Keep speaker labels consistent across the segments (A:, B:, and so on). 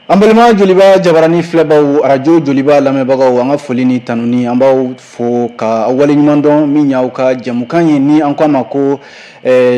A: An balima Joliba jabarani filɛbaw, arajo Joliba lamɛnbagaw, an ka foli ni tanuni, an b'aw fo ka aw waleɲuman dɔn. Min y'aw ka jɛmukan ye ni an ko a ma ko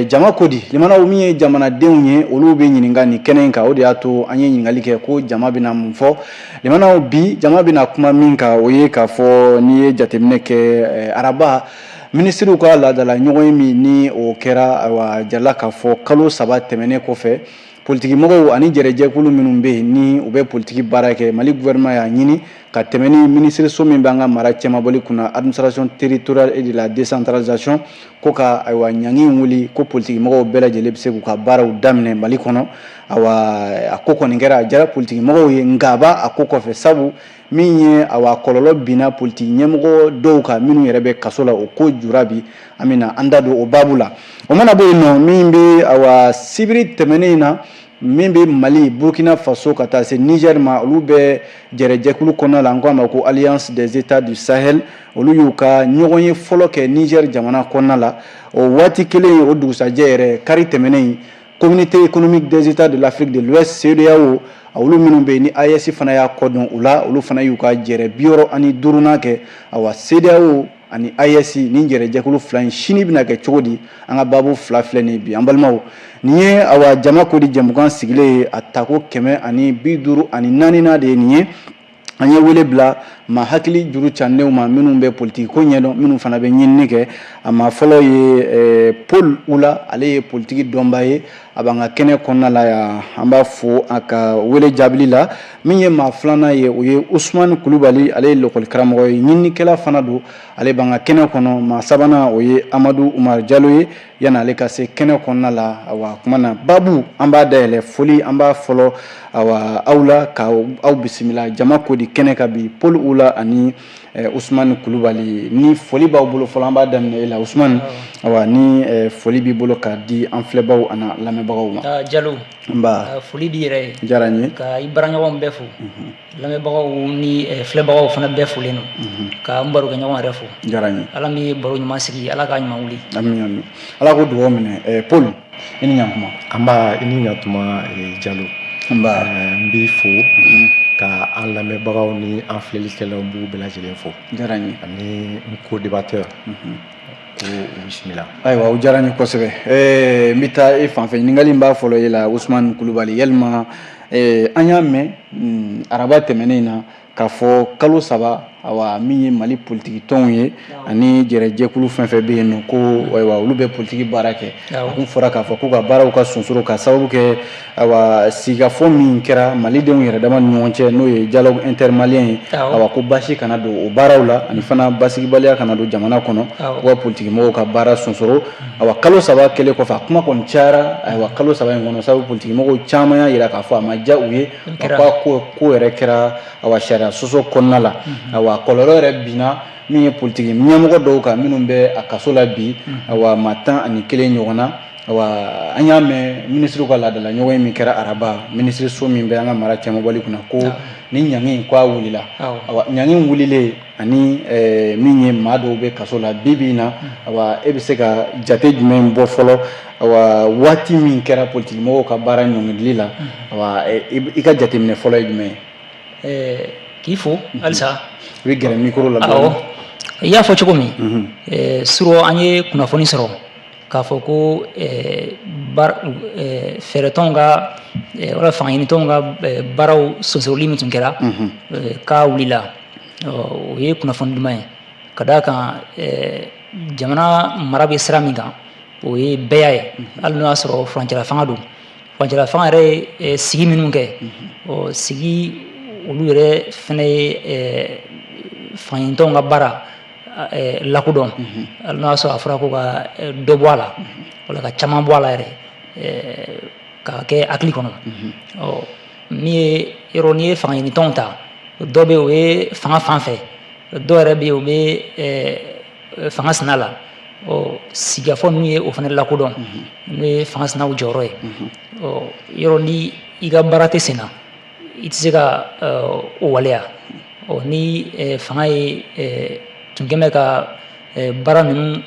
A: jama ko di, limanaw, min ye jamanadenw ye, olu bɛ ɲininka nin kɛnɛ in kan. O de y'a to an ye ɲininkali kɛ ko jama bɛna mun fɔ. Limanaw, bi jama bɛna kuma min kan, o ye k'a fɔ n'i ye jateminɛ kɛ araba, minisiriw ka laadala ɲɔgɔn ye min ni o kɛra, ayiwa, jala k'a fɔ kalo 3 tɛmɛnen kɔfɛ, politikimɔgɔw ani jɛrɛjɛkulu minnu bɛ yen ni u bɛ politiki baara kɛ, Mali gouvernement y'a ɲini ka tɛmɛ ni minisiriso min b'an ka mara cɛmabɔli kunna, Administration territoriale et de la décentralisation, ko ka, ayiwa, ɲangi wuli, ko politikimɔgɔw bɛɛ lajɛlen bɛ se k'u ka baaraw daminɛ Mali kɔnɔ. Ayiwa, a ko kɔni kɛra, a diyara politikimɔgɔw ye, nka a b'a a ko kɔfɛ, sabu min ye, awa, kɔlɔlɔ binna politiki ɲɛmɔgɔ dɔw kan minnu yɛrɛ bɛ kaso la. O ko jura, bi an bɛna an da don o baabu la. O mana bɔ yen nɔ, min bɛ, awa, sibiri tɛmɛnen in na, min bɛ Mali, Burkina Faso ka taa se Niger ma, olu bɛ jɛrɛjɛkulu kɔnɔna la, an ko a ma ko Alliance des États du Sahel, olu y'u ka ɲɔgɔn ye fɔlɔ kɛ Niger jamana kɔnɔna la. O waati kelen, o dugusajɛ yɛrɛ, kari tɛmɛnen, Communauté économique des États de l'Afrique de l'Ouest, CEDEAO, olu minnu bɛ yen ni AES fana y'a kɔ dɔn u la, olu fana y'u ka jɛrɛ 65nan kɛ. Awa, CEDEAO ani AES ni jɛrɛjɛkulu fila in sini bɛna kɛ cogo di? An ka baabu fila filɛ nin ye bi. An balimaw, nin ye, awa, jama ko di jɛmukan sigilen ye, a tako 154nan de ye nin ye. An ye wele bila maa hakili juru candenw ma, minnu bɛ politiki ko ɲɛdɔn, minnu fana bɛ ɲinini kɛ. A maa fɔlɔ ye Paul Ula, ale ye politiki dɔnba ye, a b'an ka kɛnɛ kɔnɔna la yan, an b'a fo a ka wele jaabili la. Min ye maa filanan ye, o ye Usumani Kulubali, ale ye lakɔli karamɔgɔ ye, ɲininikɛla fana don, ale b'an ka kɛnɛ kɔnɔ. Maa sabanan, o ye Amadu Umaru Jalo ye. Yanni ale ka se kɛnɛ kɔnɔna la, awa, kuma na baabu an b'a dayɛlɛ, foli an b'a fɔlɔ, awa, aw la ka aw bisimila jama ko di kɛnɛ kan bi. Paul Ula ani Usumani Kulubali, ni foli b'aw bolo fɔlɔ, an b'a daminɛ e la, Usumani. Awa, ni foli b'i bolo k'a di an filɛbaw ani lamɛnbagaw ma.
B: Jalo.
A: Nba.
B: Foli b'i yɛrɛ ye.
A: Diyara n ye.
B: Ka i baaraɲɔgɔnw bɛɛ fo, lamɛnbagaw ni filɛbagaw fana bɛɛ folen don, ka n barokɛɲɔgɔn yɛrɛ fo.
A: Diyara n ye.
B: Ala min ye baro ɲuman sigi, Ala k'a ɲuman wuli.
A: Ami, ami, Ala ko dugawu minɛ. Paul, i ni ɲantuma.
C: An ba, i ni ɲantuma, Jalo.
A: Nba.
C: N b'i fo ka an lamɛnbagaw ni an filɛlikɛlaw, n b'u bɛɛ lajɛlen fo.
A: Diyara n ye.
C: Ani n co-débatteur, ko u bisimila.
A: Ayiwa, o diyara n ye kosɛbɛ. N bɛ taa e fan fɛ, ɲininkali in b'a fɔlɔ e la, Usumani Kulubali. Yalima an y'a mɛn araba tɛmɛnen in na k'a fɔ kalo 3, awa, min ye Mali politiki tɔnw ye ani jɛrɛjɛkulu fɛn fɛn bɛ yen nɔ, ko ayiwa, olu bɛ politiki baara kɛ, a kun fɔra k'a fɔ k'u ka baaraw ka sonsoro ka sababu kɛ, ayiwa, sigikafɔ min kɛra malidenw yɛrɛ dama ni ɲɔgɔn cɛ, n'o ye dialogue intermalien ye, awa, ko baasi kana don o baaraw la, ani fana basigibaliya kana don jamana kɔnɔ, u ka politiki mɔgɔw ka baara sonsoro. Awa, kalo 3 kɛlen kɔfɛ, a kuma kɔni cayara, ayiwa, kalo 3 in kɔnɔ, sabu politiki mɔgɔw caman y'a jira k'a fɔ a ma diya u ye, ko yɛrɛ kɛra, awa, sariya sɔsɔ kɔnɔna la. Awa, kɔlɔlɔ yɛrɛ binna min ye politiki ɲɛmɔgɔ dɔw kan minnu bɛ a kaso la bi, awa, maa 11 ɲɔgɔn na. Awa, an y'a mɛn minisiriw ka laadala ɲɔgɔn ye min kɛra araba, minisiriso min bɛ an ka mara cɛmabɔli kunna, ko ni ɲangi in ko a wulila. Awa, ɲangi in wulilen ani min ye maa dɔw bɛ kaso la bi bi in na, awa, e bɛ se ka jate jumɛn bɔ fɔlɔ, awa, waati min kɛra politiki mɔgɔw ka baara ɲɔngirili la? Awa, i ka jateminɛ fɔlɔ ye jumɛn ye?
B: K'i fo halisa.
A: I bɛ gɛrɛ micro la.
B: Awɔ, i y'a fɔ cogo min, surɔ an ye kunnafoni sɔrɔ k'a fɔ ko fɛɛrɛtɔnw ka wala fangaɲinitɔnw ka baaraw sonsoroli min tun kɛra, k'a wulila, o ye kunnafoni duman ye, ka d'a kan jamana mara bɛ sira min kan, o ye bɛɛya ye. Hali n'o y'a sɔrɔ furancɛla fanga don, furancɛla fanga yɛrɛ ye sigi minnu kɛ, ɔ sigi olu yɛrɛ fana ye fangaɲinitɔnw ka baara lakodɔn. Hali n'o y'a sɔrɔ a fɔra ko ka dɔ bɔ a la wala ka caman bɔ a la yɛrɛ ka kɛ hakili kɔnɔ. Ɔ min ye yɔrɔ, n'i ye fangaɲinitɔnw ta, dɔ bɛ yen, o ye fanga fan fɛ, dɔw yɛrɛ bɛ yen, o bɛ fanga sina la. Ɔ sigikafɔ ninnu ye o fana lakodɔn, n'o ye fanga sinaw jɔyɔrɔ ye. Ɔ yɔrɔ, ni i ka baara tɛ sen na, i tɛ se ka o waleya. Ɔ ni fanga ye tun kɛn bɛ ka baara ninnu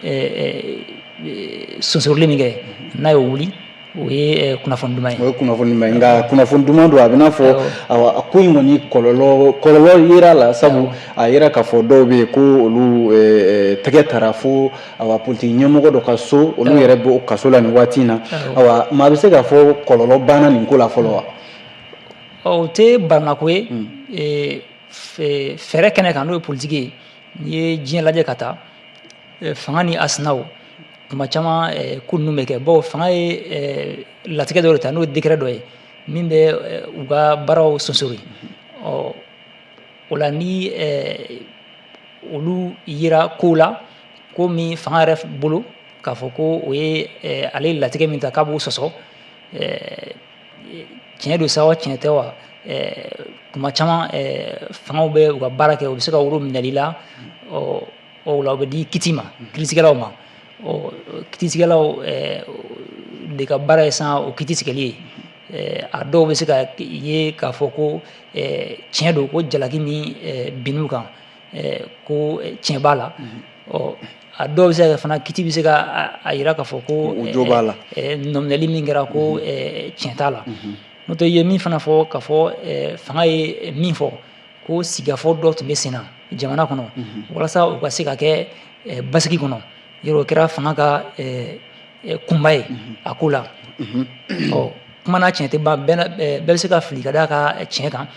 B: sonsoroli min kɛ, n'a y'o wuli. O ye kunnafoni duman ye.
A: O ye kunnafoni duman ye, nka kunnafoni duman don, a bɛ n'a fɔ awa, a ko in kɔni kɔlɔlɔ yera a la, sabu a yera k'a fɔ dɔw bɛ yen ko olu tɛgɛ tara fo awa politiki ɲɛmɔgɔ dɔ ka so, olu yɛrɛ b'o kaso la nin waati in na. Awa, maa bɛ se k'a fɔ kɔlɔlɔ banna nin ko la fɔlɔ wa?
B: O tɛ balimako ye. Fɛɛrɛ kɛnɛ kan, n'o ye politiki ye, n'i ye diɲɛ lajɛ ka taa, fanga ni a sinaw, tuma caman ko ninnu bɛ kɛ, bawo fanga ye latigɛ dɔ de ta, n'o ye décret dɔ ye min bɛ u ka baaraw sonsori. Ɔ, o la, ni olu yera ko la, ko min fanga yɛrɛ bolo k'a fɔ ko o ye ale latigɛ min ta k'a b'o sɔsɔ, tiɲɛ don sa wa, tiɲɛ tɛ wa, tuma caman fangaw bɛ u ka baara kɛ, u bɛ se ka woro minɛli la. Ɔ, o la, u bɛ di kiti ma, kiiritigɛlaw ma. Ɔ, kiiritigɛlaw de ka baara ye san o kiti tigɛli ye. A dɔw bɛ se ka ye k'a fɔ ko tiɲɛ don, ko jalaki min binn'u kan, ko tiɲɛ b'a la. Ɔ, a dɔw bɛ se ka kɛ fana, kiti bɛ se ka a yira k'a fɔ ko
A: o jo b'a la,
B: nɔminɛli min kɛra, ko tiɲɛ t'a la. N'o tɛ, i ye min fana fɔ k'a fɔ fanga ye min fɔ ko sigikafɔ dɔ tun bɛ sen na jamana kɔnɔ walasa u ka se ka kɛ basigi kɔnɔ, yɔrɔ o kɛra fanga ka kunba ye a ko la. Ɔ, kuma n'a tiɲɛ tɛ ban, bɛɛ bɛ se ka fili ka d'a ka tiɲɛ kan.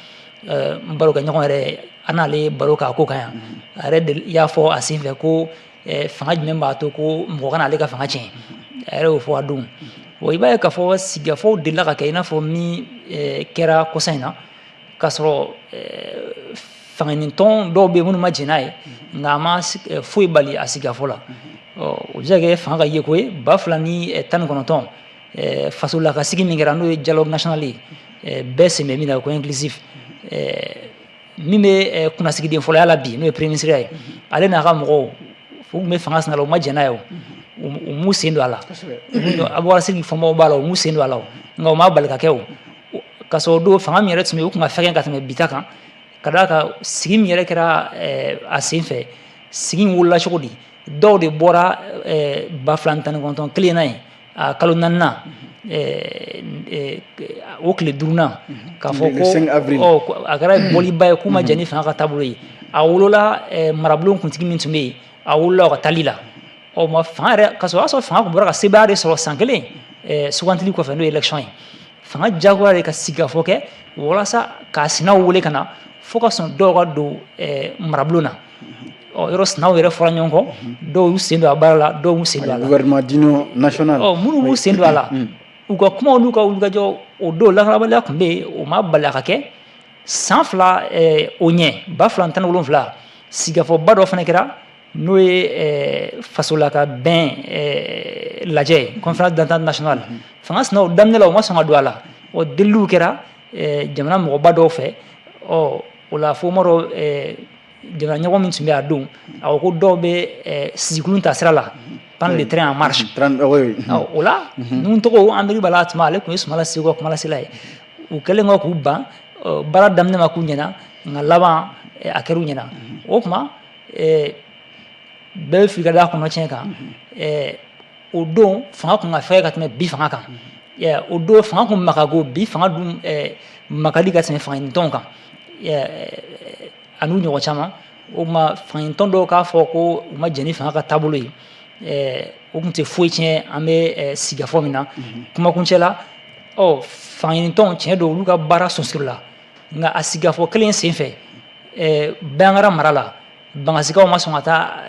B: N barokɛɲɔgɔn yɛrɛ, an n'ale baro k'a ko kan yan, a yɛrɛ y'a fɔ a sen fɛ ko fanga jumɛn b'a to ko mɔgɔ kana ale ka fanga tiɲɛ? A yɛrɛ y'o fɔ a don. Bon, i b'a ye k'a fɔ sigikafɔw delila ka kɛ, i n'a fɔ min kɛra kɔsa in na, k'a sɔrɔ fangaɲinitɔn dɔw bɛ yen minnu ma jɛn n'a ye, nka a ma foyi bali a sigikafɔ la. O bɛ se ka kɛ fanga ka yeko ye. 2019, fasola ka sigi min kɛra, n'o ye dialogue national ye, bɛɛ sen bɛ min na, ko inclusif, min bɛ kunnasigiden fɔlɔya la bi, n'o ye premier ministre ye, ale n'a ka mɔgɔw u tun bɛ fanga sina la, u ma jɛn n'a ye, o u m'u sen don a la. Abubakar Sidiki fɔnbaw b'a la, u m'u sen don a la, nka u ma bali ka kɛ. O ka sɔrɔ o don, fanga min yɛrɛ tun bɛ yen, u tun ka fɛgɛn ka tɛmɛ bi ta kan, ka d'a kan sigi min yɛrɛ kɛra a sen fɛ, sigi in wolola cogo di? Dɔw de bɔra 2019 kelen na yen, a kalo naaninan, o tile duurunan, k'a fɔ ko a kɛra bɔliba ye k'u ma jɛn ni fanga ka taabolo ye. A wolola marabulon kuntigi min tun bɛ yen, a wolola o ka taali la. Ɔ, ma fanga yɛrɛ, ka sɔrɔ o y'a sɔrɔ fanga tun bɔra ka sebaaya de sɔrɔ san kelen sugantili kɔfɛ, n'o ye élection ye. Fanga diyagoya de ka sigikafɔ kɛ walasa k'a sinaw wele ka na, fo ka sɔn dɔw ka don marabulon na. Ɔ, yɔrɔ sinaw yɛrɛ fɔra ɲɔgɔn kɔ, dɔw y'u sen don a baara la, dɔw m'u sen don a la.
A: Gouvernement d'union nationale.
B: Ɔ, minnu b'u sen don a la, u ka kumaw n'u ka wulikajɔ, o don lakanabaliya tun bɛ yen, o ma bali a ka kɛ. San 2 o ɲɛ, 2017, sigikafɔba dɔ fana kɛra, n'o ye fasola ka bɛn lajɛ ye, conférence d'entente nationale. Fanga sinaw daminɛ la, u ma sɔn ka don a la. Ɔ, deliliw kɛra jamana mɔgɔba dɔw fɛ. Ɔ, o la, fo ma dɔ jamana ɲɛmɔgɔ min tun bɛ a don, a ko ko dɔw bɛ sisikulun ta sira la, prendre le train en marche. O la, ninnu tɔgɔ an b'a la, tuma ale tun ye Sumala Segu ka kumalasela ye. U kɛlen kɔ k'u ban, baara daminɛ ma k'u ɲɛna, nka laban a kɛra u ɲɛna. O tuma, bɛɛ bɛ fili ka da kɔnɔ tiɲɛ kan. O don, fanga tun ka fɛgɛn ka tɛmɛ bi fanga kan. O don, fanga tun makago bi fanga dun makali ka tɛmɛ fangaɲinitɔnw kan a n'u ɲɔgɔn caman. O tuma, fangaɲinitɔn dɔw k'a fɔ ko u ma jɛn ni fanga ka taabolo ye, o tun tɛ foyi tiɲɛ an bɛ sigikafɔ min na. Kumakuncɛ la, ɔ, fangaɲinitɔnw, tiɲɛ don, olu ka baara sonsorola, nka a sigikafɔ kelen sen fɛ, Bandiagara mara la, Bangasikaw ma sɔn ka taa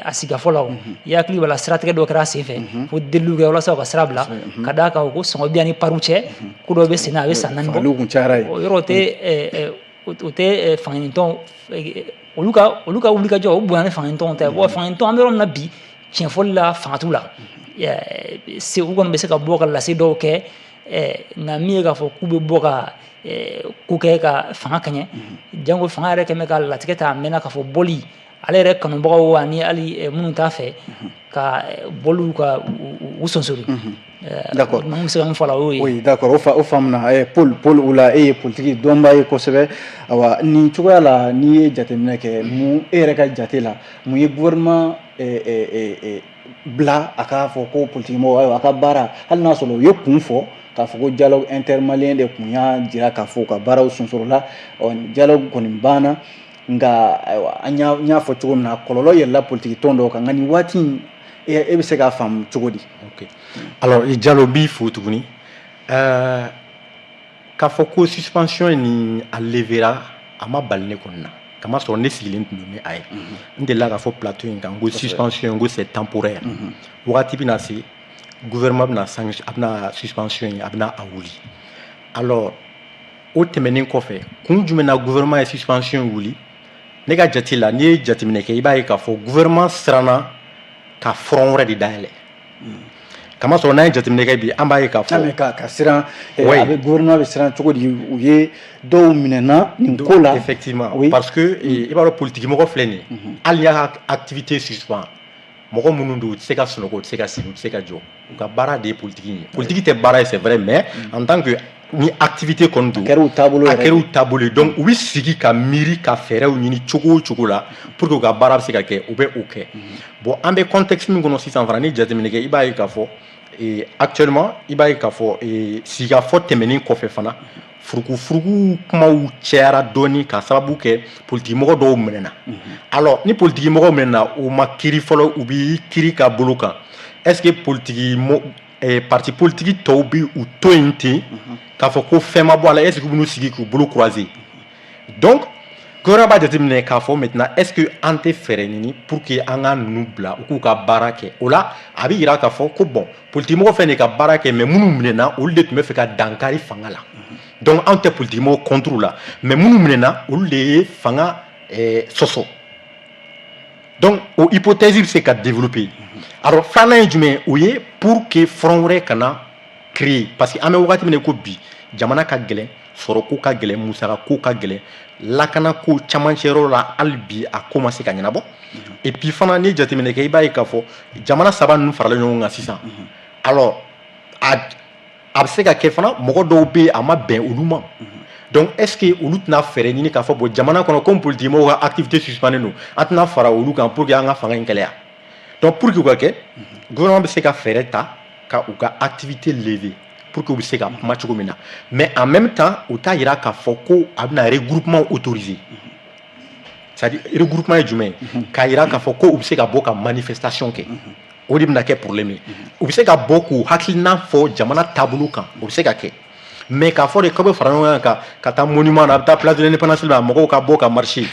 B: a sigikafɔ la. O i hakili b'a la, siratigɛ dɔ kɛra a sen fɛ fo deliliw kɛ walasa u ka sira bila, ka d'a kan ko sɔngɔ bi ni pariw cɛ, ko dɔ bɛ sen na, a bɛ san 4 bɔ. O yɔrɔ o tɛ fangaɲinitɔnw, olu ka wulikajɔ, o bonya ni fangaɲinitɔnw ta ye. Bon, fangaɲinitɔn, an bɛ yɔrɔ min na bi, tiɲɛfɔli la, fanga t'u la se. U kɔni bɛ se ka bɔ ka lase dɔw kɛ, nka min ye k'a fɔ k'u bɛ bɔ ka ko kɛ ka fanga kaɲɛ, jango fanga yɛrɛ kɛmɛ ka latigɛ ta, a mɛnna k'a fɔ bɔli ale yɛrɛ kanubagaw ani hali minnu t'a fɛ ka bɔliw ka u sonsori.
A: D'accord.
B: N bɛ se ka min fɔ a la, o y'o ye.
A: Oui, d'accord, o faamuna. Paul o la, e ye politique dɔnbaa ye kosɛbɛ. Awa, nin cogoya la, n'i ye jateminɛ kɛ, mun e yɛrɛ ka jate la, mun ye gouvernement bila a k'a fɔ ko politikimɔgɔw, ayiwa, a ka baara, hali n'a sɔrɔ u ye kun fɔ k'a fɔ ko dialogue intermalien de kun y'a jira k'a fɔ u ka baaraw sonsorola. Ɔ, dialogue kɔni banna, nka ayiwa, an y'a fɔ cogo min na, kɔlɔlɔ yɛlɛla politiki tɔn dɔw kan. Nka nin waati in, e bɛ se k'a faamu cogo di?
C: Ok, alors Jalo, n b'i fo tuguni. K'a fɔ ko suspension nin a levera, a ma bali ne kɔni na, kamasɔrɔ ne sigilen tun don ni a ye. N delila k'a fɔ plateau in kan ko suspension, ko c'est temporaire. Wagati bɛna se, gouvernement bɛna sanction, a bɛna suspension in, a bɛna a wuli. Alors o tɛmɛnen kɔfɛ, kun jumɛn na gouvernement ye suspension wuli? Ne ka jate la, n'i ye jateminɛ kɛ, i b'a ye k'a fɔ gouvernement siranna ka front wɛrɛ de dayɛlɛ, kamasɔrɔ n'an ye jateminɛ kɛ bi, an b'a ye k'a fɔ
A: Mais ka siran, a bɛ gouvernement bɛ siran cogo di? U ye dɔw minɛna nin ko la.
C: Effectivement, parce que i b'a dɔn, politique mɔgɔ filɛ nin ye, hali n'i y'a activité suspend, mɔgɔ minnu don, u tɛ se ka sunɔgɔ, u tɛ se ka sigi, u tɛ se ka jɔ. U ka baara de ye politique ye. Politique tɛ baara ye, c'est vrai, mais en tant que ni activité kɔni don,
A: a kɛra u taabolo
C: a
A: yɛrɛ.
C: Kɛra u taabolo ye. Donc u bɛ sigi ka miiri ka fɛɛrɛw ɲini cogo o cogo la pour que u ka baara bɛ se ka kɛ, u bɛ o kɛ. Bon, an bɛ contexte min kɔnɔ sisan fana, ni jateminɛ kɛ, i b'a ye k'a fɔ actuellement, i b'a ye k'a fɔ sigikafɔ tɛmɛnen kɔfɛ fana, furukufuruku kumaw cayara dɔɔni ka sababu kɛ politikimɔgɔ dɔw minɛna. Alors ni politikimɔgɔw minɛna, u ma kiiri fɔlɔ, u b'i kiiri ka bolo kan. Est ce que politiki parti politique tɔw bi u to yen ten k'a fɔ ko fɛn ma bɔ a la? Est ce que u bɛn'u sigi k'u bolo croiser? Donc gouvernement b'a jateminɛ k'a fɔ maintenant, est ce que an tɛ fɛɛrɛ ɲini pour que an ka ninnu bila, u k'u ka baara kɛ? O la, a bɛ yira k'a fɔ ko bon, politikimɔgɔ fɛn de ka baara kɛ, mais minnu minɛna, olu de tun bɛ fɛ ka dankari fanga la. Donc anw tɛ politikimɔgɔ contre la, mais minnu minɛna, olu de ye fanga sɔsɔ. Donc o hypothèse bɛ se ka développer. Alors filanan ye jumɛn ye? O ye pour que front wɛrɛ kana créer, parce que an bɛ wagati min na ko bi, jamana ka gɛlɛn, sɔrɔko ka gɛlɛn, musakako ka gɛlɛn, lakanako camancɛ yɔrɔ la, hali bi a ko ma se ka ɲɛnabɔ. Et puis fana, n'i ye jateminɛ kɛ, i b'a ye k'a fɔ jamana saba ninnu farala ɲɔgɔn kan sisan. Alors a bɛ se ka kɛ fana, mɔgɔ dɔw bɛ yen, a ma bɛn olu ma. Donc est ce que olu tɛna fɛɛrɛ ɲini k'a fɔ bon, jamana kɔnɔ, comme politique mɔgɔw ka activité suspendue don, an tɛna fara olu kan pour que an ka fanga in kɛlɛya? Donc pour que u ka kɛ, gouvernement bɛ se ka fɛɛrɛ ta ka u ka activité lever pour que u bɛ se ka kuma cogo min na. Mais en même temps, u t'a yira k'a fɔ ko a bɛna regroupement autorisé. C'est à dire, regroupement ye jumɛn ye? K'a yira k'a fɔ ko u bɛ se ka bɔ ka manifestation kɛ, o de bɛna kɛ problème ye. U bɛ se ka bɔ k'u hakilina fɔ jamana taabolo kan, o bɛ se ka kɛ. Mais k'a fɔ de k'aw bɛ fara ɲɔgɔn kan ka taa monument na, a bɛ taa place de l'Indépendance la, mɔgɔw ka bɔ ka marcher,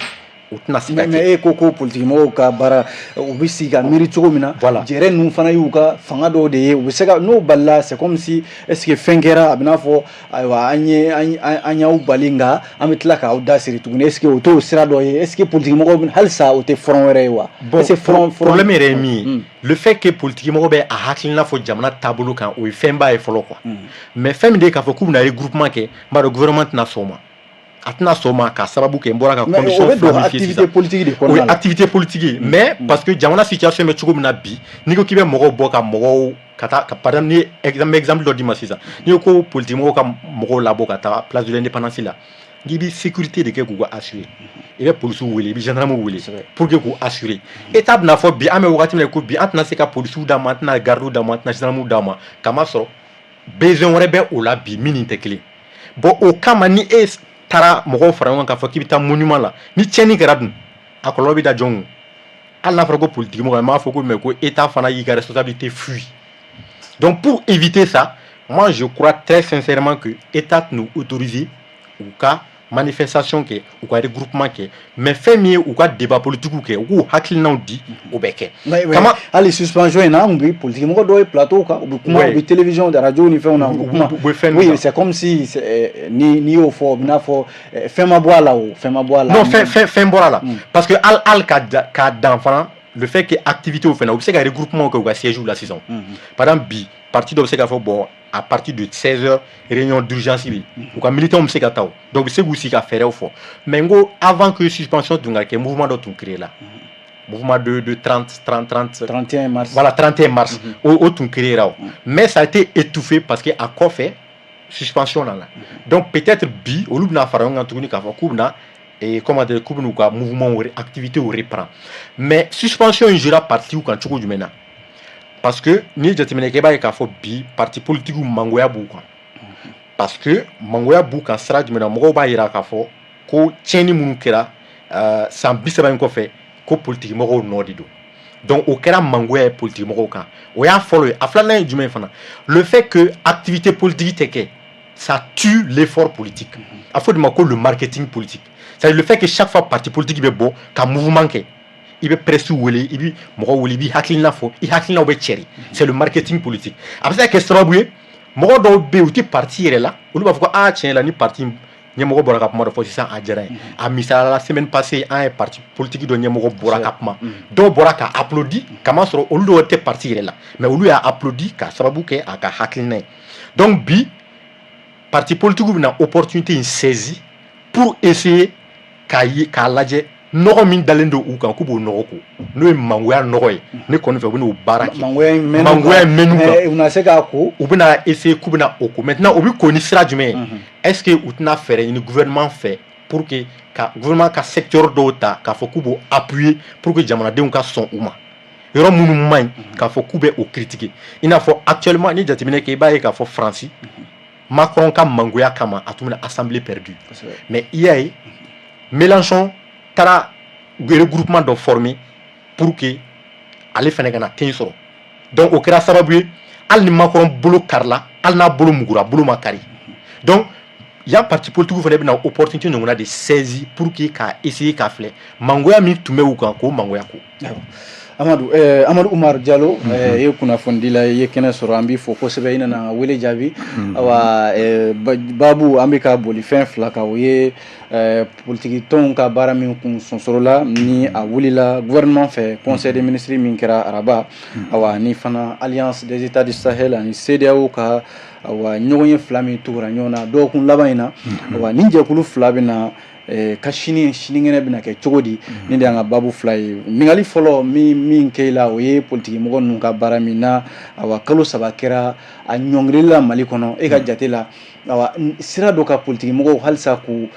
C: o tɛna se ka kɛ.
A: Mais e ko politique mɔgɔw ka baara, u bɛ sigi ka miiri cogo min na.
C: Voilà.
A: Jɛrɛ ninnu fana y'u ka fanga dɔw de ye, u bɛ se ka n'o balila, c'est comme si, est ce que fɛn kɛra, a bɛ n'a fɔ ayiwa, an ye an y'aw bali, nka an bɛ tila k'aw da siri tuguni. Est ce que o t'o sira dɔ ye? Est ce que politique mɔgɔw halisa o tɛ front wɛrɛ ye wa?
C: Bon,
A: est ce que front
C: problème yɛrɛ ye min ye, le fait que politique mɔgɔ bɛ a hakilina fɔ jamana taabolo kan, o ye fɛnba ye fɔlɔ quoi. Mais fɛn min de ye k'a fɔ k'u bɛna regroupement kɛ, n b'a dɔn gouvernement tɛna sɔn o ma. A tɛna sɔn o ma k'a sababu kɛ n bɔra ka
A: condition
C: fila
A: min
C: f'i ye
A: activité politique de
C: o ye
A: kɔnɔna la.
C: Activité politique ye, mais parce que jamana situation bɛ cogo min na bi, n'i ko k'i bɛ mɔgɔw bɔ ka mɔgɔw ka taa ka, par exemple, ni ye exemple exemple dɔ d'i ma sisan, n'i ko politique mɔgɔw ka mɔgɔw labɔ ka taa place de l'Indépendance la, n'i bɛ sécurité de kɛ k'u ka assurer, i bɛ polisiw wele, i bɛ gendarmew wele pour que k'u assurer. État bɛna fɔ bi, an bɛ wagati min na ko bi, an tɛna se ka polisiw d'a ma, an tɛna gardiw d'a ma, an tɛna gendarmew d'a ma, kamasɔrɔ besoin wɛrɛ bɛ o la bi min ni tɛ kelen. Bon, o kama, ni e taara mɔgɔw fara ɲɔgɔn kan k'a fɔ k'i bɛ taa monument la, ni tiɲɛni kɛra dun, a kɔlɔlɔ bɛ da jɔn kun? Hali n'a fɔra ko politique mɔgɔ, n b'a fɔ ko mais ko État fana y'i ka responsabilité fui. Donc pour éviter ça, moi je crois très sincèrement que État tɛna autoriser u ka manifestation kɛ, u ka regroupement kɛ, mais fɛn min ye u ka débat politique kɛ, u k'u hakilinaw di, o bɛ kɛ.
A: Kama hali suspension in na, an tun bɛ politique mɔgɔ dɔw ye plateau kan, u bɛ kuma, u bɛ télévision, radio ni fɛnw na, u bɛ kuma.
C: U bɛ fɛn.
A: Oui, c'est comme si ni n'i y'o fɔ, o bɛ n'a fɔ fɛn ma bɔ a la, o fɛn ma bɔ a la.
C: Non, fɛn bɔra a la, parce que hali ka dan fana, le fait que activité fɛnɛ, u bɛ se ka regroupement kɛ u ka siège la sisan. Par exemple bi, parti dɔ bɛ se k'a fɔ bon, à partir de 16 heures, réunion d'urgence bɛ yen, u ka militants bɛ se ka taa o. Donc u bɛ se k'u sigi ka fɛɛrɛw fɔ. Mais n ko avant que suspension tun ka kɛ, mouvement dɔ tun créé la, mouvement de 30 30 30
A: 31 mars.
C: Voilà, 31 mars, o tun créé la o, mais ça a été étouffé parce que a kɔfɛ suspension nana. Donc peut-être bi, olu bɛna fara ɲɔgɔn kan tuguni k'a fɔ k'u bɛna, et comment dire, k'u bɛn'u ka mouvement, activité reprend. Mais suspension in jouera parti kan cogo jumɛn na? Parce que n'i ye jateminɛ kɛ, i b'a ye k'a fɔ bi parti politique mangoya b'u kan. Parce que mangoya b'u kan sira jumɛn na? Mɔgɔw b'a yira k'a fɔ ko tiɲɛni minnu kɛra san 30 in kɔfɛ, ko politique mɔgɔw nɔ de don. Donc o kɛra mangoya ye politique mɔgɔw kan. O y'a fɔlɔ ye. A filanan ye jumɛn ye fana? Le fait que activité politique tɛ kɛ, ça tue l'effort politique. A fɔ de ma ko le marketing politique, c'est le fait que chaque fois parti politique bɛ bɔ ka mouvement kɛ, i bɛ presse wele, i bɛ mɔgɔ wele, i b'i hakilina fɔ, i hakilinaw bɛ cɛri. C'est le marketing politique. A bɛ se ka kɛ sababu ye, mɔgɔ dɔw bɛ yen, u tɛ parti yɛrɛ la, olu b'a fɔ ko aa, tiɲɛ la, ni parti ɲɛmɔgɔ bɔra ka kuma dɔ fɔ sisan, a diyara n ye. A misaliya la, semaine passée, an ye parti politique dɔ ɲɛmɔgɔ bɔra ka kuma, dɔw bɔra ka applaudi, kamasɔrɔ olu dɔw tɛ parti yɛrɛ la, mais olu y'a applaudi ka sababu kɛ a ka hakilina ye. Donc bi parti politique bɛna opportunité in saisi pour essayer k'a ye, k'a lajɛ, nɔgɔ min dalen don u kan, k'u b'o nɔgɔ ko, n'o ye mangoya nɔgɔ ye. Ne kɔni fɛ, u bɛn'o baara kɛ.
A: Mangoya in mɛn'u
C: Mangoya in mɛn'u kan.
A: U na se k'a ko.
C: U bɛna essayer k'u bɛna o ko. Maintenant, o bɛ ko ni sira jumɛn ye? Est ce que u tɛna fɛɛrɛ ɲini gouvernement fɛ pour que ka gouvernement ka secteur dɔw ta k'a fɔ k'u b'o appuyer pour que jamanadenw ka sɔn u ma, yɔrɔ minnu man ɲi, k'a fɔ k'u bɛ o critiquer? I n'a fɔ actuellement, ni jateminɛ kɛ, i b'a ye k'a fɔ Faransi, Macron ka mangoya kama, a tun bɛna assemblée perdue. Mais i y'a ye, Mélenchon taara regroupement dɔ former pour que ale fana ka na ten sɔrɔ. Donc o kɛra sababu ye, hali ni Macron bolo karila, hali n'a bolo mugura, bolo ma kari. Donc yan parti politique fana bɛna opportunité ɲɔgɔnna de saisi pour que ka essayer k'a filɛ, mangoya min tun bɛ u kan, k'o mangoya ko.
A: Amadu Umar Jalo, i ye kunnafonidila ye, i ye kɛnɛ sɔrɔ, an b'i fo kosɛbɛ, i nana wele jaabi. Awa, babu an bɛ ka boli fɛn fila kan, o ye politiki tɔnw ka baara min kun sonsorola ni a wulila gouvernement fɛ, conseil des ministres min kɛra araba. Awa, ni fana Alliance des États du Sahel ani CEDEAO ka, awa, ɲɔgɔn ye fila min tugura ɲɔgɔn na dɔgɔkun laban in na. Awa, nin jɛkulu fila bɛ na ka sini sinikɛnɛ bɛna kɛ cogo di? Ni de y'an ka babu fila ye. Ɲininkali fɔlɔ min kɛ i la, o ye politiki mɔgɔ ninnu ka baara min na, awa, kalo 3 kɛra a ɲɔngirili la Mali kɔnɔ. E ka jate la, awa, sira dɔ ka politiki mɔgɔw halisa k'u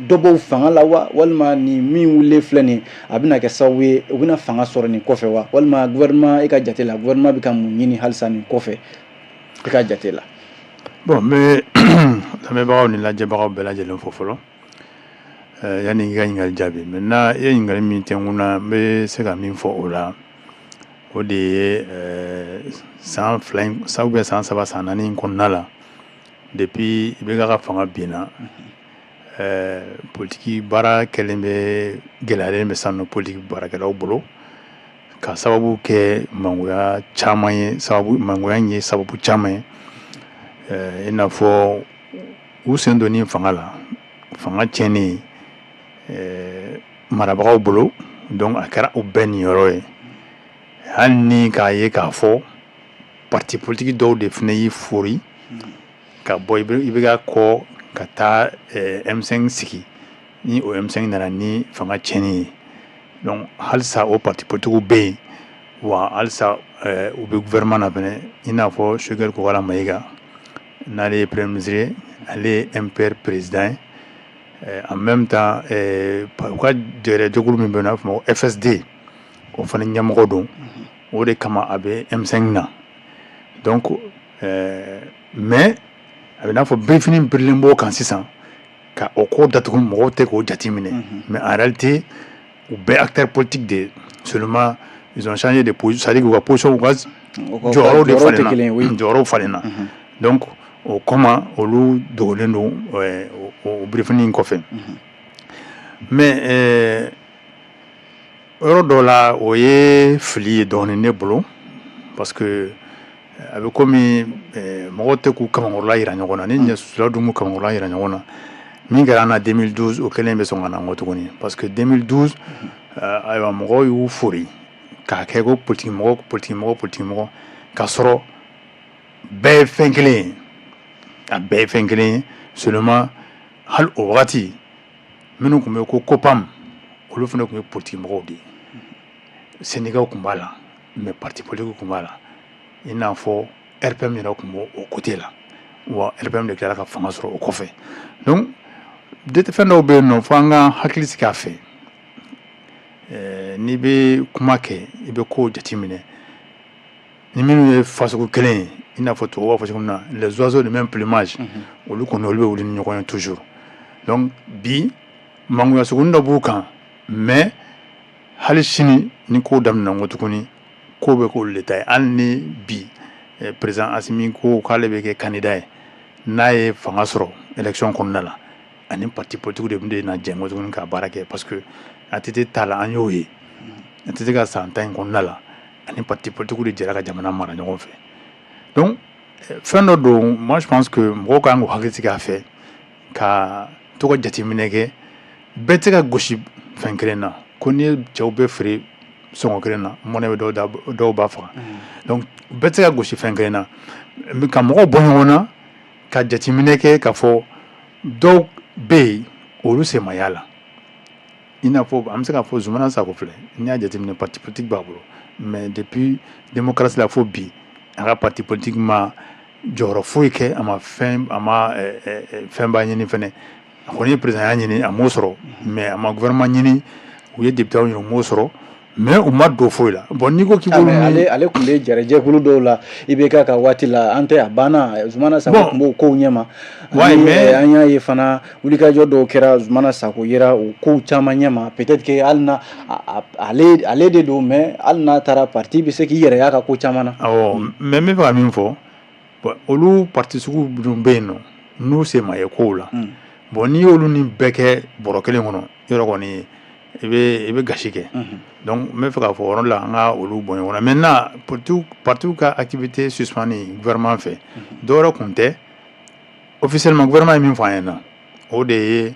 A: dɔ bɔ fanga la wa, walima ni min wulilen filɛ nin ye, a bɛna kɛ sababu ye u bɛna fanga sɔrɔ nin kɔfɛ wa? Walima gouvernement, e ka jate la, gouvernement bɛ ka mun ɲini halisa nin kɔfɛ, e ka jate la?
D: Bon, n bɛ lamɛnbagaw ni lajɛbagaw bɛɛ lajɛlen fo fɔlɔ yanni i ka ɲininkali jaabi. Maintenant, i ye ɲininkali min tɛ n kunna, n bɛ se ka min fɔ o la, o de ye san 2 in, ou bien san 3, san 4 in kɔnɔna la, depuis IBK ka fanga binna, politiki baara kɛlen bɛ gɛlɛyalen bɛ sisan nɔ politiki baarakɛlaw bolo, ka sababu kɛ mangoya caman ye. Sababu mangoya in ye sababu caman ye, i n'a fɔ u sen donni fanga la, fanga tiɲɛnen marabagaw bolo. Donc a kɛra u bɛɛ niyɔrɔ ye, hali ni k'a ye k'a fɔ parti politique dɔw de fana y'i fori ka bɔ IBK kɔ ka taa M5 sigi, ni o M5 nana ni fanga tiɲɛni ye. Donc halisa o parti politique bɛ yen wa, halisa u bɛ gouvernement na fɛnɛ, i n'a fɔ Choguel Kokalla Maïga, n'ale ye premier ministre ye, ale ye MPR président ye. En même temps, u ka jɛkulu min bɛ yen, n'a bɛ fɔ o ma ko FSD, o fana ɲɛmɔgɔ don. O de kama a bɛ M5 na. Donc mais a bɛ n'a fɔ birifini birilen b'o kan sisan ka o ko datugu, mɔgɔw tɛ k'o jate minɛ. Mais en réalité, u bɛɛ acteur politique de, seulement ils ont changé de position, c'est à dire k'u ka position, u ka jɔyɔrɔw de falenna, jɔyɔrɔw falenna. Donc o kama olu dogolen don o birifini in kɔfɛ. Mais yɔrɔ dɔw la, o ye fili ye dɔɔnin ne bolo, parce que a bɛ komi mɔgɔw tɛ k'u kamankɔrɔla yira ɲɔgɔn na. Ni ɲɛsula dun m'u kamankɔrɔla yira ɲɔgɔn na, min kɛra an na 2012, o kɛlen bɛ sɔn ka na n kɔ tuguni. Parce que 2012, ayiwa, mɔgɔw y'u fori k'a kɛ ko politique mɔgɔ, politique mɔgɔ, politique mɔgɔ, k'a sɔrɔ bɛɛ ye fɛn kelen ye, a bɛɛ ye fɛn kelen ye. Seulement, hali o wagati minnu tun bɛ ko COPAM, olu fana tun ye politique mɔgɔw de ye. Syndicat tun b'a la, mais parti politique tun b'a la, i n'a fɔ RPM yɛrɛ tun b'o o côté la wa. RPM de tilara ka fanga sɔrɔ o kɔfɛ. Donc fɛn dɔw bɛ yen nɔ, fo an ka hakili sigi a fɛ. N'i bɛ kuma kɛ, i bɛ kow jateminɛ. Ni minnu ye fasugu kelen ye, i n'a fɔ tubabu b'a fɔ cogo min na, les oiseaux de même plumage, olu kɔni, olu bɛ wuli ni ɲɔgɔn ye toujours. Donc bi, mangoya sugunin dɔ b'u kan, mais hali sini ni ko daminɛna ko tuguni, ko bɛ k'olu de ta ye. Hali ni bi président Assimi ko k'ale bɛ kɛ candidat ye, n'a ye fanga sɔrɔ élection kɔnɔna la, ani parti politique de bɛ na jɛ tuguni ka baara kɛ, parce que ATT ta la, an y'o ye. ATT ka san 10 in kɔnɔna la, ani parti politique de jɛra ka jamana mara ɲɔgɔn fɛ. Donc fɛn dɔ don, moi je pense que mɔgɔw kan k'u hakili sigi a fɛ ka to ka jateminɛ kɛ. Bɛɛ tɛ ka gosi fɛn kelen na ko n'i ye cɛw bɛɛ feere sɔngɔ kelen na, mɔnɛ bɛ dɔw da, dɔw b'a faga. Donc bɛɛ tɛ ka gosi fɛn kelen na, ka mɔgɔw bɔ ɲɔgɔn na, ka jateminɛ kɛ k'a fɔ dɔw bɛ yen, olu sen ma y'a la. I n'a fɔ an bɛ se k'a fɔ Zumana Sako filɛ, n'i y'a jateminɛ, parti politique b'a bolo, mais depuis démocratie la fo bi, a ka parti politique ma jɔyɔrɔ foyi kɛ, a ma fɛn, a ma fɛnba ɲini fɛnɛ. A kɔni ye président ɲini, a m'o sɔrɔ, mais a ma gouvernement ɲini. U ye député ɲini, u m'o sɔrɔ, mais u ma don foyi la. Bon, n'i ko k'i b'olu
A: Ale tun bɛ jɛrɛjɛkulu dɔw la IBK ka waati la, an tɛ a banna. Zumana Sako tun b'o kow ɲɛma.
D: Ouais, mais
A: an y'a ye fana, wulikajɔ dɔw kɛra, Zumana Sako yera o kow caman ɲɛma. Peut-être que hali na ale de don, mais hali n'a taara, parti bɛ se k'i yɛrɛ y'a ka ko caman na.
D: Awɔ, mais n bɛ fɛ ka min fɔ, bon, olu parti sugu dun bɛ yen nɔ, n'u sen ma ye kow la. Bon, n'i y'olu ni bɛɛ kɛ bɔrɔ kelen kɔnɔ, yɔrɔ kɔni i bɛ gasi kɛ. Donc n bɛ fɛ k'a fɔ o yɔrɔ la, an ka olu bɔ ɲɔgɔn na. Maintenant, parti ka activité suspendue gouvernement fɛ, dɔwɛrɛ kun tɛ. Officiellement, gouvernement ye min fɔ an ɲɛna, o de ye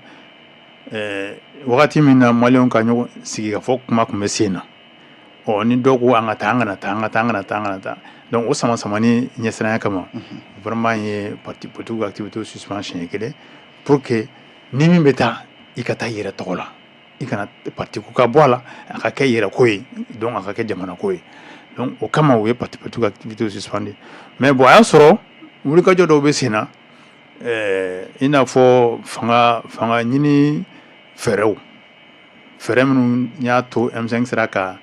D: wagati min na maliyɛnw ka ɲɔgɔn sigi ka fɔ kuma tun bɛ sen na, ɔ ni dɔw ko an ka taa, an kana taa, an ka taa, an kana taa, an kana taa. Donc o sama samani ɲɛsiranya kama, gouvernement ye parti politique ka activité suspend siɲɛ kelen, pour que ni min bɛ taa, i ka taa i yɛrɛ tɔgɔ la, i kana parti ko ka bɔ a la, a ka kɛ yɛrɛ ko ye, donc a ka kɛ jamana ko ye. Donc o kama, u ye parti politique ka activité suspendu. Mais bon, a y'a sɔrɔ wulikajɔ dɔw bɛ sen na, i n'a fɔ fanga ɲini fɛɛrɛw, fɛɛrɛ minnu y'a to M5 sera ka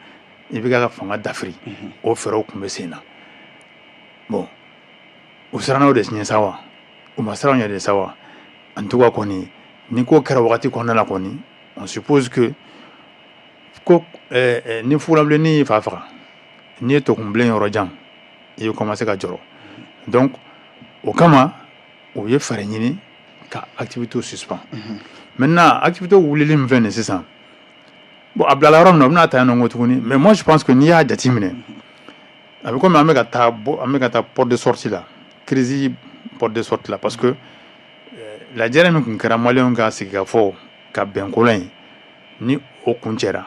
D: IBK ka fanga dafiri, o fɛɛrɛw tun bɛ sen na. Bon, u siranna o de ɲɛ sa wa, u ma siran o ɲɛ de sa wa? En tout cas kɔni, ni ko kɛra wagati kɔnɔna la kɔni, on suppose que ko ni fugulabilennin y'i fa faga, n'i ye tokunbilen yɔrɔ jan, i bɛ commencer ka jɔrɔ. Donc o kama, u ye fɛɛrɛ ɲini ka activité suspend. Maintenant, activité wulili min filɛ nin sisan, bon, a bilala yɔrɔ min na, u bɛna ta yen nɔ ko tuguni. Mais moi je pense que n'i y'a jateminɛ, a bɛ komi an bɛ ka taa bɔ, an bɛ ka taa porte de sortie la, crise porte de sortie la, parce que lajɛrɛ min tun kɛra maliyɛnw ka sigikafɔ ka bɛn ko la in, ni o kun cɛra,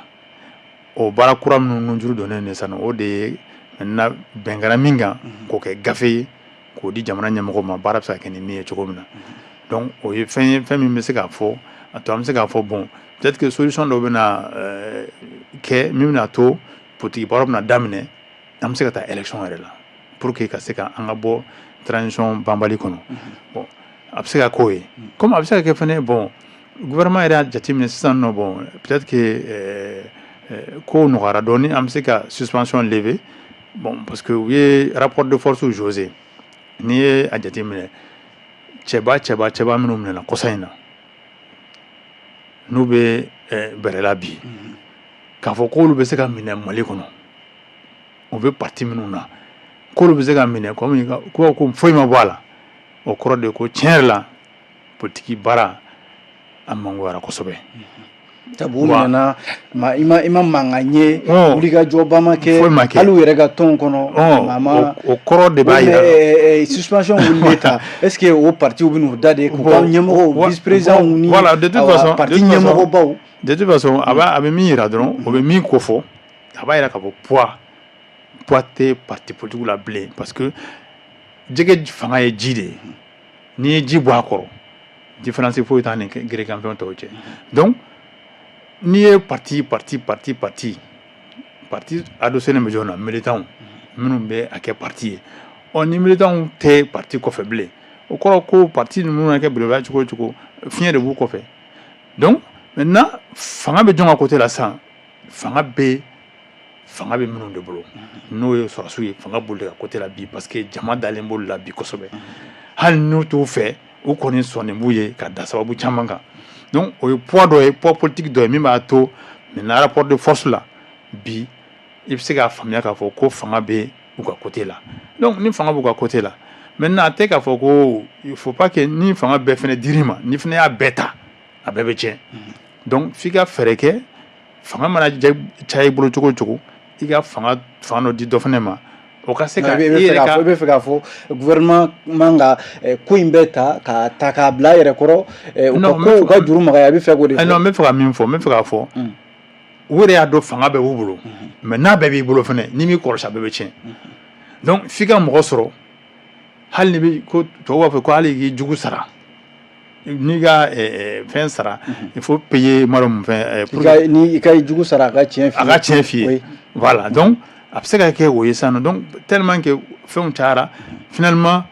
D: o baara kura minnu nujuru donnen de sisan, o de ye maintenant bɛn kɛra min kan, k'o kɛ gafe ye k'o di jamana ɲɛmɔgɔw ma, baara bɛ se ka kɛ ni min ye cogo min na. Donc o ye fɛn ye, fɛn min bɛ se k'a fɔ a to an bɛ se k'a fɔ, bon, peut-être que solution dɔ bɛna kɛ min bɛna to politique baara bɛna daminɛ, an bɛ se ka taa élection yɛrɛ la, pour que ka se ka an ka bɔ transition banbali kɔnɔ. Bon, a bɛ se ka k'o ye, comme a bɛ se ka kɛ fɛnɛ, bon, gouvernement yɛrɛ y'a jateminɛ sisan nɔ, bon, peut-être que kow nɔgɔyara dɔɔni, an bɛ se ka suspension lever. Bon, parce que u ye rapport de force jauger. N'i ye a jateminɛ, cɛba cɛba cɛba minnu minɛna kɔsa in na, n'u bɛ bɛrɛ la bi, k'a fɔ k'olu bɛ se ka minɛ Mali kɔnɔ, u bɛ parti minnu na, k'olu bɛ se ka minɛ komi ko foyi ma bɔ a la, o kɔrɔ de ko tiɲɛ yɛrɛ la, politiki baara a mangoyara kosɛbɛ.
A: Sabu u minɛna, i ma mankan ye, wulikajɔba ma kɛ,
D: foyi ma kɛ,
A: hali u yɛrɛ ka tɔnw kɔnɔ, maa ma.
D: O kɔrɔ de b'a
A: yira suspension wulilen ta, est ce que o partiw bɛ n'u da de k'u ka ɲɛmɔgɔw, vice président ni
D: voilà, de toute façon
A: parti ɲɛmɔgɔbaw?
D: De toute façon, a bɛ min yira dɔrɔn, o bɛ min ko fɔ, a b'a yira k'a fɔ poids tɛ parti politique la bilen, parce que jɛgɛ fanga ye ji de ye. N'i ye ji bɔ a kɔrɔ, différence foyi t'an ni gerekanfɛn tɔw cɛ. Donc n'i ye parti parti parti parti parti adossé bɛ jɔn na, militants minnu bɛ a kɛ parti ye, ɔ ni militants tɛ parti kɔfɛ bilen, o kɔrɔ ko parti ninnu mana kɛ belebeleba cogo o cogo, fiɲɛ de b'u kɔfɛ. Donc maintenant, fanga bɛ jɔn ka côté la sisan? Fanga bɛ Fanga bɛ minnu de bolo, n'o ye sɔrɔdasiw ye, fanga b'olu de ka côté la bi, parce que jama dalen b'olu la bi kosɛbɛ. Hali n'u t'u fɛ, u kɔni sɔnnen b'u ye ka da sababu caman kan. Donc o ye poids dɔ ye, poids politique dɔ ye min b'a to maintenant rapport de force la bi, i bɛ se k'a faamuya k'a fɔ ko fanga bɛ u ka côté la. Donc ni fanga b'u ka côté la maintenant, a tɛ k'a fɔ ko il faut pas que ni fanga bɛɛ fana dir'i ma, ni fana y'a bɛɛ ta, a bɛɛ bɛ tiɲɛ. Donc f'i ka fɛɛrɛ kɛ, fanga mana caya i bolo cogo o cogo, i ka fanga fan dɔ di dɔ fana ma, o ka se ka
A: i yɛrɛ ka, i bɛ fɛ k'a fɔ gouvernement man ka ko in bɛɛ ta ka ta k'a bila a yɛrɛ kɔrɔ, u ka ko u ka juru magaya, i bɛ fɛ k'o de fɔ?
D: Non, n bɛ fɛ ka min fɔ, n bɛ fɛ k'a fɔ, u yɛrɛ y'a dɔn fanga bɛɛ b'u bolo, mais n'a bɛɛ b'i bolo fana, n'i m'i kɔlɔsi, a bɛɛ bɛ tiɲɛ. Donc f'i ka mɔgɔ sɔrɔ, hali ni bɛ ko tubabu b'a fɔ ko hali k'i jugu sara n'i ka fɛn sara, il faut payer maro mun fɛn.
A: Pour que ni i ka jugu sara, a ka tiɲɛ
D: f'i ye, a ka tiɲɛ f'i ye. Voilà, donc a bɛ se ka kɛ o ye sisan nɔ. Donc tellement que fɛnw cayara, finalement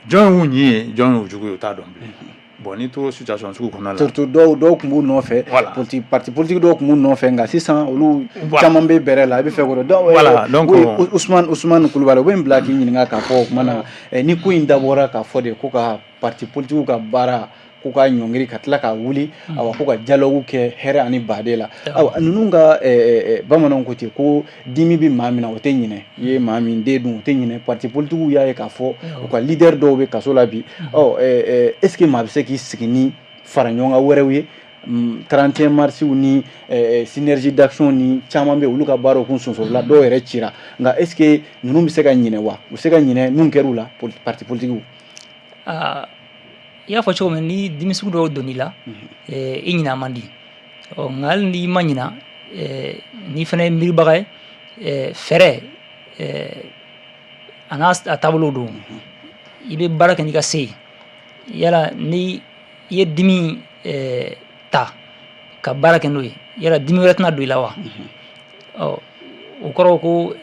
D: jɔn y'u ɲin ye, jɔn y'u jugu ye, u t'a dɔn bilen. Bon, n'i tora situation sugu kɔnɔna la,
A: surtout dɔw tun b'u nɔfɛ, politique, parti politique dɔw tun b'u nɔfɛ, nka sisan olu caman bɛ bɛrɛ la, i bɛ fɛ k'o dɔn.
D: Voilà, donc
A: Usumani Kulubali, o bɛ n bila k'i ɲininka k'a fɔ o tuma na, ni ko in dabɔra k'a fɔ de ko ka parti politique ka baara k'u ka ɲɔngiri ka tila ka wuli, awa, ko ka dialogue kɛ hɛrɛ ani baden la, awa, ninnu ka bamananw ko ten ko dimi bɛ maa min na, o tɛ ɲinɛ i ye maa min den dun, o tɛ ɲinɛ. Parti politique y'a ye k'a fɔ u ka leader dɔw bɛ kaso la bi. Ɔ est ce que maa bɛ se k'i sigi ni fara ɲɔgɔn kan wɛrɛw ye, 31 mars ni synergie d'action ni caman bɛ, olu ka baaraw kun sonsorola, dɔw yɛrɛ cira, nka est ce que ninnu bɛ se ka ɲinɛ wa? U bɛ se ka ɲinɛ min kɛr'u la, parti politique?
B: I y'a fɔ cogo min, ni dimi sugu dɔw donn'i la, i ɲina man di. Ɔ nka hali n'i ma ɲina, n'i fana ye miiribaga ye, fɛɛrɛ a n'a a taabolo don, i bɛ baara kɛ n'i ka se ye. Yala ni i ye dimi ta ka baara kɛ n'o ye, yala dimi wɛrɛ tɛna don i la wa? Ɔ o kɔrɔ ko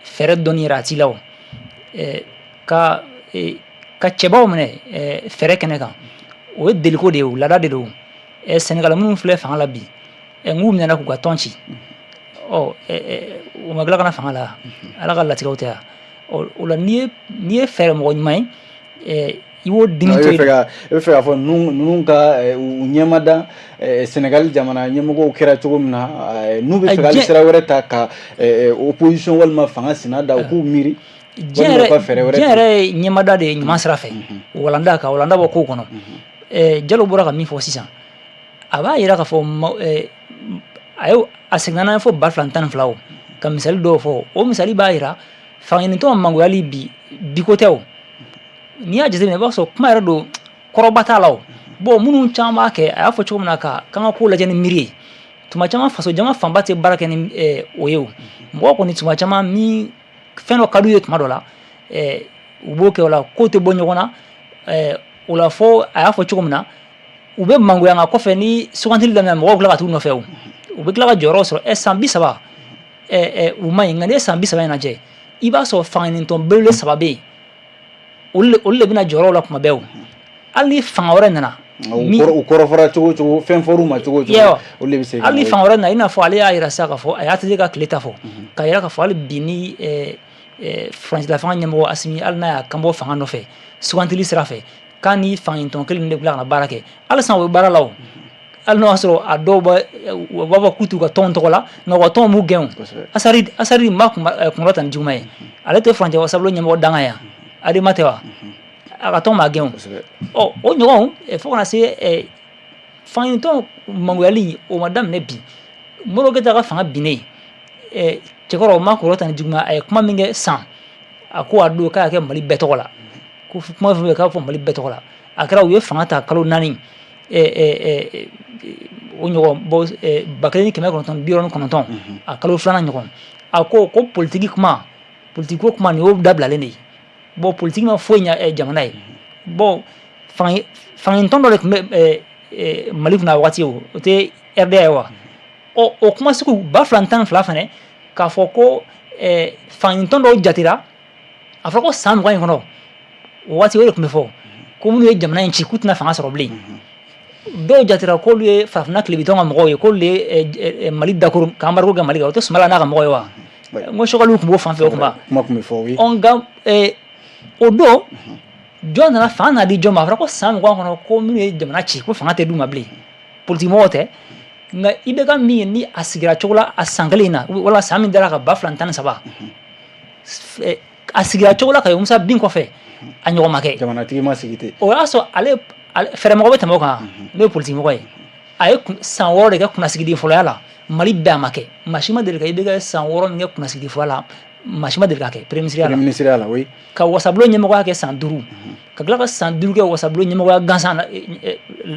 B: fɛɛrɛ dɔnni yɛrɛ a t'i la. O ka cɛbaw minɛ fɛɛrɛ kɛnɛ kan, o ye deliko de ye, o laada de don. Sɛnɛgali minnu filɛ fanga la bi, n k'u minɛna k'u ka tɔn ci, ɔ u ma tila ka na fanga la, Ala ka latigɛw tɛ yan. Ɔ o la, n'i ye fɛɛrɛ mɔgɔ ɲuman ye, i b'o dimi to
A: yen. I bɛ fɛ k'a fɔ ninnu ka u ɲɛmada Sɛnɛgali jamana ɲɛmɔgɔw kɛra cogo min na, n'u bɛ fɛ ka sira wɛrɛ ta ka opposition walima fanga sina da, u k'u miiri.
B: Diɲɛ yɛrɛ ye ɲɛmada de ye ɲuman sira fɛ, walanda ka walanda bɔ kow kɔnɔ. Jalo bɔra ka min fɔ sisan, a b'a yira k'a fɔ a ye a seginna n'a ye fɔ 2012, o ka misali dɔw fɔ, o misali b'a yira fangaɲinitɔn mangoyali bi biko tɛ. O n'i y'a jateminɛ, i b'a sɔrɔ kuma yɛrɛ don, kɔrɔba t'a la. O bon, minnu caman b'a kɛ, a y'a fɔ cogo min na, ka k'an ka ko lajɛ ni miiri ye, tuma caman faso jama fanba tɛ baara kɛ ni o ye. O mɔgɔ kɔni, tuma caman ni fɛn dɔ ka d'u ye, tuma dɔ la u b'o kɛ, o la ko tɛ bɔ ɲɔgɔn na. O la fɔ a y'a fɔ cogo min na, u bɛ mangoya, nka kɔfɛ ni sugantili daminɛ, mɔgɔw tila ka t'u nɔfɛ, o u bɛ tila ka jɔyɔrɔ sɔrɔ. San 30 u ma ɲi, nka n'i ye san 30 in lajɛ, i b'a sɔrɔ fangaɲinitɔn belebele saba bɛ yen, olu de bɛna jɔyɔrɔ la kuma bɛɛ. O hali ni fanga wɛrɛ nana,
A: u kɔrɔfɔra cogo o cogo, fɛn fɔr'u ma cogo o cogo, olu de bɛ se.
B: Hali ni fanga wɛrɛ nana, i n'a fɔ ale y'a yira sisan k'a fɔ a y'a ATT ka tile ta fɔ, k'a yira k'a fɔ hali bi ni furancɛla fanga ɲɛmɔgɔ Asimi, hali n'a y'a kanbɔ fanga nɔfɛ sugantili sira fɛ, k'a ni fangaɲinitɔn kelen de bila ka na baara kɛ, hali sisan u bɛ baara la. O hali n'o y'a sɔrɔ a dɔw bɛ, u b'a fɔ k'u t'u ka tɔn tɔgɔ la, nka u ka tɔn b'u gɛn. O Asari ma kunkɔrɔ ta ni juguman ye, ale tɛ furancɛ wasabulon ɲɛmɔgɔ danga yan, Adema tɛ wa? A ka tɔn m'a gɛn. O ɔ o ɲɔgɔn fo kana se fangaɲinitɔn mangoyali, o ma daminɛ bi. Modibo Keyita ka fanga binnen, cɛkɔrɔ ma kɔrɔ ta ni juguman, a ye kuma min kɛ san, a ko a don k'a y'a kɛ Mali bɛɛ tɔgɔ la, ko kuma fɛn fɛn k'a fɔ Mali bɛɛ tɔgɔ la. A kɛra u ye fanga ta kalo 4, o ɲɔgɔn bɔ 1969, a kalo filanan ɲɔgɔn, a ko ko politiki kuma, politiki ko kuma, nin y'o dabilalen de ye. Bon, politiki ma foyi ɲɛ jamana ye. Bon, fangaɲinitɔn dɔ de tun bɛ Mali kunna a waati, o tɛ RDA ye wa? Ɔ o kuma sugu 2012 fana, k'a fɔ ko fangaɲinitɔn dɔw jatera, a fɔra ko san 20 in kɔnɔ, o waati o de tun bɛ fɔ ko minnu ye jamana in ci, k'u tɛna fanga sɔrɔ bilen. Dɔw jatera k'olu ye farafinna tilebintɔn ka mɔgɔw ye, k'olu de ye Mali dakoro ka embargo kɛ Mali kan. O tɛ Sumala n'a ka mɔgɔw ye wa? N ko Choguel tun b'o fan fɛ o kuma.
A: Kuma tun bɛ fɔ, oui.
B: Ɔ, nka o don, jɔn nana fanga nana di jɔn ma? A fɔra ko san 20 kɔnɔ, ko minnu ye jamana ci, ko fanga tɛ d'u ma bilen, politique mɔgɔw tɛ. Nka IBK min ye, ni a sigira cogo la a san kelen in na, wala san min dara ka 2013, a sigira cogo la ka ye Musa bin kɔfɛ, a ɲɔgɔn ma kɛ.
A: Jamanatigi ma sigi ten.
B: O y'a sɔrɔ ale fɛɛrɛmɔgɔ bɛ tɛmɛ o kan, n'o ye politique mɔgɔ ye. A ye san 6 de kɛ kunnasigiden fɔlɔya la Mali bɛɛ. A ma kɛ, maa si ma deli ka IBK san 6 min kɛ kunnasigiden fɔlɔya la, maa si ma deli ka kɛ premier ministre ya la.
A: Premier ministre ya la, oui.
B: Ka wasabulon ɲɛmɔgɔya kɛ san 5, ka tila ka san 5 kɛ wasabulon ɲɛmɔgɔya gansan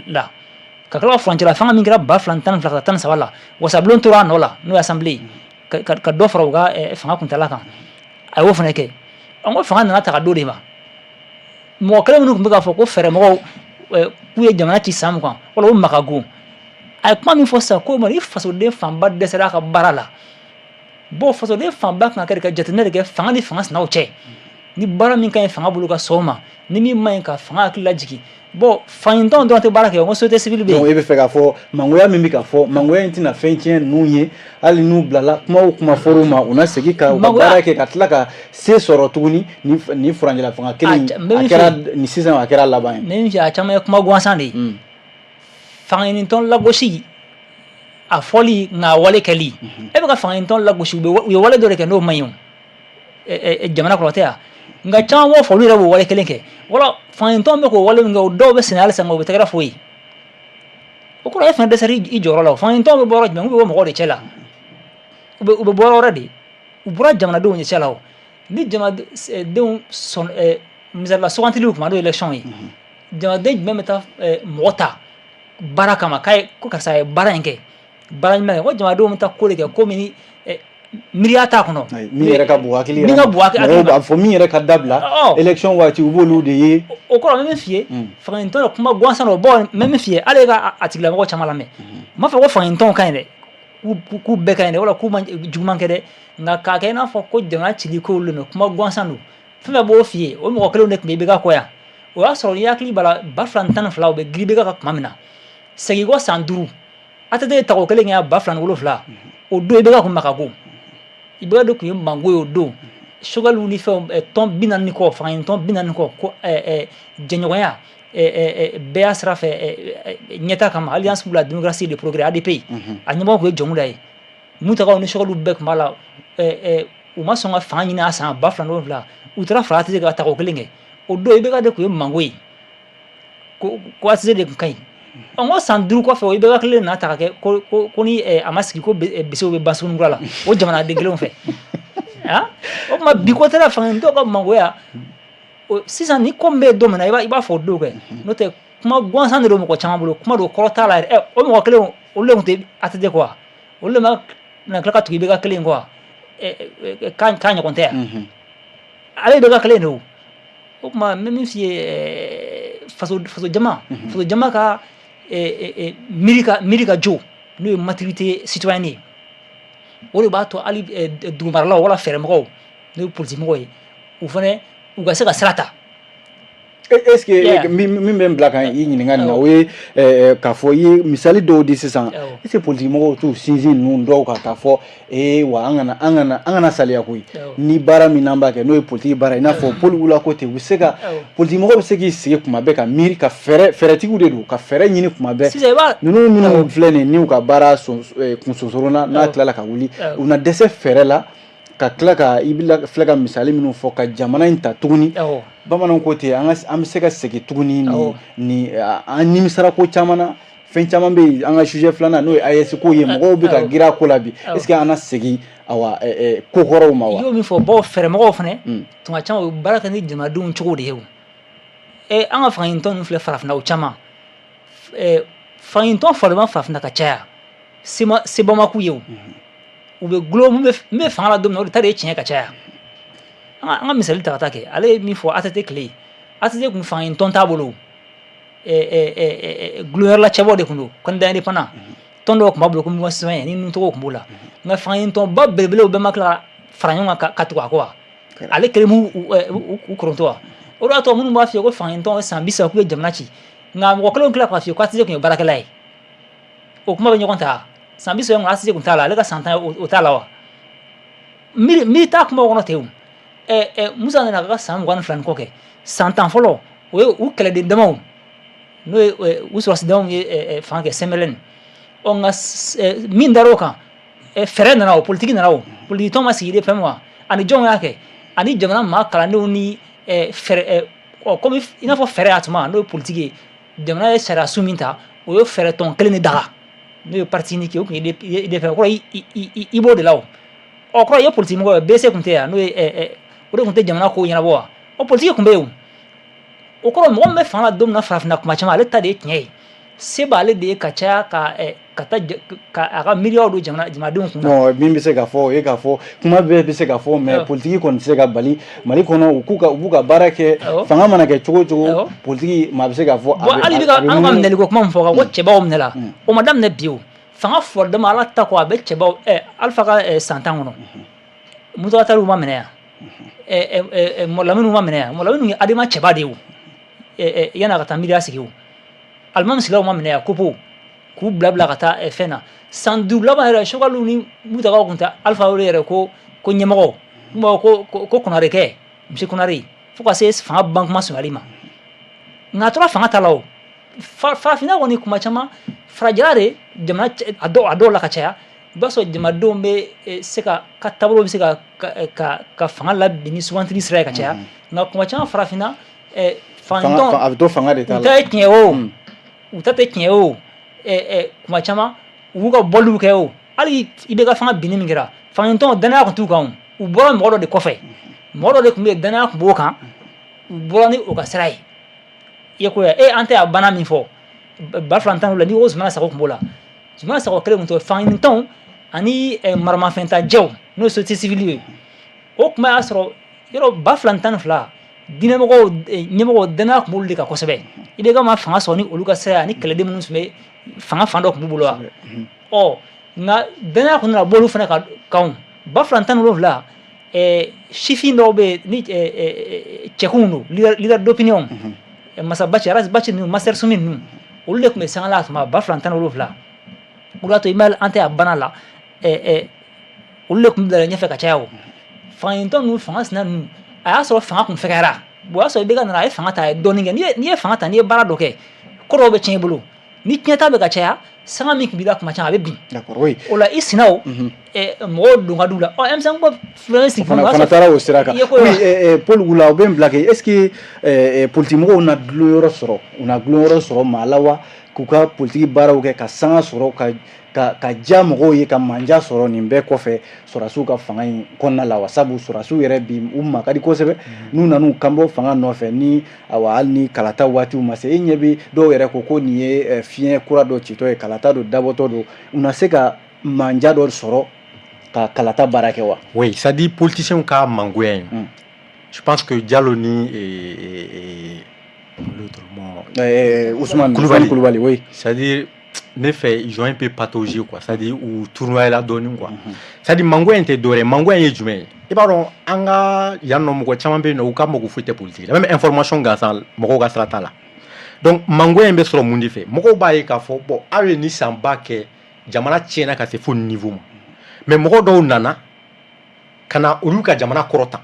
B: la, ka tila ka furancɛla fanga min kɛra 2012 ka taa 13 la, wasabulon tora a nɔ la, n'o ye assemblée ye, ka dɔ fara u ka fanga kuntala kan. A y'o fana kɛ. An ko fanga nana ta ka d'o de ma. Mɔgɔ kelen minnu tun bɛ k'a fɔ ko fɛɛrɛmɔgɔw k'u ye jamana ci san 20, wala o makago, a ye kuma min fɔ sisan ko ma, ni fasoden fanba dɛsɛra a ka baara la. Bon, fasoden fanba kan ka kɛ ka jateminɛ de kɛ fanga ni fanga sinaw cɛ. Ni baara min ka ɲi fanga bolo, ka sɔn o ma, ni min ma ɲi, ka fanga hakili lajigin. Bon, faɲintɔn dɔrɔn tɛ baara kɛ, n ko société civile bɛ yen.
A: Donc e bɛ fɛ k'a fɔ mangoya min bɛ ka fɔ, mangoya in tɛna fɛn tiɲɛ ninnu ye, hali n'u bilala, kuma o kuma fɔr'u ma, u na segin ka u ka baara kɛ, ka tila ka se sɔrɔ tuguni ni furancɛla fanga kelen in. A kɛra ni sisan, a kɛra laban ye.
B: N bɛ min f'i ye, a caman ye kuma gansan de ye. Fangaɲinitɔn lagosi a fɔli, nka a wale kɛli, e bɛ ka fangaɲinitɔn lagosi, u ye wale dɔ de kɛ n'o man ɲi o jamana kɔnɔ tɛ yan. Nka caman b'o fɔ, olu yɛrɛ b'o wale kelen kɛ. Wala fangaɲinitɔn bɛ k'o wale min kɛ, o dɔw bɛ senna halisa, nka u bɛ tɛgɛrɛ f'o ye. O kɔrɔ, e fana dɛsɛra i jɔyɔrɔ la. O fangaɲinitɔn bɛ bɔ yɔrɔ jumɛn? U bɛ bɔ mɔgɔw de cɛ la, u bɛ bɔ yɔrɔ wɛrɛ de, u bɔra jamanadenw de cɛ la. O ni jamanadenw sɔn, misali la, sugantiliw kuma, n'o ye élection ye, jamanaden jumɛn bɛ taa mɔgɔ ta baara kama k'a ye ko karisa ye baara in kɛ, baara ɲuman kɛ? Ko jamanadenw bɛ taa ko de kɛ, ko min miiriya t'a kɔnɔ.
A: Min yɛrɛ ka bon hakili
B: yɛrɛ, min ka bon hakili.
A: Mɔgɔw b'a fɔ min yɛrɛ ka dabila élection waati, u b'olu de ye.
B: O kɔrɔ, n bɛ min f'i ye, fangaɲinitɔn ye kuma gansan don. Bon, n bɛ min f'i ye, hali e ka a tigilamɔgɔ caman lamɛn, n m'a fɔ ko fangaɲinitɔnw ka ɲi dɛ, k'u bɛɛ ka ɲi dɛ, wala k'u ma juguman kɛ dɛ. Nka k'a kɛ i n'a fɔ ko jamana cili ko olu don, kuma gansan don. Fɛn fɛn b'o f'i ye, o mɔgɔ kelenw de tun bɛ IBK kɔ yan. O y'a sɔrɔ n'i hakili b'a la, 2012, u bɛ girin IBK kan tuma min na, segin kɔ san 5, ATT ye tako kelen kɛ 2007. O don, IBK kun makago, IBK de tun ye mango ye o don. Choguel ni fɛnw, tɔn 40 ni kɔ, fangaɲini tɔn 40 kɔ, ko jɛɲɔgɔnya bɛɛ y'a sira fɛ ɲɛta kama, Alliance pour la démocratie et le progrès, ADP, a ɲɛmɔgɔ tun ye Dioncounda ye. Mutagaw ni Choguel bɛɛ tun b'a la. U ma sɔn ka fanga ɲini a san 2007, u taara fara ATT ka tako kelen kɛ. O don, IBK de tun ye mango ye, ko ATT de tun ka ɲi. Ɔ, n ko san 5 kɔfɛ, o IBK kelen nana ta ka kɛ ko ni a ma sigi, ko besew bɛ ban Sugunikura la, o jamanaden kelenw fɛ. O tuma, bi ko tɛ fangaɲinitɔw ka mangoya. Sisan ni ko min bɛ don min na, i b'a fɔ o don kɛ. N'o tɛ, kuma gansan de don mɔgɔ caman bolo, kuma don kɔrɔ t'a la yɛrɛ. O mɔgɔ kelenw, olu de tun tɛ ATT kɔ wa? Olu de ma na tila ka tugu IBK kelen kɔ wa? K'a ɲɔgɔn tɛ yan, ale IBK kelen de. O tuma, n bɛ min f'i ye, faso jama ka miiri ka jo, n'o ye maturité citoyenne ye, o de b'a to hali dugumaralaw wala fɛɛrɛmɔgɔw, n'o ye politique mɔgɔw ye, u fana u ka se ka sira ta.
A: Est ce que min bɛ n bila ka i ɲininka nin na, o ye k'a fɔ i ye misali dɔw di sisan, est ce que politique mɔgɔw t'u sinsin ninnu dɔw kan k'a fɔ ee wa an kana saliya koyi, ni baara min n'an b'a kɛ, n'o ye politique baara ye, i n'a fɔ Paul Wula ko ten, u bɛ se ka politique mɔgɔw bɛ se k'i sigi kuma bɛɛ ka miiri ka fɛɛrɛ, fɛɛrɛtigiw de don, ka fɛɛrɛ ɲini kuma bɛɛ? Ninnu minnu filɛ nin ye, n'u ka baara kunsosoronna, n'a tilala ka wuli, u na dɛsɛ fɛɛrɛ la ka tila ka i filɛ ka misali minnu fɔ, ka jamana in ta tuguni. Bamananw ko ten, an bɛ se ka segin tuguni ni an nimisara ko caman na, fɛn caman bɛ yen. An ka sujet filanan, n'o ye AES ko ye, mɔgɔw bɛ ka girin a ko la bi. Est ce que an na segin awa ko kɔrɔw ma wa?
B: I y'o min fɔ, bawo fɛɛrɛmɔgɔw fana tuma caman u bɛ baara kɛ ni jamanadenw cogo de ye. O an ka fangaɲinitɔn ninnu filɛ, farafinna, o caman fangaɲinitɔn falen ma farafinna ka caya, seba ma k'u ye. O u bɛ gulon min bɛ fanga la don min na, o de ta de ye tiɲɛ ka caya. An ka misali ta ka taa kɛ, ale ye min fɔ ATT tile, ATT kun fangaɲinitɔn t'a bolo, gulonyɔrɔla cɛbɔ de tun don, candidat indépendant. Tɔn dɔw tun b'a bolo ko mouvement citoyen ni ninnu tɔgɔw tun b'o la. Nka fangaɲinitɔnba belebelew bɛɛ ma tila ka fara ɲɔgɔn kan ka tugu a kɔ wa? Ale kelen m'u kɔrɔtɔ wa? O de y'a to minnu b'a f'i ye ko fangaɲinitɔn san 30 k'u ye jamana ci. Nka mɔgɔ kelenw tila k'a f'i ye ko ATT tun ye baarakɛla ye. O kuma bɛ ɲɔgɔn ta. San 30 kɔnɔ, ATT tun t'a la, ale ka san 10 o t'a la wa? Miiri miiri t'a kuma kɔnɔ ten o. Ɛ ɛ Musa nana ka san 22 ni kɔ kɛ. San 10 fɔlɔ, o ye u kɛlɛden damaw, n'o ye u sɔrɔdasi damaw ye fanga kɛ CMLN. Ɔ, nka min dar'o kan, fɛɛrɛ nana, o politiki nana, o politiki tɔn ma sigi IDPM wa? Ani jɔnw y'a kɛ? Ani jamana maa kalandenw ni fɛɛrɛ. Ɔ, komi i n'a fɔ fɛɛrɛ y'a tuma, n'o ye politiki ye, jamana ye sariya sun min ta, o ye fɛɛrɛ tɔn kelen de daga, n'o ye parti unique ye. O tun ye IDPM. O kɔrɔ, i b'o de la. O ɔ kɔrɔ, i ye politiki mɔgɔ ye. BC tun tɛ yan, n'o ye o de tun tɛ jamana ko ɲɛnabɔ wa? O politiki tun bɛ yen. O kɔrɔ, mɔgɔ min bɛ fanga la don min na farafinna, kuma caman ale ta de ye tiɲɛ ye, se b'ale de ye ka caya ka taa ka a ka miiriyaw don jamanadenw kun.
A: Non, min bɛ se ka fɔ, o ye k'a fɔ kuma bɛɛ bɛ se ka fɔ, mais politiki kɔni tɛ se ka bali Mali kɔnɔ. U k'u ka u b'u ka baara kɛ. Fanga mana kɛ cogo o cogo, politiki, maa bɛ se k'a fɔ.
B: Bon, hali bi ka an ka minɛli ko kuma min fɔ, ko cɛbaw minɛla, o ma daminɛ bi. O fanga fɔra dama, Ala ta kɔ, a bɛ cɛbaw Alifa ka san 10 kɔnɔ, Mountaga Tall ma minɛ yan, Mɔlaminiw ma minɛ yan. Mɔlaminiw ye ADEMA cɛba de ye o, yan'a ka taa miiriya sigi. O alimami sigilaw ma minɛ yan, kopo k'u bila bila ka taa fɛn na. San 5 laban yɛrɛ, Sogaliw ni Mutagaw tun tɛ Alifa wele yɛrɛ ko ɲɛmɔgɔ, n b'a fɔ ko Konare kɛ misi Konare, fo ka se fanga ban kuma sumayali ma. Nka a tora fanga ta la. O farafinna kɔni, kuma caman farajɛla de jamana a dɔw la ka caya, i b'a sɔrɔ jamanadenw bɛ se ka taabolo bɛ se ka fanga labin ni sugantili sira ye ka caya. Nka kuma caman farafinna,
A: fanga a bɛ to fanga de ta
B: la. U ta ye tiɲɛ o, u ta tɛ tiɲɛ o, kuma caman u b'u ka bɔliw kɛ. O hali i bɛ ka fanga binni min kɛra, fangatɔn danaya tun t'u kan. U bɔra mɔgɔ dɔ de kɔfɛ, mɔgɔ dɔ de tun bɛ yen, danaya tun b'o kan, u bɔra ni o ka sira ye. I ye ko ye e, an tɛ a banna min fɔ 2017, n'i ko Zumana Sako tun b'o la. Zumana Sako kelen tun tɛ fangatɔnw ani maramafɛntajɛw, n'o ye société civile ye. O tuma y'a sɔrɔ yɔrɔ 2012, diinɛmɔgɔw ɲɛmɔgɔw, danaya tun b'olu de kan kosɛbɛ. I bɛ ka ma fanga sɔrɔ ni olu ka sira ani kɛlɛden minnu tun bɛ fanga fan dɔ tun b'u bolo wa. Ɔ, nka danaya tun nana bɔ olu fana kan 2017. Sifin dɔw bɛ yen ni cɛkunw don, leader d'opinion, Masa Bathily, Ras Bath ninnu, Master Soumy ninnu, olu de tun bɛ sanga la a tuma 2017. O de y'a to i ma an tɛ a banna la, olu de tun bila ɲɛfɛ ka caya. O fangatɔ ninnu, fanga sina ninnu, a y'a sɔrɔ fanga kun fɛgɛyara. O y'a sɔrɔ i bɛ ka nana, a ye fanga ta, a ye dɔɔnin kɛ. N'i ye fanga ta, n'i ye baara dɔ kɛ, ko dɔw bɛ tiɲɛ i bolo. Ni tiɲɛta bɛ ka caya, sanga min tun b'i la, kuma caman a bɛ bin. O la i sinaw mɔgɔw don ka d'u la. Ɔ, M5 ko filɛ sigi.
A: Fana taara o sira kan. Oui, Paul Wula, o bɛ n bila kɛ, est ce que politique mɔgɔw na dulon yɔrɔ sɔrɔ, u na dulon yɔrɔ sɔrɔ maa la wa, k'u ka politique baaraw kɛ ka sanga sɔrɔ, ka diya mɔgɔw ye, ka manja sɔrɔ nin bɛɛ kɔfɛ sɔrɔdasiw ka fanga in kɔnɔna la wa? Sabu sɔrɔdasiw yɛrɛ bi, u ma ka di kosɛbɛ n'u nan'u kanbɔ fanga nɔfɛ ni awa, hali ni kalata waatiw ma se. E ɲɛ bɛ dɔw yɛrɛ ko nin ye fiɲɛ kura dɔ citɔ ye, kalata dɔ dabɔtɔ don. U na se ka manja dɔ sɔrɔ ka kalata baara kɛ wa?
C: Oui, c'est à dire politiciens ka mangoya in, je pense que Diallo ni et l'autre,
A: bon, Ousmane Koulibaly, Koulibaly, oui.
C: C'est à dire ne fɛ, ils ont un peu pataugé quoi, c'est à dire u tournoyé la dɔɔnin quoi. C'est à dire mangoya in tɛ dɔwɛrɛ ye. Mangoya in ye jumɛn ye? I b'a dɔn, an ka yan nɔ, mɔgɔ caman bɛ yen nɔ, u ka mago foyi tɛ politique la, même information gansan, mɔgɔw ka sira t'a la. Donc mangoya in bɛ sɔrɔ mun de fɛ? Mɔgɔw b'a ye k'a fɔ bon, aw ye nin sanba kɛ, jamana tiɲɛna ka se fo niveau ma, mais mɔgɔ dɔw nana ka na olu ka jamana kɔrɔta.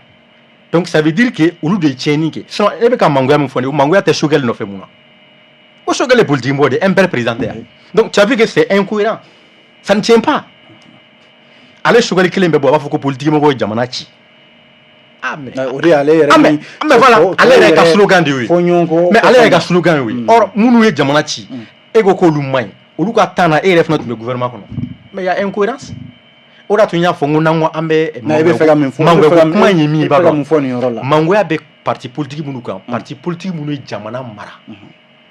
C: Donc ça veut dire que olu de ye tiɲɛni kɛ. Sinon e bɛ ka mangoya min fɔ nin ye, o mangoya tɛ Choguel nɔfɛ mun na? Ko Choguel ye politique mɔgɔ de ye, MPR président tɛ yan. Donc tu as vu que c'est incohérent, ça ne tient pas. Ale Choguel kelen bɛ bɔ, a b'a fɔ ko politique mɔgɔw ye jamana ci.
A: Ah mais o de y'ale yɛrɛ.
C: Ah mais voilà, ale yɛrɛ ka slogan de y'o ye.
A: Fɔ ɲɔgɔn kɔ.
C: Mais ale yɛrɛ ka slogan y'o ye. Or minnu ye jamana ci, e ko k'olu man ɲi, olu ka temps na, e yɛrɛ fana tun bɛ gouvernement kɔnɔ. Mais il y a incohérence. O de y'a to n y'a fɔ n ko n'an ko an bɛ
A: Na, i bɛ fɛ ka min fɔ,
C: mangoya kuma in ye min ye, i b'a
A: dɔn mun fɔ nin yɔrɔ la?
C: Mangoya bɛ parti politique minnu kan, parti politique minnu ye jamana mara,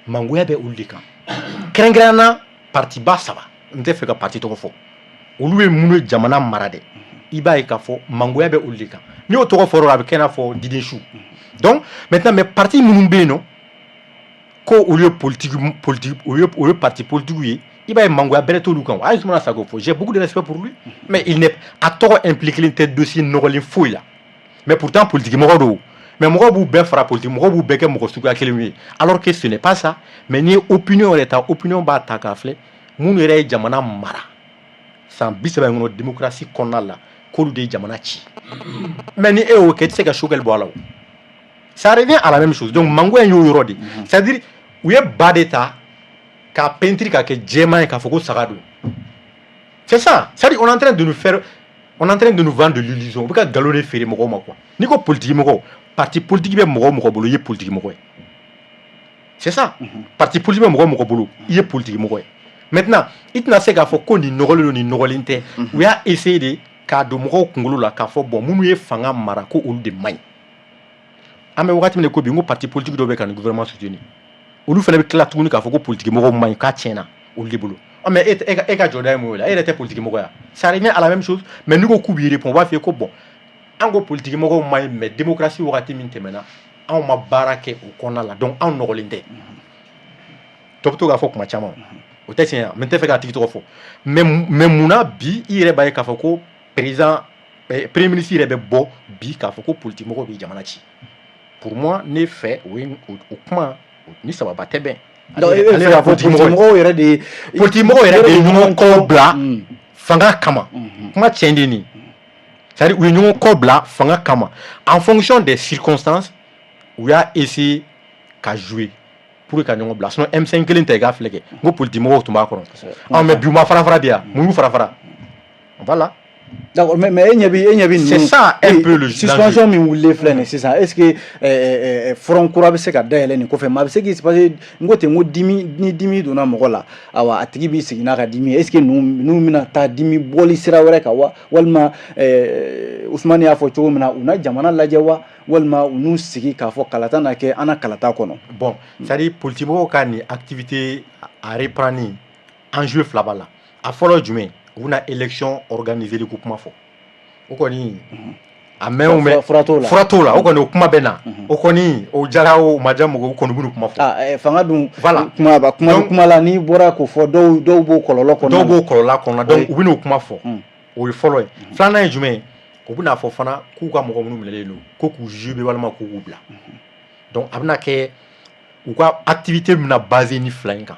C: mangoya bɛ olu de kan, kɛrɛnkɛrɛnnenya na parti ba saba. N tɛ fɛ ka parti tɔgɔ fɔ. Olu ye minnu ye jamana mara dɛ, i b'a ye k'a fɔ mangoya bɛ olu de kan. N'i y'o tɔgɔ fɔ, a bɛ kɛ i n'a fɔ diden su. Donc maintenant, mais parti minnu bɛ yen nɔ, ko olu ye politique, olu ye parti politique ye, i b'a ye mangoya bɛrɛ t'olu kan. A ye Zoumana Sako fɔ, j'ai beaucoup de respect pour lui, mais il n'est a tɔgɔ impliqué tɛ dossier nɔgɔlen foyi la, mais pourtant politique mɔgɔ don. Mais mɔgɔw b'u bɛɛ fara politique, mɔgɔw b'u bɛɛ kɛ mɔgɔ suguya kelen ye, alors que ce n'est pas ça. Mais n'i ye opinion yɛrɛ ta, opinion b'a ta k'a filɛ, minnu yɛrɛ ye jamana mara san 30 in kɔnɔ démocratie kɔnɔna la, k'olu de ye jamana ci. Mais ni e y'o kɛ, i tɛ se ka Choguel bɔ a la o. Ça revient à la même chose. Donc mangoya in y'o yɔrɔ de, c'est à dire u ye ba de ta k'a peinture k'a kɛ jɛman ye, k'a fɔ ko saga don. C'est ça. C'est à dire on est en train de nous faire, on est en train de nous vendre de l'illusion. U bɛ ka nkalon de feere mɔgɔw ma quoi. N'i ko politique mɔgɔw, parti politique bɛ mɔgɔ o mɔgɔ bolo, i ye politique mɔgɔ ye. C'est ça. Parti politique bɛ mɔgɔ o mɔgɔ bolo, i ye politique mɔgɔ ye. Maintenant, i tɛna se k'a fɔ ko nin nɔgɔlen don, nin nɔgɔlen tɛ. U y'a essayer de k'a don mɔgɔw kunkolo la k'a fɔ bon, minnu ye fanga mara, ko olu de man ɲi. An bɛ wagati min na ko bi, n ko parti politique dɔw bɛ ka nin gouvernement soutenir, olu fana bɛ tila tuguni k'a fɔ ko politique mɔgɔw man ɲi, k'a tiɲɛna olu de bolo. Ah, mais e ka jɔda ye mun ye o la? E yɛrɛ tɛ politique mɔgɔ ya? Ça revient à la même chose. Mais n'i ko k'u b'i répond, u b'a fɔ i ye ko bon, an ko politique mɔgɔw man ɲi, mais démocratie wagati min tɛmɛna, anw ma baara kɛ o kɔnɔna la, donc anw nɔgɔlen tɛ. Dɔ bɛ to k'a fɔ kuma caman, o tɛ tiɲɛ ye, mais n tɛ fɛ k'a tigi tɔgɔ fɔ. Mais munna bi i yɛrɛ b'a ye k'a fɔ ko président, premier ministre yɛrɛ bɛ bɔ bi k'a fɔ ko politique mɔgɔw bɛ jamana ci? Pour moi, ne fɛ, o ye o kuma ni sababa tɛ bɛn.
A: Donc e bɛ fɛ k'a fɔ politique mɔgɔw yɛrɛ de ye
C: Politique mɔgɔw yɛrɛ de ye ɲɔgɔn kɔ bila fanga kama. Kuma tiɲɛ de nin, c'est à dire u ye ɲɔgɔn kɔ bila fanga kama. En fonction des circonstances, u y'a essayer ka jouer pour que ka ɲɔgɔn bila. Sinon M5 kelen tɛ, i k'a filɛ kɛ, n ko politique mɔgɔw tun b'a kɔnɔ. Ah, mais bi u ma fara fara bi yan, mun y'u fara fara? Voilà.
A: D'accord, mais e ɲɛ bi
C: C'est ça un peu le
A: suspension min wulilen filɛ nin sisan, est ce que front kura bɛ se ka dayɛlɛ nin kɔfɛ? Maa bɛ se k'i, parce que n ko ten, n ko dimi, ni dimi donna mɔgɔ la, awa, a tigi b'i sigi n'a ka dimi ye. Est ce que ninnu bɛna taa dimi bɔli sira wɛrɛ kan wa, walima Usumani y'a fɔ cogo min na, u na jamana lajɛ wa, walima u n'u sigi k'a fɔ kalata na kɛ, an na kalata kɔnɔ?
C: Bon, c'est à dire politique mɔgɔw ka nin activité a reprendre, enjeu fila b'a la. A fɔlɔ ye jumɛn? U bɛna élection organiser ko kuma fɔ, o kɔni a mɛn o mɛn.
A: Fura t'o la.
C: Fura t'o la, o kɔni o kuma bɛ na. O kɔni o jara, o ma diya mɔgɔw, o kɔni b'u kuma fɔ.
A: Ah, fanga dun.
C: Voilà.
A: Kuma ba kuma.
C: Donc
A: kuma la, n'i bɔra k'o fɔ, dɔw b'o kɔlɔlɔ kɔnɔna.
C: Dɔw b'o kɔlɔlɔ kɔnɔna, donc u bɛn'o kuma fɔ. O ye fɔlɔ ye. Filanan ye jumɛn ye? U bɛna fɔ fana k'u ka mɔgɔ minnu minɛlen don, ko k'u juger walima k'u k'u bila. Donc a bɛna kɛ u ka activité bɛna baser ni fila in kan.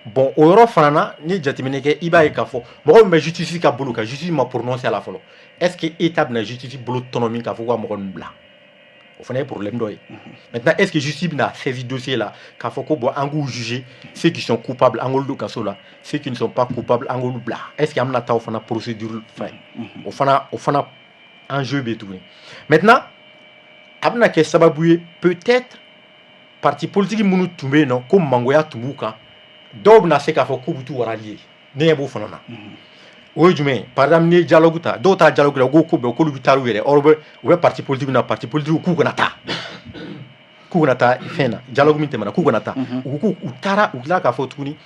C: Bon, o yɔrɔ fana na, n'i ye jateminɛ kɛ, i b'a ye k'a fɔ mɔgɔ min bɛ justice ka bolo kan, justice ma prononcé a la fɔlɔ. Est ce que état bɛna justice bolo tɔnɔ min k'a fɔ k'u ka mɔgɔ ninnu bila? O fana ye problème dɔ ye. Maintenant, est ce que justice bɛna saisir dossier la k'a fɔ ko bon, an k'u juger, ceux qui sont coupables, an k'olu don kaso la, ceux qui ne sont pas coupables, an k'olu bila? Est ce que an bɛna taa o fana procédure fɛ? O fana enjeu bɛ yen tuguni. Maintenant, a bɛna kɛ sababu ye, peut-être parti politique minnu tun bɛ yen nɔ, ko mangoya tun b'u kan, dɔw bɛna se k'a fɔ k'u bɛ t'u rallier. Ne ɲɛ b'o fana na. O ye jumɛn ye? Par exemple, n'i ye dialogue ta, dɔw ta dialogue la, u ko ko bɛn k'olu bɛ taa u yɛrɛ. Or u bɛ parti politique na, parti politique k'u kana taa fɛn na, dialogue min tɛmɛna, k'u kana taa. U ko u taara, u tila k'a fɔ tuguni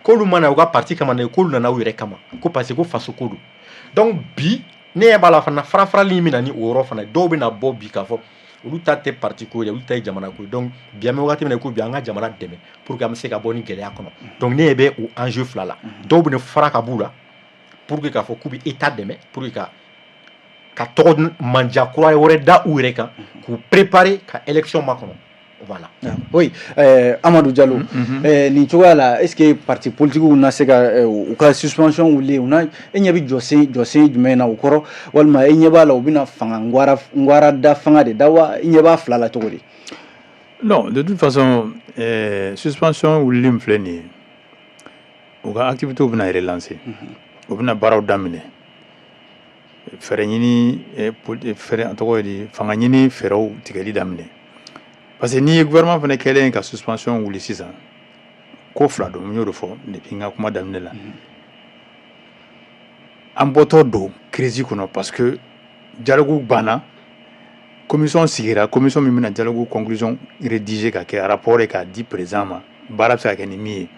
C: k'olu ma na u ka parti kama dɛ, k'olu nana u yɛrɛ kama, ko parce que ko faso ko don. Donc bi ne ɲɛ b'a la fana, fara farali in bɛ na ni o yɔrɔ fana ye. Dɔw bɛna bɔ bi k'a fɔ olu ta tɛ parti ko ye, olu ta ye jamana ko ye. Donc bi, an bɛ wagati min na ko bi, an ka jamana dɛmɛ pour que an bɛ se ka bɔ ni gɛlɛya kɔnɔ. Donc ne ɲɛ bɛ o enjeu fila la. Dɔw bɛ fara ka b'u la pour que k'a fɔ k'u bɛ état dɛmɛ pour que ka tɔgɔ manja kura wɛrɛ da u yɛrɛ kan, k'u préparer ka élection makɔnɔ. Voilà.
A: Oui, Amadou Diallo, nin cogoya la, est ce que parti politique na se ka u ka suspension wuli? U na, e ɲɛ bɛ jɔsen jumɛn na o kɔrɔ, walima e ɲɛ b'a la u bɛna fanga ngwara da fanga de da wa? I ɲɛ b'a fila la cogo di?
D: Non, de toute façon, suspension wulili min filɛ nin ye, u ka activité bɛna relancer, u bɛna baaraw daminɛ, fɛɛrɛ ɲini, fɛɛrɛ, a tɔgɔ ye di, fanga ɲini fɛɛrɛw tigɛli daminɛ. Parce que n'i ye gouvernement fana kɛlen ka suspension wuli sisan, ko fila don. N y'o de fɔ depuis n ka kuma daminɛ la. An bɔtɔ don crise kɔnɔ, parce que dialogue banna, commission sigira, commission min bɛna dialogue conclusion rédiger ka kɛ rapport ye k'a di président ma, baara bɛ se ka kɛ ni min ye.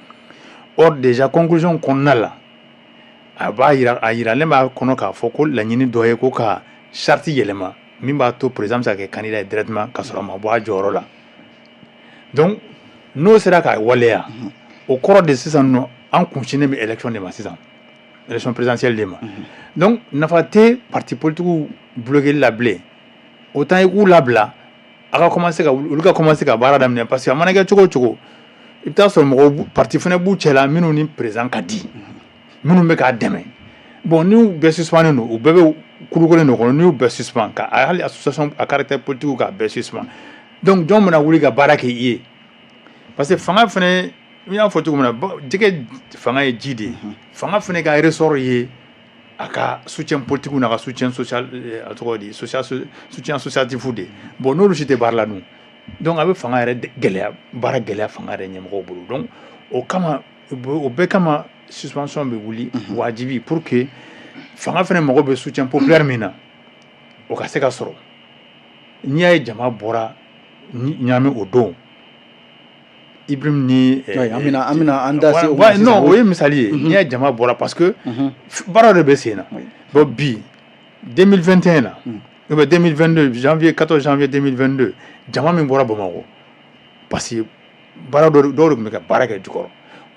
D: Or déjà conclusion kɔnɔna la, a b'a yira, a yiralen b'a kɔnɔ k'a fɔ ko laɲini dɔ ye ko ka charte yɛlɛma min b'a to président bɛ se ka kɛ candidat ye directement ka sɔrɔ a ma bɔ a jɔyɔrɔ la. Donc n'o sera ka waleya, o kɔrɔ de sisan nɔ, an kunsinnen bɛ élection de ma sisan, élection présidentielle de ma. Donc nafa tɛ parti politique bloquer la bilen. Autant i k'u labila, A ka commencer ka olu ka commencer ka baara daminɛ, parce que a mana kɛ cogo o cogo, i bɛ taa sɔrɔ mɔgɔw, parti fana b'u cɛ la minnu ni président ka di, minnu bɛ k'a dɛmɛ. Bon, n'u bɛɛ suspendé don, u bɛɛ bɛ kulu kelen de kɔnɔ. N'u bɛɛ suspend, ka hali association à caractère politique k'a bɛɛ suspend, donc jɔn bɛna wuli ka baara kɛ i ye? Parce que fanga fana, n y'a fɔ cogo min na, jɛgɛ fanga ye ji de ye. Fanga fana ka ressort ye a ka soutien politique n'a ka soutien social, a tɔgɔ di, social, soutien associatif de. Bon, n'olu si tɛ baara la dun, donc a bɛ fanga yɛrɛ gɛlɛya, baara gɛlɛya fanga yɛrɛ ɲɛmɔgɔw bolo. Donc o kama, o bɛɛ kama, suspension bɛ wuli wajibi, pour que fanga fana mago bɛ soutien populaire min na, o ka se ka sɔrɔ. N'i y'a ye jama bɔra ɲaami o don, Ibrahim ni
A: An bɛna an da se o.
D: Non, o ye misali ye. N'i y'a ye jama bɔra, parce que baara de bɛ sen na. Bon, bi 2021 na, ou bien 2022 janvier, 14 janvier 2022, jama min bɔra Bamakɔ, parce que baara dɔw de tun bɛ ka baara kɛ jukɔrɔ.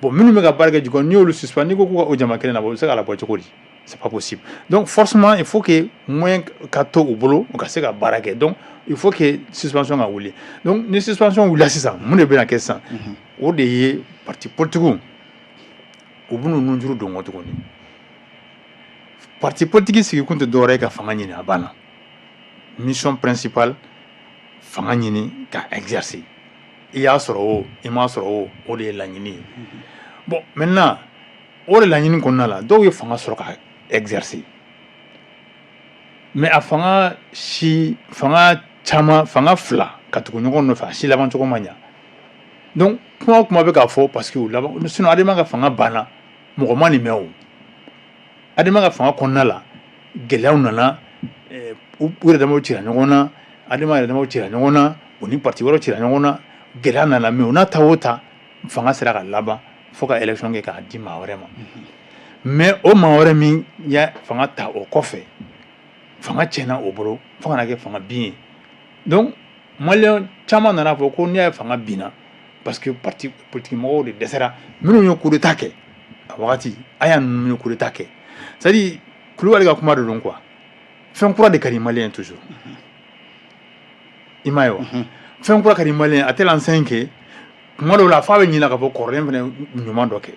D: Bon, minnu bɛ ka baara kɛ jukɔrɔ, n'i y'olu suspend, n'i ko k'u ka o jama kelen na bɔ, u bɛ se k'a labɔ cogo di? C'est pas possible. Donc forcément, il faut que moyen ka to u bolo, u ka se ka baara kɛ. Donc il faut que suspension ka wuli. Donc ni suspension wulila sisan, mun de bɛna kɛ sisan? O de ye parti politique, u bɛn'u nunjuru don kɔ tuguni. Parti politique sigikun tɛ dɔwɛrɛ ye ka fanga ɲini, a banna. Mission principale, fanga ɲini ka exercer. I y'a sɔrɔ o, i m'a sɔrɔ o, o de ye laɲini ye. Bon, maintenant, o de laɲini kɔnɔna la, dɔw ye fanga sɔrɔ ka exercer, mais a fanga si, fanga caman, fanga fila ka tugu ɲɔgɔn nɔfɛ, a si laban cogo ma ɲa. Donc kuma o kuma bɛ k'a fɔ, parce que u laban, sinon ADEMA ka fanga banna, mɔgɔ ma nin mɛn. O ADEMA ka fanga kɔnɔna la, gɛlɛyaw nana, u yɛrɛ damaw cira ɲɔgɔn na, ADEMA yɛrɛ damaw cira ɲɔgɔn na, u ni parti wɛrɛw cira ɲɔgɔn na, gɛlɛya nana. Mais o n'a ta o ta, fanga sera ka laban fo ka élection kɛ k'a di maa wɛrɛ ma. Mais o maa wɛrɛ min ya fanga ta o kɔfɛ, fanga tiɲɛna o bolo fo ka na kɛ fanga bin ye. Donc maliyɛn caman nana fɔ ko n'i y'a ye fanga binna, parce que parti politique mɔgɔw de dɛsɛra, minnu ye coup d'état kɛ a wagati, a y'a ninnu ye coup d'état kɛ. C'est à dire, Kulubali ka kuma de don quoi. Fɛn kura de ka di maliyɛn toujours, i m'a ye wa? Fɛn kura ka di maliyɛn a tɛ enseigne kɛ kuma dɔw la, f'a bɛ ɲinɛ k'a fɔ kɔrɔlen fana ɲuman dɔ kɛ.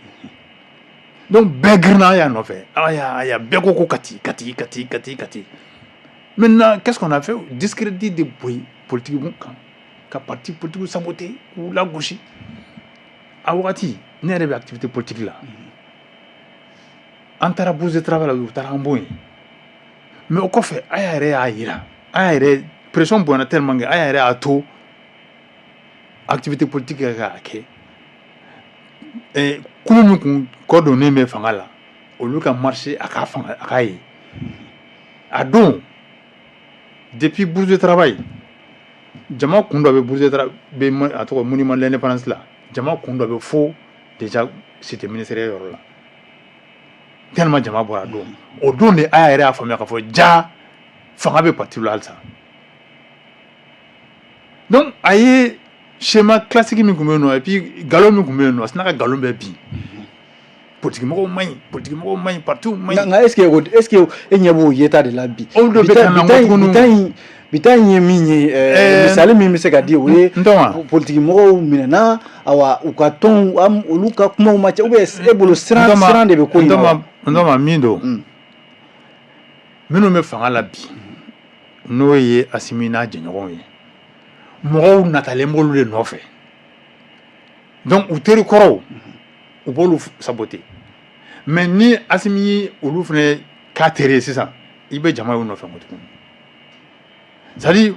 D: Donc bɛɛ girinna a y'a nɔfɛ, a y'a bɛɛ ko Kati, Kati, Kati, Kati, Kati. Maintenant, qu'est-ce qu'on a fait? Discrédit de boyi politique kan, ka parti politique saboter, k'u lagosi. A wagati, ne yɛrɛ bɛ activité politique la, an taara bourse de travail la, u taara an bɔ yen. Mais o kɔfɛ, a y'a yɛrɛ y'a yira, a y'a yɛrɛ pression bonyana tellement que a y'a yɛrɛ y'a to activité politique kɛ k'a kɛ. Kulu min kun kɔ donnen bɛ fanga la, olu ka marché, a ka fanga a k'a ye a don. Depuis bourse de travail, jama kun dɔ bɛ bourse de travail bɛ, a tɔgɔ monument de l'Indépendance la, jama kun dɔ bɛ fo déjà cité ministériel yɔrɔ la, tellement jama bɔra. Don o don de, a yɛrɛ y'a faamuya k'a fɔ ja fanga bɛ parti la halisa. Donc a ye schéma classique min tun bɛ yen nɔ, et puis nkalon min tun bɛ yen nɔ, a sinna ka nkalon bɛɛ bin: politique mɔgɔw man ɲi, politique mɔgɔw man ɲi, partiw man ɲi.
A: Nka est ce que e ɲɛ b'o yeta de la bi?
D: O de bɛ ka na tuguni.
A: Bi ta in ye min ye, misali min bɛ se ka di, o ye politique mɔgɔw minɛna, awa, u ka tɔnw, olu ka kumaw ma ca, ou bien e bolo siran de bɛ ko in na wa?
D: N tɔma, min don, minnu bɛ fanga la bi, n'o ye Asimi n'a jɛɲɔgɔnw ye, mɔgɔw natalen b'olu de nɔfɛ. Donc u teri kɔrɔw, u b'olu saboter. Mais ni Asimi ye olu fana k'a teri ye sisan, i bɛ jama y'u nɔfɛ ko tuguni. C'est à dire,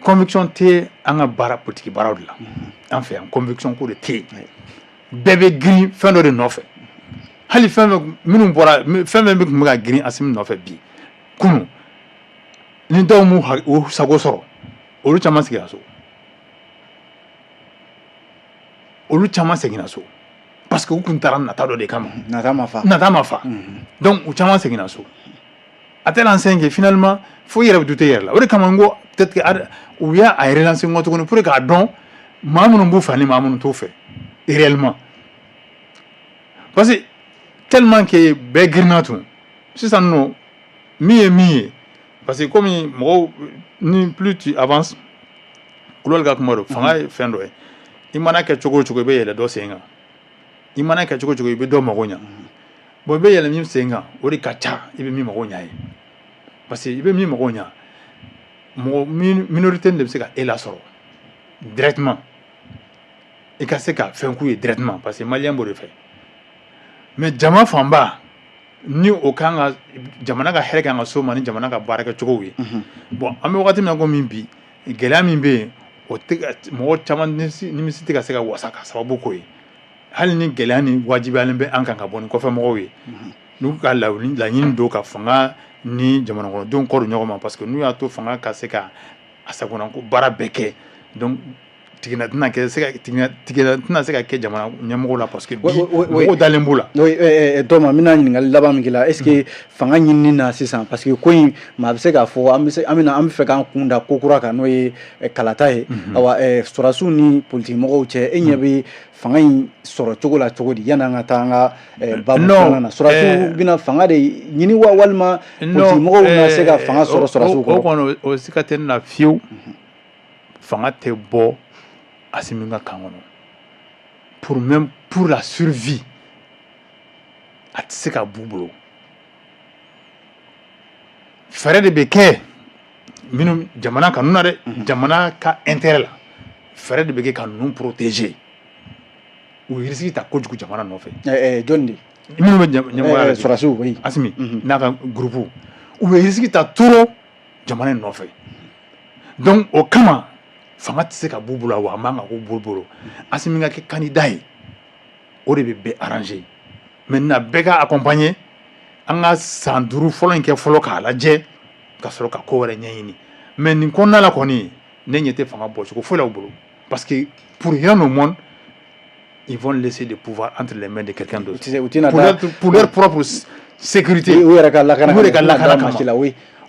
D: conviction tɛ an ka baara, politique baaraw de la an fɛ yan. Conviction ko de tɛ yen. Bɛɛ bɛ girin fɛn dɔ de nɔfɛ. Hali fɛn fɛn minnu bɔra, fɛn fɛn bɛ tun bɛ ka girin Asimi nɔfɛ bi, kunun ni dɔw m'u u sago sɔrɔ, olu caman sigira so, olu caman seginna so, parce que u kun taara nata dɔ de kama.
A: Nata ma fa.
D: Nata ma fa, donc u caman seginna so. À telle enseigne que finalement, fo i yɛrɛ bɛ douter i yɛrɛ la. O de kama n ko peut-être que u y'a a relancer nkɔ tuguni pour que k'a dɔn maa minnu b'u fɛ ani maa minnu t'u fɛ réellement, parce que tellement que bɛɛ girinna tun sisan nɔ min ye min ye. Parce que comme mɔgɔw ni plus tu avances Kulubali ka kuma don. Fanga ye fɛn dɔ ye, i mana kɛ cogo o cogo, i bɛ yɛlɛ dɔ sen kan. I mana kɛ cogo o cogo, i bɛ dɔ mago ɲa. Bon, i bɛ yɛlɛ min sen kan, o de ka ca i bɛ min mago ɲa ye, parce que i bɛ min mago ɲa, mɔgɔ minorité de bɛ se ka e lasɔrɔ directement, i ka se ka fɛn k'u ye directement, parce que malien b'o de fɛ. Mais jama fanba ni o kan ka jamana ka hɛrɛ kan ka s'o ma ni jamana ka baara kɛcogow ye. Bon, an bɛ wagati min na komi bi, gɛlɛya min bɛ yen, o tɛ mɔgɔ caman nimisi tɛ ka se ka wasa ka sababu k'o ye. Hali ni gɛlɛya ni wajibiyalen bɛ an kan ka bɔ ni kɔfɛ mɔgɔw ye, n'u ka laɲini don ka fanga ni jamana kɔnɔdenw kɔ don ɲɔgɔn ma, parce que n'u y'a to fanga ka se ka a sagona ko baara bɛɛ kɛ, donc tigina tɛna kɛ se ka tigina tɛna se ka kɛ jamana ɲɛmɔgɔ la, parce que bi mɔgɔw dalen b'u la.
A: Oui, Tɔma, n bɛna ɲininkali laban min k'i la, est ce que fanga ɲinini na sisan, parce que ko in maa bɛ se k'a fɔ an bɛ se an bɛna an bɛ fɛ k'an kun da ko kura kan, n'o ye kalata ye, awa, sɔrɔdasiw ni politiki mɔgɔw cɛ, e ɲɛ bɛ fanga in sɔrɔ cogo la cogo di, yanni an ka taa an ka baabu filanan na? Sɔrɔdasiw bɛna fanga de ɲini wa, walima politiki mɔgɔw bɛna se ka fanga sɔrɔ sɔrɔdasiw kɔrɔ?
D: O kɔni, o siga tɛ ne la fiyewu. Fanga tɛ bɔ Asimi ka kan kɔnɔ. Pour même pour la survie, a tɛ se ka b'u bolo. Fɛɛrɛ de bɛ kɛ minnu jamana kanu na dɛ, jamana ka intérêt la, fɛɛrɛ de bɛ kɛ ka ninnu protéger. U ye risque ta kojugu jamana nɔfɛ.
A: Jɔn de?
D: Minnu bɛ ɲɛmɔgɔya la.
A: Sɔrɔdasiw, oui.
D: Asimi n'a ka groupe, u bɛ risque ta trop jamana in nɔfɛ. Donc o kama, fanga tɛ se ka b'u bolo, wa a man ka k'u bolo. Asimi ka kɛ candidat ye, o de bɛ bɛɛ arranger. Maintenant, bɛɛ ka accompagner, an ka san 5 fɔlɔ in kɛ fɔlɔ k'a lajɛ, ka sɔrɔ ka ko wɛrɛ ɲɛɲini. Mais nin kɔnɔna la kɔni, ne ɲɛ tɛ fanga bɔcogo foyi la u bolo, parce que pour rien au monde ils vont laisser le pouvoir entre les mains de quelqu'un d'autre. Pour leur propre sécurité.
A: U yɛrɛ ka lakana.
D: U yɛrɛ ka lakana kama,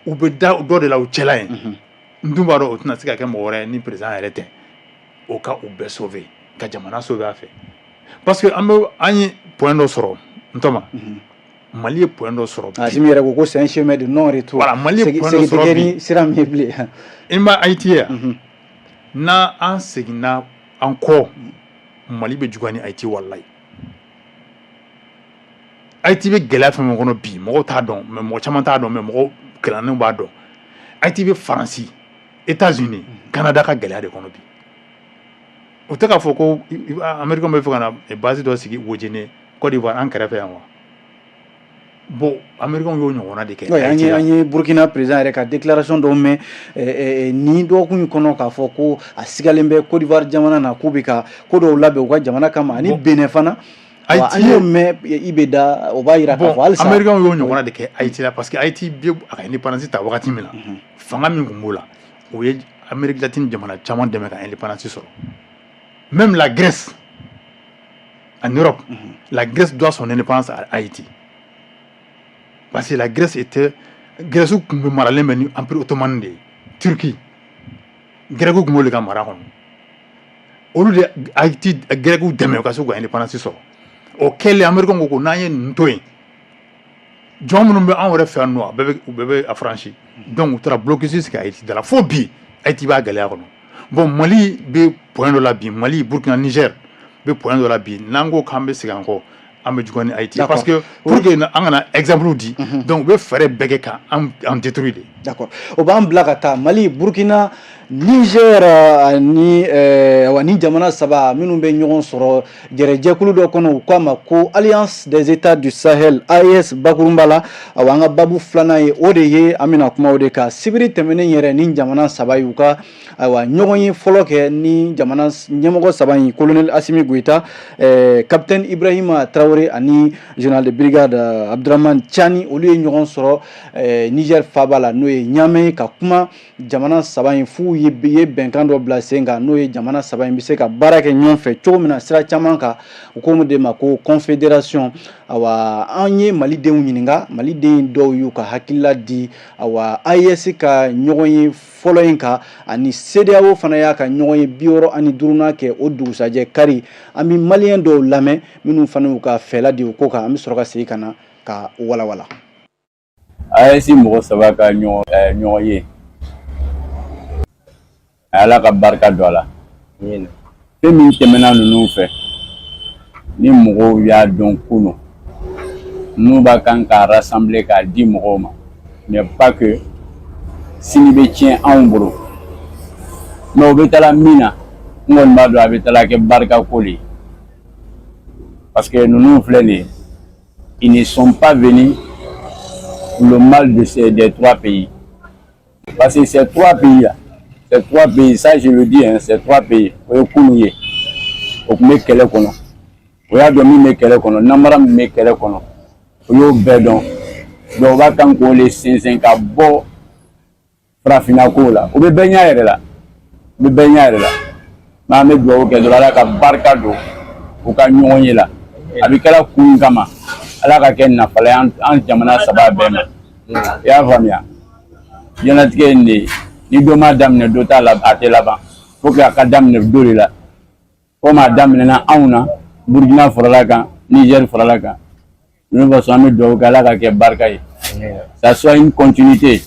D: u bɛ da dɔ de la u cɛla yen. N dun b'a dɔn o tɛna se ka kɛ mɔgɔ wɛrɛ ni président yɛrɛ tɛ. O ka u bɛɛ sauver, ka jamana sauver a fɛ, parce que an bɛ an ye point dɔ sɔrɔ n tɔma, Mali ye point dɔ sɔrɔ.
A: Asimi yɛrɛ ko ko c'est un chemin de non retour.
D: Voilà, Mali ye point dɔ sɔrɔ
A: bi. Sira min ye bilen.
D: I ma Haïti ye yan, n'an an seginna an kɔ, Mali bɛ juguya ni Haïti. Walayi, Haïti bɛ gɛlɛya fɛn fɛn kɔnɔ bi, mɔgɔw t'a dɔn, mais mɔgɔ caman t'a dɔn, mais mɔgɔw kalannenw b'a dɔn. Haïti bɛ Faransi, États-Unis, Canada ka gɛlɛya de kɔnɔ bi. O tɛ k'a fɔ ko Américain bɛ fɛ ka na base dɔ sigi Wojene, Côte d'Ivoire, an kɛrɛfɛ yan wa. Bon, Américain y'o ɲɔgɔnna de kɛ.
A: An ye Burkina président yɛrɛ ka déclaration dɔw mɛn nin dɔgɔkun in kɔnɔ, k'a fɔ ko a sigalen bɛ Côte d'Ivoire jamana na, k'u bɛ ka ko dɔw labɛn u ka jamana kama, ani Benin fana. An y'o mɛn i bɛ da, o b'a jira k'a fɔ halisa.
D: Américain y'o ɲɔgɔnna de kɛ Haïti la, parce que Haïti bɛ a ka indépendance ta wagati min na, fanga min tun b'o la, o ye Amérique latine jamana caman dɛmɛ ka indépendance sɔrɔ. Même la Grèce, en Europe, la Grèce doit son indépendance à Haïti, parce que la Grèce était, Grèce tun bɛ maralen bɛ ni Empire ottoman de ye. Turquie, Grèce tun b'olu ka mara kɔnɔ. Olu de Haïti, Grèce dɛmɛ u ka se k'u ka indépendance sɔrɔ. O kɛlen, Américain ko n'an ye ninnu to yen, jɔn minnu bɛ anw yɛrɛ fɛ yan nɔ, a bɛɛ bɛ, u bɛɛ bɛ affranchi. Donc u taara blocus sigi Haïti da la, fo bi Haïti b'a gɛlɛya kɔnɔ. Bon, Mali bɛ point dɔ la bi, Mali, Burkina, Niger bɛ point dɔ la bi. N'an ko k'an bɛ segin an kɔ, an bɛ juguya ni Haïti, parce que pour que an kana exemple di, donc u bɛ fɛɛrɛ bɛɛ kɛ ka an détruire de.
A: D'accord, o b'an bila ka taa Mali, Burkina, Niger ani awa, ni jamana saba minnu bɛ ɲɔgɔn sɔrɔ jɛrɛjɛkulu dɔ kɔnɔ, u k'a ma ko Alliance des États du Sahel, AES bakurunba la. Awa, an ka babu filanan ye o de ye, an bɛna kuma o de kan. Sibiri tɛmɛnen yɛrɛ, ni jamana saba y'u ka, ayiwa, ɲɔgɔn ye fɔlɔ kɛ ni jamana ɲɛmɔgɔ saba in, colonel Assimi Goïta, capitaine Ibrahima Traoré ani général de brigade Abdourahamane Tiani, olu ye ɲɔgɔn sɔrɔ Niger faaba la, n'o ye Niamey, ka kuma jamana saba in f'u ye bɛnkan dɔ bila sen kan, n'o ye jamana saba in bɛ se ka baara kɛ ɲɔgɔn fɛ cogo min na sira caman kan. U ko de ma ko confédération. Awa, an ye malidenw ɲininka, maliden dɔw y'u ka hakilila di, awa, AES ka ɲɔgɔn ye fɔlɔ in kan, ani CEDEAO fana y'a ka ɲɔgɔn ye 65nan kɛ o dugusajɛ kari. An bɛ malien dɔw lamɛn minnu fana y'u ka fɛla di o ko kan, an bɛ sɔrɔ ka segin ka na ka walawala.
E: AES mɔgɔ saba ka ɲɔgɔn ye. Ala ka barika don a la. Fɛn min tɛmɛna ninnu fɛ, ni mɔgɔw y'a dɔn kunun, n'u b'a kan k'a rassembler k'a di mɔgɔw ma, mais pas que sini bɛ tiɲɛ anw bolo. Mais o bɛ taala min na, n kɔni b'a dɔn a bɛ taala kɛ barika ko de ye, parce que ninnu filɛ nin ye, ils ne sont pas venus pour le mal de ces des trois pays. Parce que ces trois pays-là, ces trois pays, ça je le dis, hein, ces trois pays, o ye kunun ye, o tun bɛ kɛlɛ kɔnɔ, o y'a dɔn min bɛ kɛlɛ kɔnɔ, namara min bɛ kɛlɛ kɔnɔ, o y'o bɛɛ dɔn. Donc o b'a kan k'o le sɛnsɛn ka bɔ farafinna ko la. O bɛ bɛɛ ɲɛ yɛrɛ la, o bɛ bɛɛ ɲɛ yɛrɛ la. Mais an bɛ dugawu kɛ dɔrɔn, Ala ka barika don u ka ɲɔgɔn ye la. A bɛ kɛra kun min kama, Ala ka kɛ nafala ye an jamana saba bɛɛ ma. I y'a faamuya? Diɲɛlatigɛ ye nin de ye. Ni dɔ m'a daminɛ, dɔ t'a la, a tɛ laban. Faut que a ka daminɛ dɔ de la. Komi a daminɛna anw na, Burukina farala kan, Niger farala kan. De toute façon, an bɛ dugawu kɛ, Ala ka kɛ barika ye, ça soit une continuité.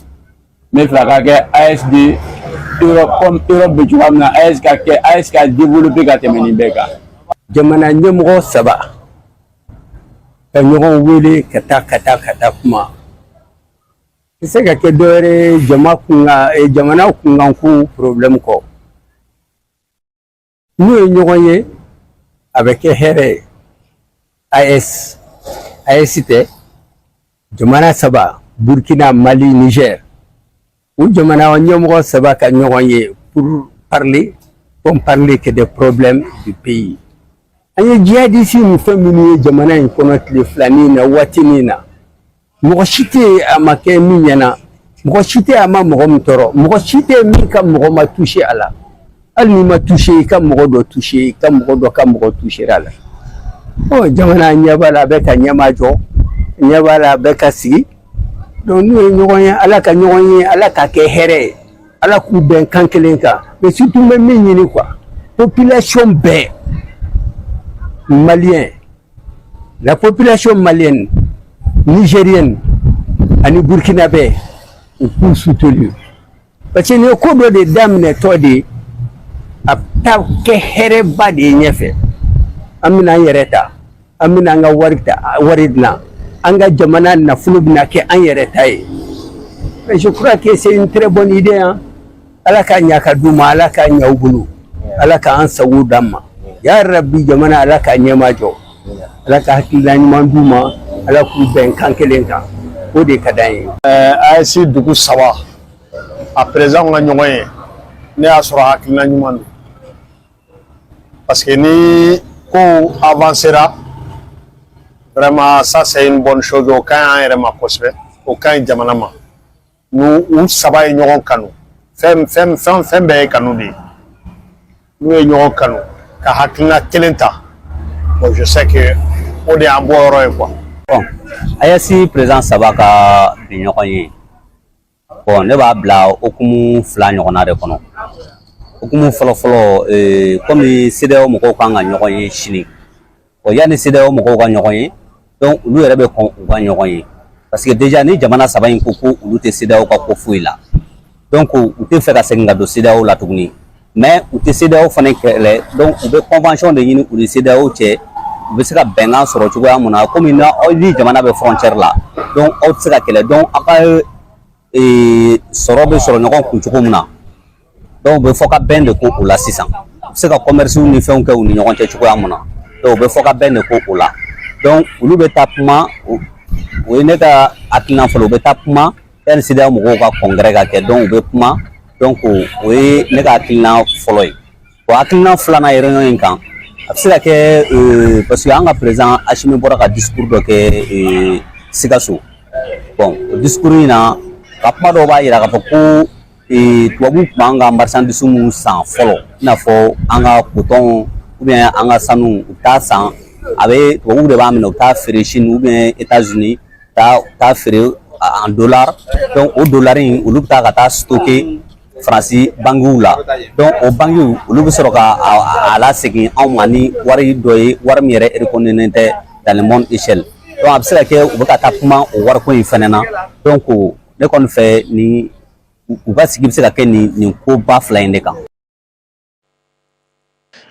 E: N bɛ fɛ a ka kɛ AES de Europe, comme Europe bɛ cogoya min na, AES ka kɛ, AES ka développer ka tɛmɛ nin bɛɛ kan.
F: Jamana ɲɛmɔgɔ saba ka ɲɔgɔn wele ka taa kuma tɛ se ka kɛ dɔwɛrɛ ye jama kunkan, jamana kunkanko problème kɔ. N'u ye ɲɔgɔn ye, a bɛ kɛ hɛrɛ ye. AES, AES tɛ jamana saba, Burkina, Mali, Niger, u jamana ɲɛmɔgɔ saba ka ɲɔgɔn ye pour parler, pour parler que des problèmes du pays. An ye jihadiste ni fɛn minnu ye jamana in kɔnɔ tile filanin na, waatinin na, mɔgɔ si tɛ yen a ma kɛ min ɲɛna, mɔgɔ si tɛ yen a ma mɔgɔ min tɔɔrɔ, mɔgɔ si tɛ yen min ka mɔgɔ ma touché a la. Hali n'i ma touché, i ka mɔgɔ dɔ touché, i ka mɔgɔ dɔ ka mɔgɔ touché a la. Ɔ, jamana ɲɛ b'a la, a bɛ ka ɲɛma jɔ, ɲɛ b'a la, a bɛ ka sigi. Donc n'u ye ɲɔgɔn ye, Ala ka ɲɔgɔn ye, Ala ka kɛ hɛrɛ ye, Ala k'u bɛn kan kelen kan. Mais surtout n bɛ min ɲini quoi, population bɛɛ malien, la population malienne, nigérienne ani burkinabè, u k'u soutenir, parce que nin ye ko dɔ de daminɛtɔ de ye, a bɛ taa kɛ hɛrɛba de ye ɲɛfɛ. An bɛna an yɛrɛ ta, an bɛna an ka wari ta, wari dilan, an ka jamana nafolo bɛna kɛ an yɛrɛ ta ye. Mais je crois que c'est une très bonne idée, hein. Ala k'a ɲa ka d'u ma, Ala k'a ɲa u bolo, Ala k'an sago d'an ma. Ya Rabbi, jamana, Ala k'a ɲɛma jɔ, Ala ka hakilina ɲuman d'u ma, Ala k'u bɛn kan kelen kan, o de ka d'an ye.
G: AES dugu saba a président ka ɲɔgɔn ye, ne y'a sɔrɔ hakilina ɲuman don, parce que ni kow avancera vraiment, ça c'est une bonne chose. O ka ɲi an yɛrɛ ma kosɛbɛ, o ka ɲi jamana ma. N'u u saba ye ɲɔgɔn kanu, fɛn fɛn fɛn fɛn bɛɛ ye kanu de ye. N'u ye ɲɔgɔn kanu ka hakilina kelen ta, bon, je sais que o de y'an bɔ yɔrɔ ye quoi.
H: Bon, AES président saba ka bi ɲɔgɔn ye, bon, ne b'a bila hokumu fila ɲɔgɔnna de kɔnɔ. Hokumu fɔlɔ-fɔlɔ, komi CEDEAO mɔgɔw kan ka ɲɔgɔn ye sini, bon, yanni CEDEAO mɔgɔw ka ɲɔgɔn ye, donc olu yɛrɛ bɛ kɔn u ka ɲɔgɔn ye, parce que déjà ni jamana saba in ko ko olu tɛ CEDEAO ka ko foyi la, donc u tɛ fɛ ka segin ka don CEDEAO la tuguni, mais u tɛ CEDEAO fana kɛlɛ. Donc u bɛ convention de ɲini u ni CEDEAO cɛ, u bɛ se ka bɛnkan sɔrɔ cogoya mun na, komi n'aw ni jamana bɛ frontière la, donc aw tɛ se ka kɛlɛ, donc aw ka sɔrɔ bɛ sɔrɔ ɲɔgɔn kun cogo min na. Donc u bɛ fɔ ka bɛn de ko o la sisan, u bɛ se ka commerce ni fɛnw kɛ u ni ɲɔgɔn cɛ cogoya mun na. Donc u bɛ fɔ ka bɛn de ko o la. Donc olu bɛ taa kuma, o ye ne ka hakilina fɔlɔ. U bɛ taa kuma yanni CEDEAO mɔgɔw ka congrès ka kɛ, donc u bɛ kuma. Donc o ye ne ka hakilina fɔlɔ ye. O hakilina filanan ye, réunion in kan, a bɛ se ka kɛ parce que an ka président Assimi bɔra ka discours dɔ kɛ Sikaso. Bon, o discours in na, ka kuma dɔw b'a yira k'a fɔ ko tubabuw tun b'an ka marchandise mun san fɔlɔ, i n'a fɔ an ka coton ou bien an ka sanu, u t'a san, a bɛ tubabuw de b'a minɛ, u t'a feere Chine ou bien États-Unis, taa feere en dollar. Donc o dollar in, olu bɛ taa ka taa stocker Faransi bankiw la. Donc o bankiw, olu bɛ sɔrɔ ka a lasegin anw ma ni wari dɔ ye, wari min yɛrɛ reconnu tɛ dans le monde échelle. Donc a bɛ se ka kɛ u bɛ ka taa kuma o wariko in fɛnɛ na. Donc ne kɔni fɛ, nin u ka sigi bɛ se ka kɛ nin koba fila in de kan.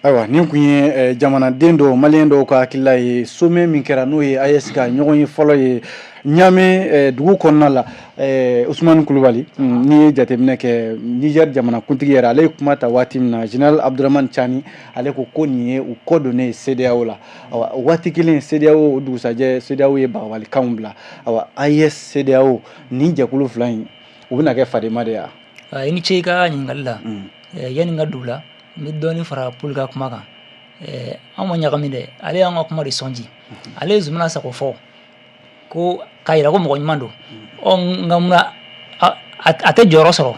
A: Ayiwa, nin tun ye jamanaden dɔw, maliyɛn dɔw ka hakilila ye sommet min kɛra, n'o ye AES ka ɲɔgɔn ye fɔlɔ ye Ɲame dugu kɔnɔna la. Usumani Kulubali, n'i ye jateminɛ kɛ, Niger jamanakuntigi yɛrɛ, ale ye kuma ta waati min na, général Abdramane Tiani, ale ko ko nin ye u kɔ donnen ye CEDEAO la. Awa, waati kelen CEDEAO, o dugusajɛ CEDEAO ye bagabalikanw bila. Awa, AES, CEDEAO, nin jɛkulu fila in, u bɛna kɛ fadenma de ya?
B: I ni ce i ka ɲininkali la. Yanni n ka don o la, n bɛ dɔɔnin fara Paul ka kuma kan. An ma ɲagami dɛ, ale y'an ka kuma de sɔnji. Ale ye Zumana Sako fɔ ko k'a yira ko mɔgɔ ɲuman don. Ɔ, nka munna a tɛ jɔyɔrɔ sɔrɔ?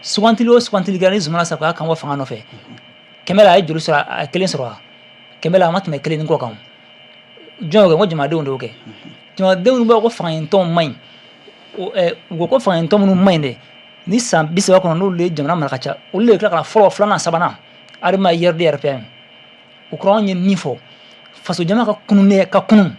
B: Sugantili o sugantili kɛra ni Zumana Sako y'a kan bɔ fanga nɔfɛ, 100 la, a ye joli sɔrɔ? A ye kelen sɔrɔ wa? 100 la, a ma tɛmɛ kelen ni kɔ kan. Jɔn y'o kɛ? Ko jamanadenw de y'o kɛ. Jamanadenw b'a ko fanga ɲinitɔnw man ɲi. U ko ko fanga ɲinitɔn minnu man ɲi dɛ, ni san 30 kɔnɔ n'olu ye jamana mara ka ca, olu de tila ka na fɔlɔ, filanan, sabanan, ADEMA, URD, RPM. O kɔrɔ, anw ye min fɔ, fasojama ka kununnen ka kunun,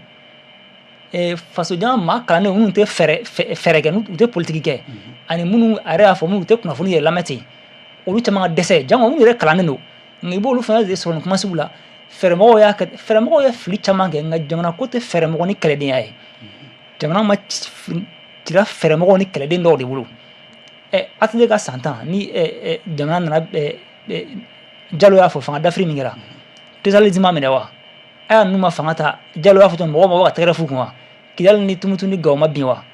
B: fasojama maa kalannen minnu tɛ fɛɛrɛ kɛ, u tɛ politiki kɛ, ani minnu a yɛrɛ y'a fɔ minnu tɛ kunnafoni yɛrɛ lamɛn ten, olu caman ka dɛsɛ. Jango minnu yɛrɛ kalannen don, nka i b'olu fana de sɔrɔ nin kuma sugu la. Fɛɛrɛmɔgɔw y'a kɛ, fɛɛrɛmɔgɔw ye fili caman kɛ, nka jamana ko tɛ fɛɛrɛmɔgɔ ni kɛlɛdenya ye. Jamana ma cira fɛɛrɛmɔgɔw ni kɛlɛden dɔw de bolo. ATT ka san 10 ni jamana nana, Jalo y'a fɔ, fanga dafiri min kɛra, totalitarisme ma minɛ wa? A y'a ninnu ma fanga ta, Jalo y'a fɔ ten, mɔgɔw ma ka tɛgɛrɛ f'u kun wa? Kidali ni Tumutu ni Gawo ma bin wa?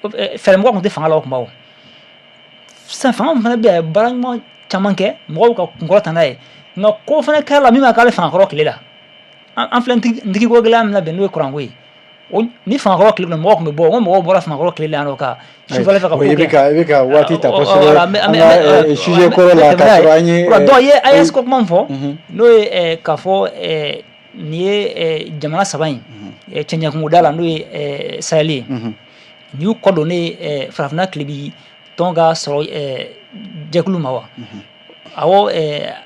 B: Fɛɛrɛmɔgɔ tun tɛ fanga la o kuma. O sisan fanga min fana bɛ yen, a ye baara ɲuman caman kɛ, mɔgɔw ka kunkɔrɔ ta n'a ye, nka ko fana kɛra la min ma k'ale fanga kɔrɔ tile la. An filɛ ntigi ko gɛlɛya min na bɛn, n'o ye kuranko ye. Ni fanga kɔrɔ tile kɔnɔ, mɔgɔw tun bɛ bɔ, ko mɔgɔw bɔra fanga kɔrɔ tile la yan nɔ ka sufɛla fɛ ka ko
A: kɛ. I bɛ ka waati ta kosɛbɛ an ka sujet kɔrɔ la, k'a sɔrɔ an ye.
B: Donc i ye AES ko kuma min fɔ, n'o ye k'a fɔ nin ye jamana saba in cɛncɛnkungoda la, n'o ye Sahel ye, nin y'u kɔ don ne farafinna tilebi tɔn ka sɔrɔ jɛkulu ma wa? Awɔ,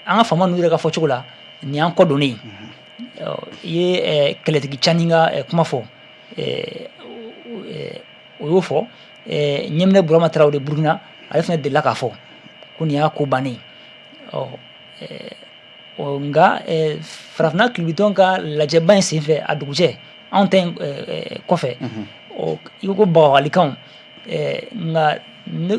B: an ka faama ninnu yɛrɛ ka fɔ cogo la, nin y'an kɔ donnen ye. I ye kɛlɛtigi Tiani ka kuma fɔ, o y'o fɔ. Ɲɛminɛ Burama Tarawele, Burukina, ale fana delila k'a fɔ ko nin y'a ko bannen. Ɔ, nka farafinna tilebitɔn ka lajɛba in senfɛ, a dugujɛ, anw ta in kɔfɛ, i ko ko bagabagalikanw, nka ne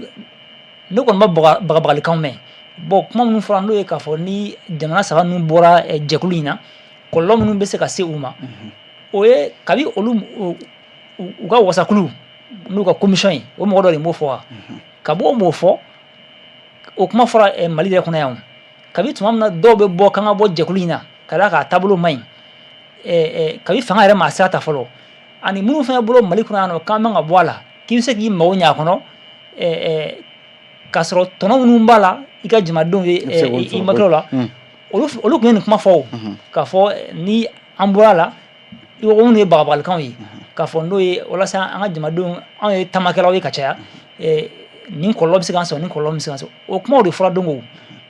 B: kɔni ma bagabagalikanw mɛn. Bon, kuma minnu fɔra, n'o ye k'a fɔ ni jamana saba ninnu bɔra jɛkulu in na, kɔlɔlɔ minnu bɛ se ka se u ma, o ye kabi olu u ka wasakulu n'u ka commission ye, o mɔgɔ dɔ de m'o fɔ wa? Ka bɔ o m'o fɔ, o kuma fɔra Mali yɛrɛ kɔnɔ yan. Kabi tuma min na dɔw bɛ bɔ k'an ka bɔ jɛkulu in na, ka d'a kan a taabolo man ɲi, kabi fanga yɛrɛ ma sira ta fɔlɔ, ani minnu fana bolo Mali kɔnɔ yan nɔ k'an man ka bɔ a la, k'i bɛ se k'i mago ɲɛ a kɔnɔ k'a sɔrɔ tɔnɔ minnu b'a la i ka jamanadenw ye, i ma la, olu tun ye nin kuma fɔ o, k'a fɔ ni an bɔra a la, i ko minnu ye bagabagalikanw ye, k'a fɔ n'o ye walasa an ka jamanadenw, anw ye taamakɛlaw ye ka caya, nin kɔlɔlɔ bɛ se k'an sɔrɔ, nin kɔlɔlɔ bɛ se k'an sɔrɔ. O kumaw de fɔra don o.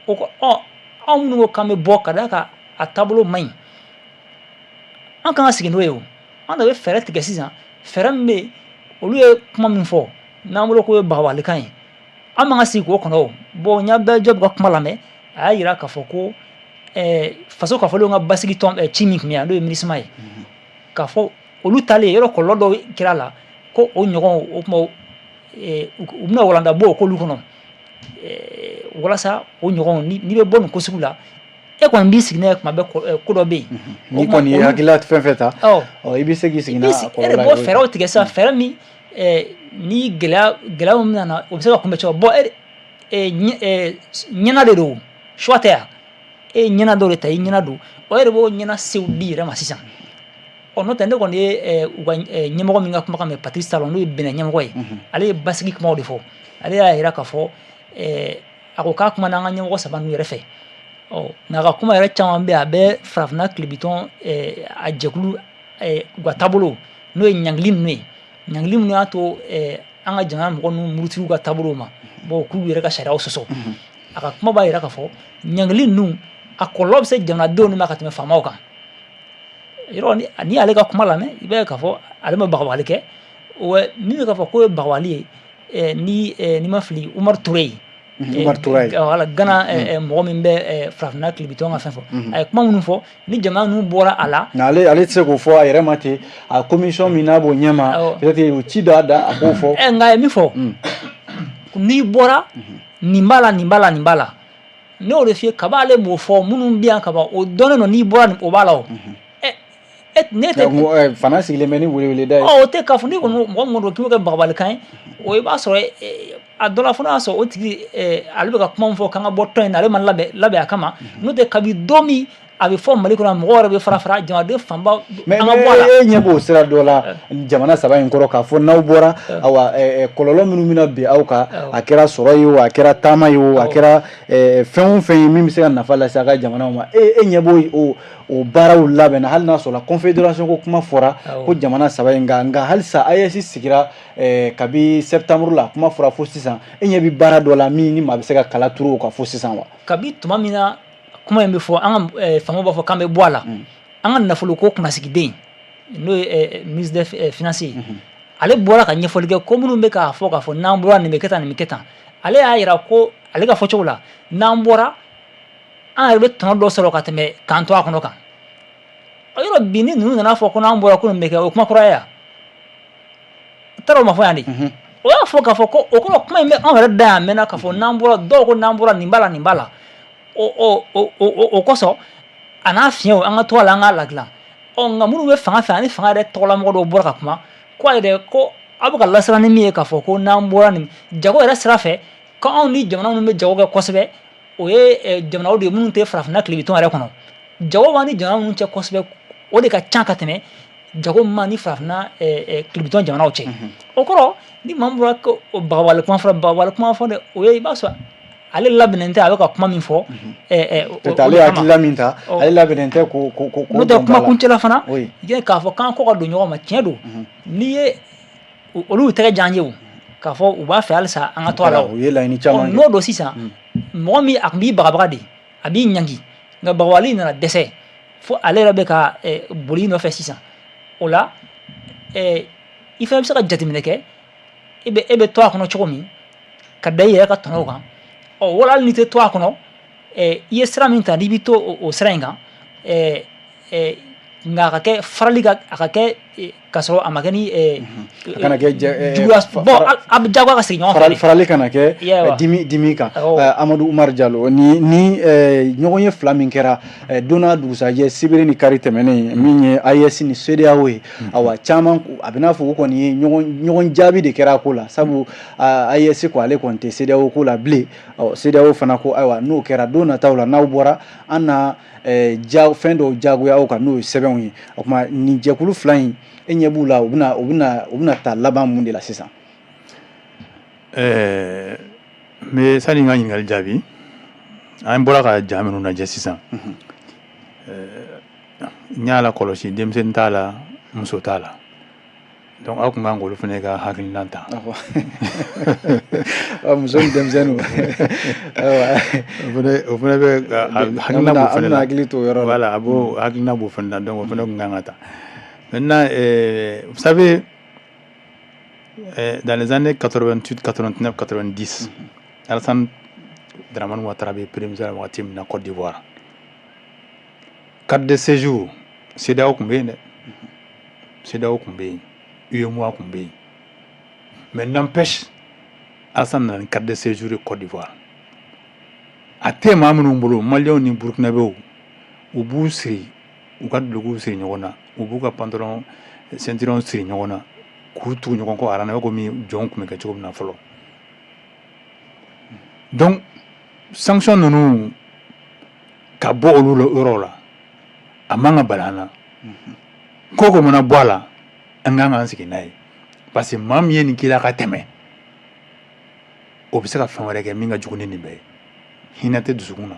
B: O ko ɔ, anw minnu ko k'an bɛ bɔ ka d'a kan a taabolo man ɲi, an kan ka sigi n'o ye. O an de bɛ fɛɛrɛ tigɛ sisan, fɛɛrɛ min bɛ yen, olu ye kuma min fɔ n'an bolo k'o ye bagabagalikan ye, an man ka sigi k'o kɔnɔ. O bon, n y'a bɛɛ jɔ ka kuma lamɛn, a y'a jira k'a fɔ ko faso kafolenw ka basigi tɔn ci min tun bɛ yan, n'o ye MINUSMA ye, k'a fɔ olu talen yɔrɔ, kɔlɔlɔ dɔw kɛra la, ko o ɲɔgɔn o kuma u bɛna walanda bɔ o k'olu kɔnɔ, walasa o ɲɔgɔn, n'i bɛ bɔ nin ko sugu la, e kɔni b'i sigi n'a ye kuma bɛɛ, ko dɔ bɛ yen.
A: N'i kɔni ye hakilila fɛn fɛn ta, i bɛ se k'i sigi n'a
B: kɔlɔlɔ ye. E de b'o fɛɛrɛw tigɛ sisan, fɛɛrɛ min ni gɛlɛya gɛlɛya min nana, o bɛ se ka kunbɛn cogo. Bon, e ɲɛna de don, choix tɛ yan. E ye ɲɛna dɔ de ta, i ɲɛna don, o yɛrɛ b'o ɲɛna sew di yɛrɛ ma sisan. Ɔ, n'o tɛ, ne kɔni ye u ka ɲɛmɔgɔ min ka kumakan mɛn, Patrice Talon, n'o ye Benin ɲɛmɔgɔ ye, ale ye basigi kumaw de fɔ. Ale y'a jira k'a fɔ a ko k'a kumana an ka ɲɛmɔgɔ saba ninnu yɛrɛ fɛ. Ɔ, nka a ka kuma yɛrɛ caman bɛ yen, a bɛ farafinna tilebitɔn a jɛkulu u ka taabolo, n'o ye ɲangili ninnu ye, ɲangili minnu y'a to an ka jamana mɔgɔ ninnu murutigiw ka taabolo ma bon, k'u yɛrɛ ka sariyaw sɔsɔ. A ka kuma b'a jira k'a fɔ ɲangili ninnu, a kɔlɔlɔ bɛ se jamanadenw de ma ka tɛmɛ faamaw kan. Yɔrɔ n'i y'ale ka kuma lamɛn, i b'a ye k'a fɔ ale ma bagabagali kɛ. Wa min bɛ k'a fɔ k'o ye bagabagali ye, ni ma fili, Umaru Ture ye.
A: Umar Tura ye.
B: Wala Gana mɔgɔ min bɛ farafinna tilebitɔn ka fɛn fɔ, a ye kuma minnu fɔ ni jamana ninnu bɔra a la.
A: Nka ale tɛ se k'o fɔ a yɛrɛ ma ten, a commission min n'a b'o ɲɛma, peut-être o ci dɔ da a k'o fɔ.
B: Nka a ye min fɔ, n'i bɔra nin b'a la, nin b'a la, nin b'a la, ne y'o de f'i ye kaban. Ale m'o fɔ, minnu bɛ yan kaban, o dɔnnen don, n'i bɔra o b'a la o. Ne
A: tɛ fana sigilen bɛ ni weleweleda ye.
B: Ɔ, o tɛ k'a fɔ n'i kɔni mɔgɔ min don k'i b'o kɛ bagabalikan ye, o i b'a sɔrɔ a dɔ la fana y'a sɔrɔ o tigi ale bɛ ka kuma min fɔ k'an ka bɔ tɔn in na, ale ma labɛn a kama. N'o tɛ, kabi don min a bɛ fɔ Mali kɔnɔ, mɔgɔw yɛrɛ bɛ fara fara, jamanaden fanba.
A: An ka bɔ a la. E ɲɛ b'o sira dɔ la jamana saba in kɔrɔ, k'a fɔ n'aw bɔra, awa, kɔlɔlɔ minnu bɛna bin aw kan, a kɛra sɔrɔ ye o, a kɛra taama ye o, a kɛra fɛn o fɛn ye min bɛ se ka nafa lase a ka jamanaw ma, e ɲɛ b'o o baaraw labɛnna, hali n'a sɔrɔ confédération ko kuma fɔra ko jamana saba in kan, nka halisa AES sigira kabi septembre la, kuma fɔra fo sisan, e ɲɛ bɛ baara dɔ la min ni maa bɛ se ka kala turu o kan fo sisan wa?
B: Kabi tuma min na kuma in bɛ fɔ, an ka faamaw b'a fɔ k'an bɛ bɔ a la, an ka nafolo ko kunnasigiden, n'o ye ministre des Finances ye, ale bɔra ka ɲɛfɔli kɛ ko minnu bɛ k'a fɔ k'a fɔ n'an bɔra nin bɛ kɛ tan, nin bɛ kɛ tan. Ale y'a jira ko ale ka fɔcogo la, n'an bɔra, an yɛrɛ bɛ tɔnɔ dɔ sɔrɔ ka tɛmɛ k'an to a kɔnɔ kan. O yɔrɔ bi, ni ninnu nana fɔ ko n'an bɔra ko nin bɛ kɛ, o kuma kɔrɔ ye yan taara o ma fɔ yan de. O y'a fɔ k'a fɔ ko o kɔrɔ kuma in bɛ anw yɛrɛ da yan mɛnna, k'a fɔ n'an bɔra, dɔw ko n'an bɔra nin b'a la, nin b'a la. O kosɔn a n'a fiɲɛw, an ka to a la, an k'a ladilan. Ɔ, nka minnu bɛ fanga fɛ ani fanga yɛrɛ tɔgɔlamɔgɔ dɔw bɔra ka kuma ko ayi dɛ, ko aw bɛ ka lasiran ni min ye, k'a fɔ ko n'an bɔra nin jago yɛrɛ sira fɛ, ko anw ni jamana minnu bɛ jago kɛ kosɛbɛ, o ye jamanaw de ye minnu tɛ farafinna tilebitɔn yɛrɛ kɔnɔ. Jago b'an ni jamana minnu cɛ kosɛbɛ, o de ka ca ka tɛmɛ jago min ni farafinna tilebitɔn jamanaw cɛ. O kɔrɔ, ni maa min bɔra ko bagabali kuma fɔra, bagabali kuma fɔ dɛ, o ye i b'a sɔrɔ ale labɛnnen tɛ, a bɛ ka kuma min fɔ.
A: Ale hakilila min ta, ale labɛnnen tɛ ko ko
B: n'o tɛ. Kuma kuncɛla fana, k'a fɔ k'an kɔ ka don ɲɔgɔn ma, tiɲɛ don, n'i ye olu tɛgɛ jan ye o, k'a fɔ u b'a fɛ halisa an ka to a la.
A: U ye laɲini caman.
B: N'o don sisan, mɔgɔ min a tun b'i bagabaga de, a b'i ɲangi, nka bagabali nana dɛsɛ fo ale yɛrɛ bɛ ka boli nɔfɛ sisan. O la i fana bɛ se ka jateminɛ kɛ, e bɛ to a kɔnɔ cogo min ka da i yɛrɛ ka tɔnɔw kan. Ɔ, wala hali n'i tɛ to a kɔnɔ, i ye sira min ta, n'i bɛ to o sira in kan, nka a ka kɛ farali ka a ka kɛ ka sɔrɔ a ma kɛ ni
A: a kana kɛ
B: juguya. Bon, a bɛ jagoya ka sigi ɲɔgɔn fɛ.
A: Farali kana kɛ dimi kan. Amadu Umaru Jalo, ni ɲɔgɔn ye fila min kɛra don n'a dugusajɛ, sibiri ni kari tɛmɛnen, min ye AES ni CEDEAO ye, awa, caman a bɛ n'a fɔ ko kɔni ye ɲɔgɔn jaabi de kɛra a ko la, sabu AES ko ale kɔni tɛ CEDEAO ko la bilen. Ɔ, CEDEAO fana ko ayiwa, n'o kɛra, don nataw la, n'aw bɔra, an na ja fɛn dɔw jagoya aw kan, n'o ye sɛbɛnw ye. O tuma nin jɛkulu fila in, e ɲɛ b'u la, u bɛna taa laban mun de la sisan?
D: N bɛ sani n ka ɲininkali jaabi, an bɔra ka ja minnu lajɛ sisan, n y'a la kɔlɔsi, denmisɛnnin t'a la, muso t'a la. Donc aw tun kan k'olu fana ka hakilina ta.
A: Muso ni denmisɛnninw.
D: O fana bɛ hakilina b'o fana la.
A: Hakili t'o yɔrɔ la.
D: Voilà, a b'o hakilina b'o fana la, donc o fana tun kan ka ta. Maintenant, vous savez, dans les années 88, 89, 90, Alassane Dramane Ouattara bɛ premier ministre la wagati min na Côte d'Ivoire, carte de séjour, CEDEAO tun bɛ yen dɛ, CEDEAO tun bɛ yen, UEMOA tun bɛ yen, mais n'empêche, Alassane nana ni carte de séjour ye Côte d'Ivoire. A tɛ maa minnu bolo, Maliyɛnw ni Burkinabéw, u b'u siri, u ka dulokiw siri ɲɔgɔn na, u b'u ka pantalon ceinture siri ɲɔgɔn na, k'u tugu ɲɔgɔn kɔ aran na, komi jɔnw tun bɛ kɛ cogo min na fɔlɔ. Donc sanction ninnu ka bɔ olu yɔrɔw la, a man ka bali an na. Ko ko mana bɔ a la, an kan k'an sigi n'a ye, parce que maa min ye nin k'i la ka tɛmɛ, o bɛ se ka fɛn wɛrɛ kɛ min ka jugu ni nin bɛɛ ye. Hinɛ tɛ dusukun na.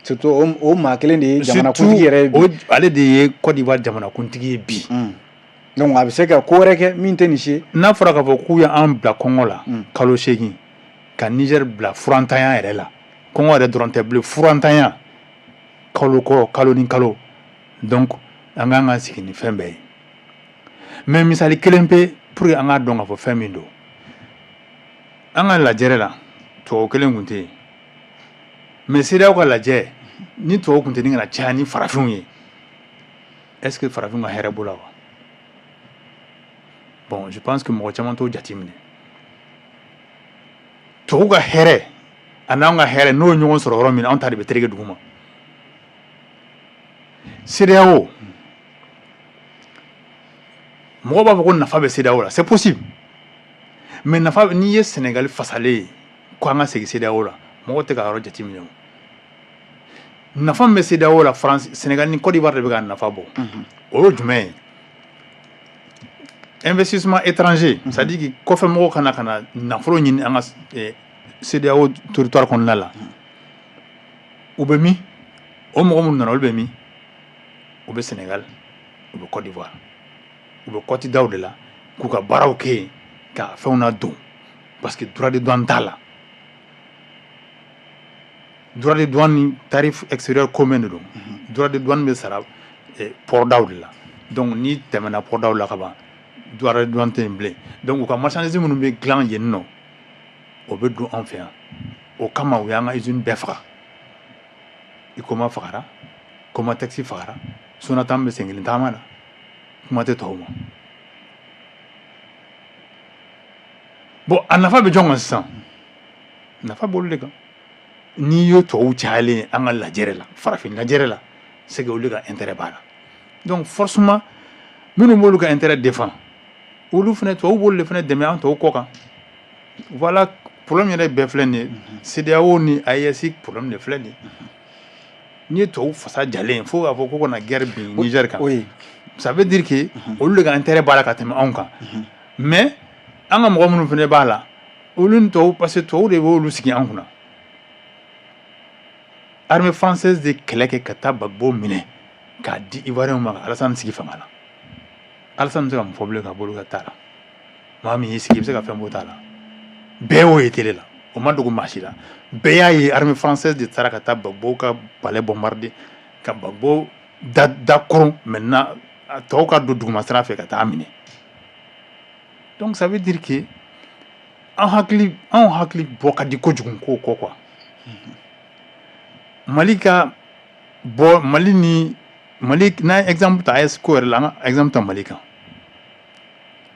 A: Surtout o maa kelen de ye jamanakuntigi yɛrɛ ye bi.
D: Ale de ye Côte d'Ivoire jamanakuntigi ye bi.
A: Donc a bɛ se ka ko wɛrɛ kɛ min tɛ nin si ye.
D: N'a fɔra k'a fɔ k'u y'an bila kɔngɔ la kalo 8, ka Niger bila furantanya yɛrɛ la, kɔngɔ yɛrɛ dɔrɔn tɛ bilen, furantanya kalo kɔ kalo ni kalo, donc an kan ka sigi ni fɛn bɛɛ ye. Mais misali kelen pe pour que an k'a dɔn k'a fɔ fɛn min don, an ka lajɛrɛ la, Tubabu kelen tun tɛ yen, mais CEDEAO ka lajɛ ni tubabu tun tɛ ni kana caya ni farafinw ye, est ce que farafinw ka hɛrɛ b'o la wa? Bon, je pense que mɔgɔ caman t'o jateminɛ. Tubabu ka hɛrɛ a n'an ka hɛrɛ, n'o ye ɲɔgɔn sɔrɔ yɔrɔ min, anw ta de bɛ tereke dugu ma. CEDEAO, mɔgɔ b'a fɔ ko nafa bɛ CEDEAO la, c'est possible, mais nafa, n'i ye Sénégal fasalen ye ko an ka segin CEDEAO la, mɔgɔw tɛ ka yɔrɔ jateminɛ. O nafa min bɛ CEDEAO la, France, Sénégal ni Côte d'Ivoire de bɛ ka nafa bɔ. O ye jumɛn ye? Investissement étranger, c'est à dire que kɔfɛ mɔgɔw kana ka na nafolo ɲini an ka CEDEAO territoire kɔnɔna la. U bɛ min? O mɔgɔ minnu nana, olu bɛ min? U bɛ Sénégal, u bɛ Côte d'Ivoire, u bɛ côte daw de la k'u ka baaraw kɛ yen, ka fɛnw na don, parce que droit de douane t'a la. Droit de douane ni tarif extérieur commun de don. Droit de douane bɛ sara port daw de la. Donc n'i tɛmɛna port daw la ka ban, droit de douane tɛ yen bilen. Donc u ka marchandise minnu bɛ dilan yen nɔ, o bɛ don anw fɛ yan. O kama u y'an ka usine bɛɛ faga. Huicoma fagara, Comatex fagara, Sonatam bɛ sen kelen taama la, kuma tɛ tɔw ma. Bon, a nafa bɛ jɔn kan sisan? Nafa b'olu de kan. N'i ye tubabu cayalen ye an ka lajɛrɛ la, farafin lajɛrɛ la, c'est que olu ka intérêt b'a la. Donc forcément, minnu b'olu ka intérêt défend, olu fana, tubabu b'olu de fana dɛmɛ an tɔw kɔ kan. Voilà, problème yɛrɛ bɛɛ filɛ nin ye. CEDEAO ni AES problème de filɛ nin ye. N'i ye tubabu fasa jalen fo k'a fɔ ko kana guerre bin Niger kan, ça veut dire que olu de ka intérêt b'a la ka tɛmɛ anw kan. Mais an ka mɔgɔ minnu fana b'a la, olu ni tubabu, parce que tubabu de b'olu sigi an kunna. Armée française de kɛlɛ kɛ ka taa Gbagbo minɛ k'a di Ivoirien ma, ka Alassane sigi fanga la. Alassane bɛ se ka mun fɔ bilen ka bɔ ka taa la? Maa min y'i sigi, i bɛ se ka fɛn bɔ t'a la. Bɛɛ y'o ye télé la, o ma dogo maa si la. Bɛɛ y'a ye, armée française de taara ka taa Gbagbo ka palais bombarder, ka Gbagbo da da koron. Maintenant tɔw ka don duguma sira fɛ ka taa minɛ. Donc ça veut dire que anw hakili bɔ ka di kojugu ko kɔ quoi. Mali ka bɔ, Mali ni Mali, n'an ye exemple ta AES ko yɛrɛ la, an ka exemple ta Mali kan.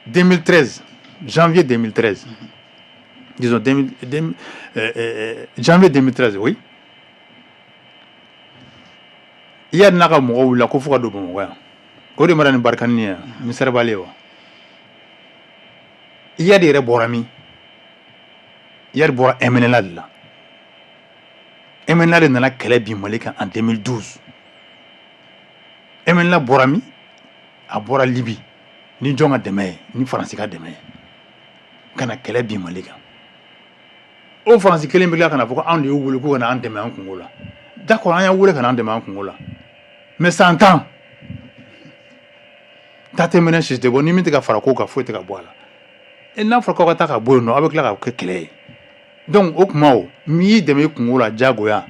D: 2013, janvier 2013, disons 2000, 2000, janvier 2013, oui, Iyad n'a ka mɔgɔw wulila ko fo ka don Bamakɔ yan. O de mara ni Barkhane ye yan ni Serval ye wa. Iyad yɛrɛ bɔra min? Iyad bɔra MNLA de la. MNLA de nana kɛlɛ bin Mali kan en 2012. MNLA bɔra min? A bɔra Libi ni jɔn ka dɛmɛ ye? Ni Faransi ka dɛmɛ ye ka na kɛlɛ bin Mali kan. O Faransi kelen bɛ tila ka na fɔ ko anw de y'u wele k'u ka na an dɛmɛ an kungo la. D'accord, an y'an wele ka na an dɛmɛ an kungo la, mais san 10 ta tɛ mɛnɛ, si tɛ bɔ ni min tɛ ka fara ko kan, foyi tɛ ka bɔ a la. E n'a fɔra k'aw ka taa ka bɔ yen nɔ, aw bɛ tila ka kɛ kɛlɛ ye. Donc o kuma, o min y'i dɛmɛ i kungo la diyagoya,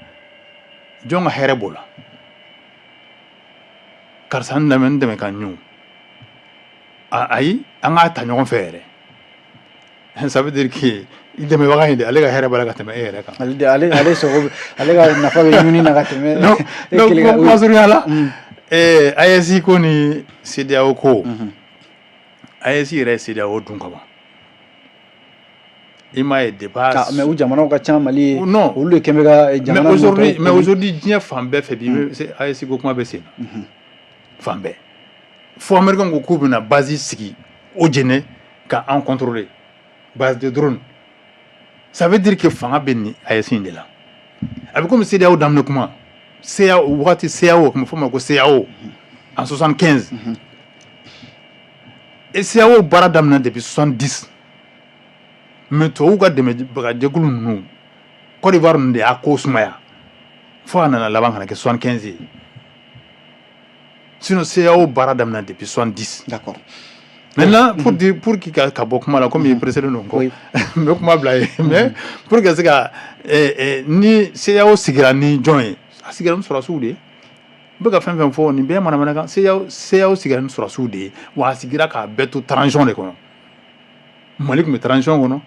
D: jɔn ka hɛrɛ b'o la? Karisa n dɛmɛ, n dɛmɛ ka ɲun. Ayi, an k'a ta ɲɔgɔn fɛ yɛrɛ. Ça veut dire que i dɛmɛbaga in de, ale ka hɛrɛ b'a la ka tɛmɛ e yɛrɛ kan.
A: Ale de, ale sogo, ale ka nafa bɛ ɲuni na ka tɛmɛ.
D: Non,
A: e
D: donc
A: kelen kan.
D: kuma surunya la, AES ko ni CEDEAO ko, AES yɛrɛ ye CEDEAO dun ka ban. I m'a ye depuis
A: Ah, mais u jamanaw ka ca Mali ye.
D: Non.
A: Olu de kɛn bɛ ka jamana
D: mais aujourd'hui
A: ninnu
D: mais aujourd'hui, diɲɛ fan bɛɛ fɛ bi, AES ko kuma bɛ sen na fan bɛɛ. Fo Américain ko k'u bɛna base sigi au Djenne ka an contrôler, base de drone. Ça veut dire que fanga bɛ nin AES in de la. A bɛ komi CEDEAO daminɛ kuma, CEAO wagati, CEAO tun bɛ fɔ o ma ko CEAO en 75, et CEAO baara daminɛ depuis 70. Mais tubabuw ka dɛmɛbagajɛkulu ninnu, Côte d'Ivoire ninnu de y'a ko sumaya fo a nana laban ka na kɛ 75 ye. Sinon CEAO baara daminɛ depuis 70. Maintenant, pour dire, pour qu'il ka bɔ kuma la, comme i pressé don kɔ, n bɛ kuma bila yen. Mais pour que se ka ni CEAO sigira ni jɔn ye? A sigira ni sɔrɔdasiw de ye. N bɛ ka fɛn fɛn fɔ, nin bɛɛ ye manamanakan. CEAO sigira ni sɔrɔdasiw de ye wa. A sigira k'a bɛɛ to transition de kɔnɔ. Mali tun bɛ transition kɔnɔ,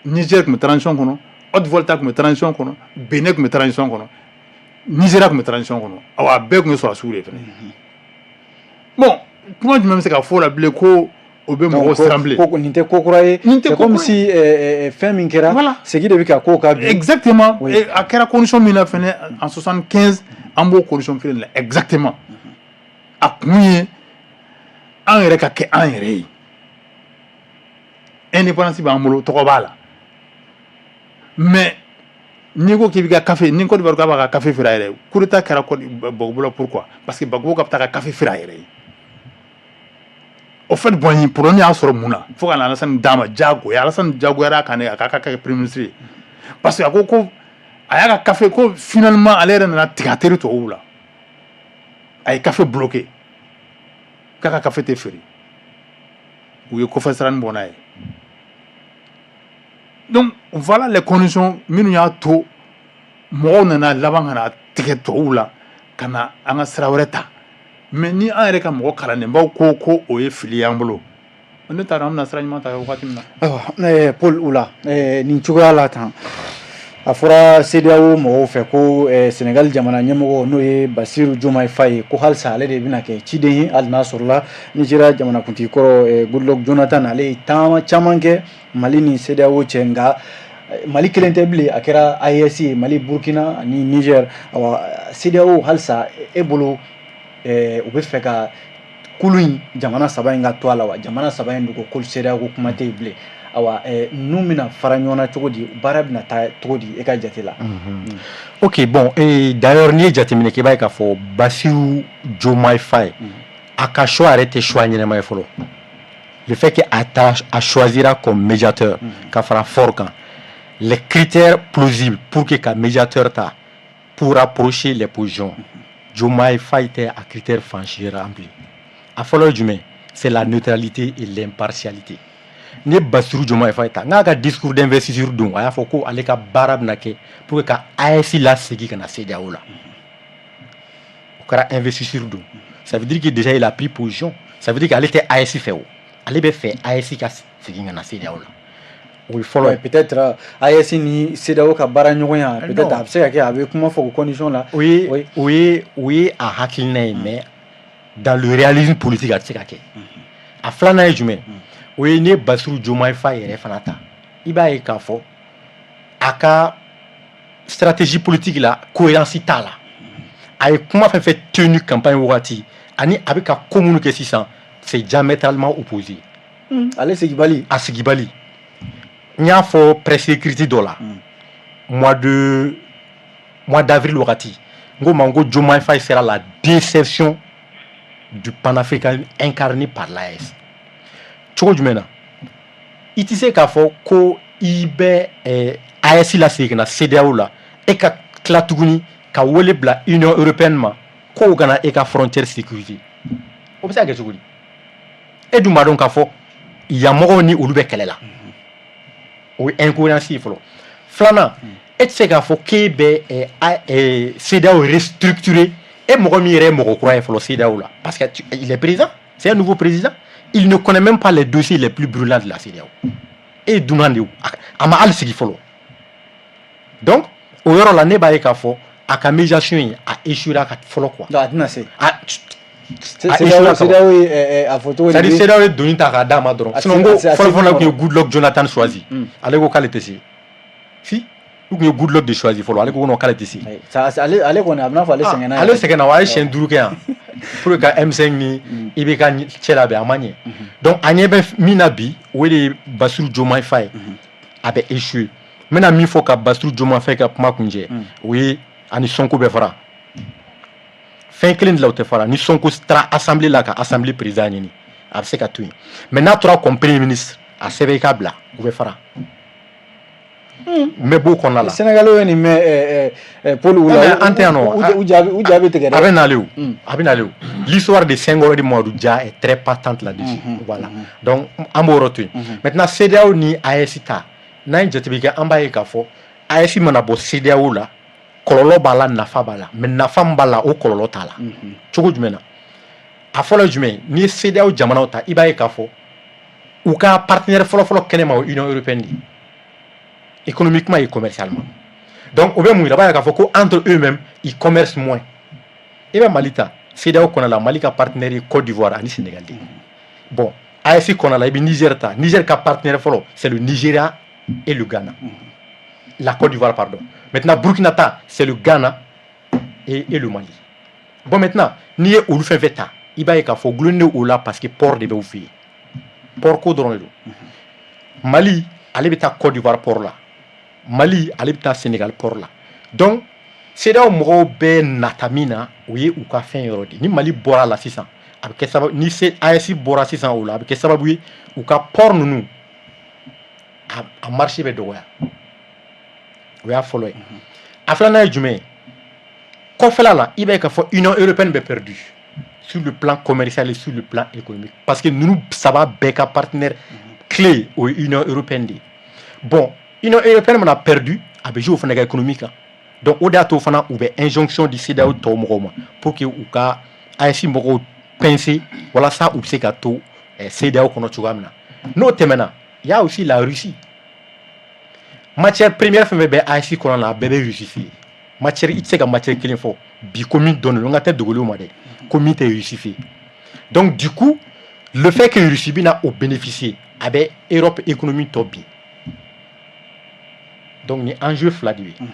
D: Niger tun bɛ transition kɔnɔ, Haute-Volta tun bɛ transition kɔnɔ, Benin tun bɛ transition kɔnɔ, Nigéria tun bɛ transition kɔnɔ. Awa, a bɛɛ tun ye sɔrɔdasiw de fɛnɛ. Bon, kuma jumɛn bɛ se ka fɔ o la bilen ko o bɛ mɔgɔw siran bilen?
A: Ko nin tɛ ko kura ye.
D: Nin tɛ
A: C'est comme si fɛn min kɛra, segin de bɛ ka k'o kan bi.
D: Exactement. A kɛra condition min na fɛnɛ en 75, an b'o condition kelen de la exactement. A kun ye an yɛrɛ ka kɛ an yɛrɛ ye. Indépendance b'an bolo, tɔgɔ b'a la, mais n'i ko k'i bɛ ka café, ni Côte d'Ivoire k'a b'a ka café feere a yɛrɛ ye, coup d'état kɛra Gbagbo la. Pourquoi? Parce que Gbagbo ka taa ka café feere a yɛrɛ ye. Au fait, bon, problème y'a sɔrɔ mun na fo ka na Alassane d'a ma diyagoya? Alassane diyagoyara a kan de a k'a ka kɛ premier ministre ye, parce que a ko ko a y'a ka café ko finalement ale yɛrɛ nana tigɛ a teri tubabuw la. A ye café bloqué k'a ka café tɛ feere, u ye kɔfɛ siranin bɔ n'a ye. Donc voilà les conditions minnu y'a to mɔgɔw nana laban ka na tigɛ tubabuw la ka na an ka sira wɛrɛ ta. Mais ni an yɛrɛ ka mɔgɔ kalannenbaw ko ko o ye fili y'an bolo, ne t'a dɔn an bɛna sira ɲuman ta wagati min na.
A: Ayiwa, Paul Oula, nin cogoya la tan, a fɔra CEDEAO mɔgɔw fɛ ko Sénégal jamana ɲɛmɔgɔ, n'o ye Bassirou Diomaye Faye, ko halisa ale de bɛna kɛ ciden ye, hali n'a sɔrɔla Nigéria jamanakuntigi kɔrɔ Goodluck Jonathan, ale ye taama caman kɛ Mali ni CEDEAO cɛ. Nka Mali kelen tɛ bilen, a kɛra AES ye, Mali, Burkina ani Niger. Awa, CEDEAO halisa, e bolo, u bɛ fɛ ka kulu in jamana saba in ka to a la wa? Jamana saba in dogo ko CEDEAO ko kuma tɛ yen bilen. Awa, ninnu bɛna fara ɲɔgɔn na cogo di? Baara bɛna taa cogo di e ka jate la?
C: Ok, bon, et d'ailleurs, n'i ye jateminɛ kɛ, i b'a ye k'a fɔ Bassirou Diomaye Faye, a ka choix yɛrɛ tɛ choix ɲɛnama ye fɔlɔ. Le fait que a ta a choisira comme médiateur ka fara Faure kan, les critères plausibles pour que ka médiateur ta pour rapprocher les positions, Diomaye Faye tɛ a critère fan si rempli. A fɔlɔ ye jumɛn? C'est la neutralité et l'impartialité. N'i ye Bassirou Diomaye Faye ta n'a ka discours d'investiture don, a y'a fɔ ko ale ka baara bɛna kɛ pour que ka AES lasegin ka na CEDEAO la. O kɛra investiture don. Ça veut dire que déjà il a pris position. Ça veut dire qu'ale tɛ AES fɛ, o ale bɛ fɛ AES ka segin ka na CEDEAO la. O ye fɔlɔ ye.
A: Peut-être AES ni CEDEAO ka baara ɲɔgɔnya, peut-être a bɛ se ka kɛ a bɛ kuma fɔ o condition la.
C: O ye a hakilina ye, mais dans le réalisme politique, a tɛ se ka kɛ. A filanan ye jumɛn? O ye n'i ye Bassirou Diomaye Faye yɛrɛ fana ta, i b'a ye k'a fɔ a ka stratégie politique la, cohérence t'a la. A ye kuma fɛn fɛn tenu campagne wagati ani a bɛ ka ko minnu kɛ sisan, c'est diamétralement opposé.
A: Ale sigibali.
C: A sigibali. N y'a fɔ presse écrite dɔ la mois d'avril wagati, n ko ma n ko Diomaye Faye sera la déception du panafricanisme incarné par l'AES. Cogo jumɛn na? I tɛ se k'a fɔ ko i bɛ AES lasegin ka na CEDEAO la, e ka tila tuguni ka wele bila Union européenne ma k'o kana e ka frontière sécuriser. O bɛ se ka kɛ cogo di? E dun b'a dɔn k'a fɔ yan mɔgɔw ni olu bɛ kɛlɛ la. O ye incohérence ye fɔlɔ. Filanan, e tɛ se k'a fɔ k'e bɛ CEDEAO restructurer, e mɔgɔ min yɛrɛ ye mɔgɔ kura ye fɔlɔ CEDEAO la, parce que il est président, c'est un nouveau président, il ne connaît même pas les dossiers les plus brûlants de la CEDEAO. E ye dunan de ye, a ma hali sigi fɔlɔ. Donc o yɔrɔ la, ne b'a ye k'a fɔ a ka médiation in a échoué ka fɔlɔ quoi.
A: Donc a tɛna se.
C: A
A: CEDEAO ye a fɔ cogo di?
C: C'est à dire CEDEAO ye doni ta k'a d'a ma dɔrɔn. Sinon n ko fɔlɔ fɔlɔ tun ye Goodluck Jonathan choisi, ale ko k'ale tɛ se. Si u tun ye Goodluck de choisi fɔlɔ, ale ko non, k'ale tɛ se.
A: Ale kɔni, a bɛ n'a fɔ ale sɛgɛnna.
C: Ale sɛgɛnna wa, a ye siɲɛ 5 kɛ yan pour que ka M5 ni IBK cɛ labɛn, a ma ɲɛ. Donc a ɲɛ bɛ min na bi, o de ye Bassirou Diomaye Faye, a bɛ échoué. N bɛna min fɔ ka Bassirou Diomaye Faye ka kuma kuncɛ, o ye ani Sonko bɛ fara fɛn kelen de la, o tɛ fara. Ni Sonko taara assemblée la ka assemblée président ɲini, a bɛ se ka to yen, mais n'a tora comme premier ministre, a sɛbɛn i k'a bila, u bɛ fara. N bɛ b'o kɔnɔna la.
A: Sénégalais ye nin mɛn, Paul Oula,
C: an tɛ yan nɔ.
A: U jaabi tigɛ dɛ.
C: A bɛ nalen o, a bɛ nalen o. L'histoire de Senghor et de Mamadou Dia est très patente là-dessus. Voilà, donc an b'o yɔrɔ to yen. Maintenant, CEDEAO ni AES ta, n'an ye jateminɛ kɛ, an b'a ye k'a fɔ AES mana bɔ CEDEAO la, kɔlɔlɔ b'a la, nafa b'a la, mais nafa min b'a la, o kɔlɔlɔ t'a la. Cogo jumɛn na? A fɔlɔ ye jumɛn ye? N'i ye CEDEAO jamanaw ta, i b'a ye k'a fɔ u ka partenaire fɔlɔ-fɔlɔ kɛnɛ ma, o Union européenne de ye. Économiquement et commercialement. Donc o bɛ mun yira? A b'a yira k'a fɔ ko entre eux-mêmes, ils commercent moins. I bɛ Mali ta, CEDEAO kɔnɔ la, Mali ka partenaire ye Côte d'Ivoire ani Sénégal de. Bon, AES kɔnɔ la, i bɛ Niger ta, Niger ka partenaire fɔlɔ, c'est le Nigeria et le Ghana, la Côte d'Ivoire, pardon. Maintenant, Burkina ta, c'est le Ghana et le Mali. Bon, maintenant, n'i ye olu fɛn fɛn ta, i b'a ye k'a fɔ gulonnen o la, parce que port de bɛ u fɛ yen. Port ko dɔrɔn de don. Mali ale bɛ taa Côte d'Ivoire port la, Mali ale bɛ taa Sénégal port la. Donc CEDEAO mɔgɔw bɛ nata min na, o ye u ka fɛn yɔrɔ de. Ni Mali bɔra a la sisan, a bɛ kɛ sababu, ni AES bɔra sisan o la, a bɛ kɛ sababu ye u ka port ninnu a marché bɛ dɔgɔya. O y'a fɔlɔ ye. A filanan ye jumɛn ye? Kɔfɛla la, i b'a ye k'a fɔ Union européenne bɛ perdu sur le plan commercial et sur le plan économique, parce que ninnu saba bɛɛ ka partenaire clé, o ye Union européenne de ye. Bon, Union européenne mana perdu, a bɛ jouer o fana ka économie kan. Donc o de y'a to fana u bɛ injonction di CEDEAO tɔw mɔgɔw ma pour que u ka AES mɔgɔw pincer, walasa u bɛ se ka to CEDEAO kɔnɔ cogoya min na. N'o tɛmɛna, il y a aussi la Russie. Matière première fɛn fɛn bɛ AES kɔnɔ la, a bɛɛ bɛ Russie fɛ yen. Matière, i tɛ se ka matière kelen fɔ bi ko min dɔnnen don, n ka tɛ dogolenw ma dɛ, ko min tɛ Russie fɛ yen. Donc du coup, le fait que Russie bɛna o bénéficier, a bɛ Europe économie tɔ bin. Donc ni enjeu fila de bɛ yen.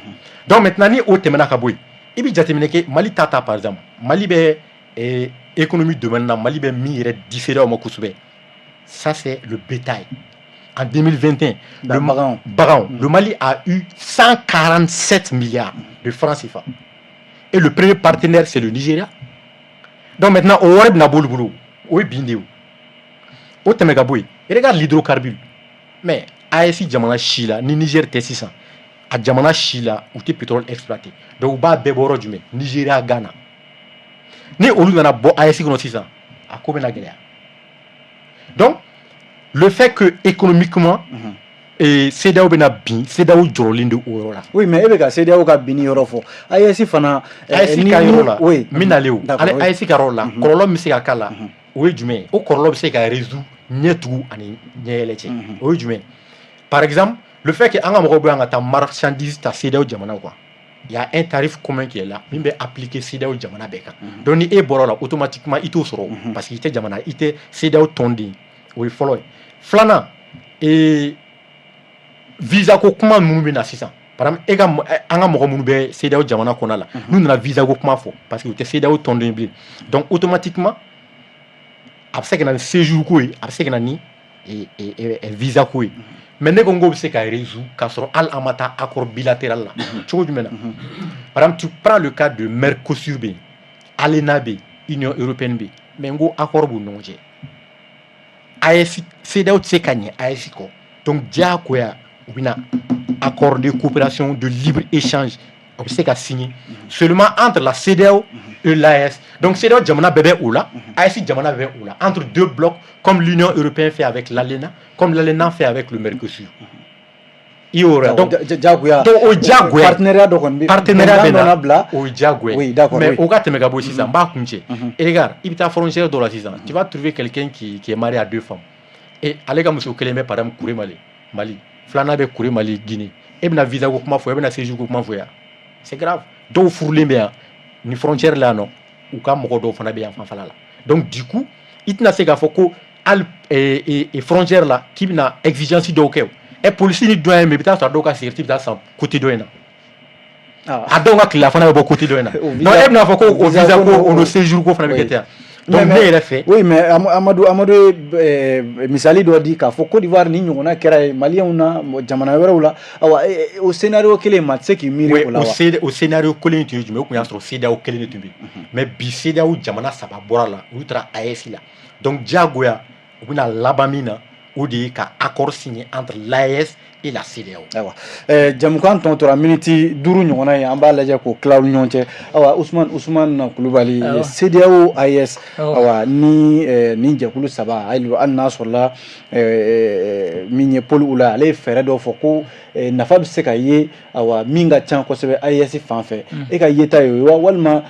C: Donc maintenant, ni o tɛmɛna ka bɔ yen, i bɛ jateminɛ kɛ Mali ta, par exemple, Mali bɛ économie domaine na, Mali bɛ min yɛrɛ di CEDEAO ma kosɛbɛ, ça c'est le bétail. En 2021, le,
A: baganw.
C: Baganw, le Mali a eu 147 milliards de francs CFA. Et le premier partenaire, c'est le Nigeria. Donc maintenant, o wari bɛna bɔ olu bolo, o ye bin de ye. O tɛmɛ ka bɔ yen, regarde l'hydrocarbure. Mais AES jamana si la, ni Niger tɛ sisan, a jamana si la, u tɛ pétrole exploiter. Donc u b'a bɛɛ bɔ yɔrɔ jumɛn? Nigeria, Ghana. Ni olu nana bɔ AES kɔnɔ sisan, a ko bɛna gɛlɛya. Donc le fait que économiquement et CEDEAO bɛna bin, CEDEAO jɔrɔlen de o yɔrɔ la.
A: Oui, mais e bɛ ka CEDEAO ka binni yɔrɔ fɔ, AES fana.
C: AES ka yɔrɔ la, n bɛ nalen o. Ale AES ka yɔrɔ la, kɔlɔlɔ min bɛ se ka k'a la, o ye jumɛn ye? O kɔlɔlɔ bɛ se ka résoudre ɲɛ tugu ani ɲɛ yɛlɛ cɛ. O ye jumɛn ye? Par exemple, le fait que an ka mɔgɔw bɛ yan ka taa marchandise ta CEDEAO jamanaw kan, il y a un tarif commun qui est là min bɛ appliquer CEDEAO jamana bɛɛ kan. Donc ni e bɔra o la, automatiquement i t'o sɔrɔ, parce que i tɛ jamana, i tɛ CEDEAO tɔnden. O ye fɔlɔ ye. Filanan, visa ko kuma minnu bɛ na sisan, par exemple, e ka an ka mɔgɔ minnu bɛ CEDEAO jamana kɔnɔ la, n'u nana visa ko kuma fɔ, parce que u tɛ CEDEAO tɔnden bilen, donc automatiquement a bɛ se ka na ni séjour ko ye, a bɛ se ka na ni visa ko ye. Mais ne ko n k'o bɛ se ka résoudre k'a sɔrɔ hali an ma taa accord bilatéral la. Cogo jumɛn na? Par exemple, tu prends le cas de Mercosur bɛ yen, ALENA bɛ yen, Union européenne bɛ yen, mais n ko accord b'u ni ɲɔgɔn cɛ. AES, CEDEAO tɛ se ka ɲɛ AES kɔ. Donc diyagoya u bɛna accord de coopération de libre échange, o bɛ se ka signer seulement entre la CEDEAO et l'AES. Donc CEDEAO jamana bɛɛ bɛ o la, AES jamana bɛɛ bɛ o la, entre deux blocs, comme l'Union européenne fait avec l'ALENA, comme l'ALENA fait avec le Mercosur. I y'o yɔrɔ ye. Donc
A: diyagoya.
C: Donc o diyagoya.
A: Partenariat dɔ kɔni bɛ
C: partenariat bɛ
A: na
C: na
A: bila.
C: O ye diyagoya.
A: Oui, d'accord.
C: Mais o ka tɛmɛ ka bɔ sisan, n b'a kun cɛ. Et regarde, i bɛ taa frontière dɔ la sisan, tu vas trouver quelqu'un qui est marié à deux femmes et ale ka muso kelen bɛ, par exemple, Kuremale Mali, filanan bɛ Kuremale Guinée. E bɛna visa ko kuma fɔ, e bɛna séjour ko kuma fɔ yan, c'est grave. Dɔw furulen bɛ yan ni frontière la yan nɔ, u ka mɔgɔ dɔw fana bɛ yan fanfɛla la. Donc du coup, i tɛna se k'a fɔ ko hali frontière la k'i bɛna exigence dɔw kɛ. O ɛ, polisi ni douane, mais i bɛ taa sɔrɔ dɔw ka cigarette bɛ taa san côté dɔ in na, a dɔw ka tilelafana bɛ bɔ côté dɔ in na. Donc e bɛna fɔ ko o visa ko, o no séjour ko fana bɛ kɛ ten. Donc ne yɛrɛ fɛ.
A: Oui, mais Amadu ye misali dɔ di k'a fɔ Côte d'Ivoire ni ɲɔgɔnna kɛra ye maliyɛnw na jamana wɛrɛw la. Awa, o scénario kelen, maa tɛ se k'i miiri o la wa?
C: O scénario kelen tun ye jumɛn? O tun y'a sɔrɔ CEDEAO kelen de tun bɛ yen. Mais bi, CEDEAO jamana saba bɔra la, olu taara AES la. Donc diyagoya u bɛna laban min na, o de ye ka accord signer entre l'AES et la CEDEAO.
A: Ayiwa, jamukan tɔ tora miniti 5 ɲɔgɔnna ye, an b'a lajɛ k'o tila aw ni ɲɔgɔn cɛ. Awa, Usumani Kulubali, CEDEAO, AES, awa, ni nin jɛkulu saba, hali n'a sɔrɔla min ye Paul Oula, ale ye fɛɛrɛ dɔw fɔ ko nafa bɛ se ka ye, awa, min ka ca kosɛbɛ AES fan fɛ, e ka yeta ye o ye wa, walima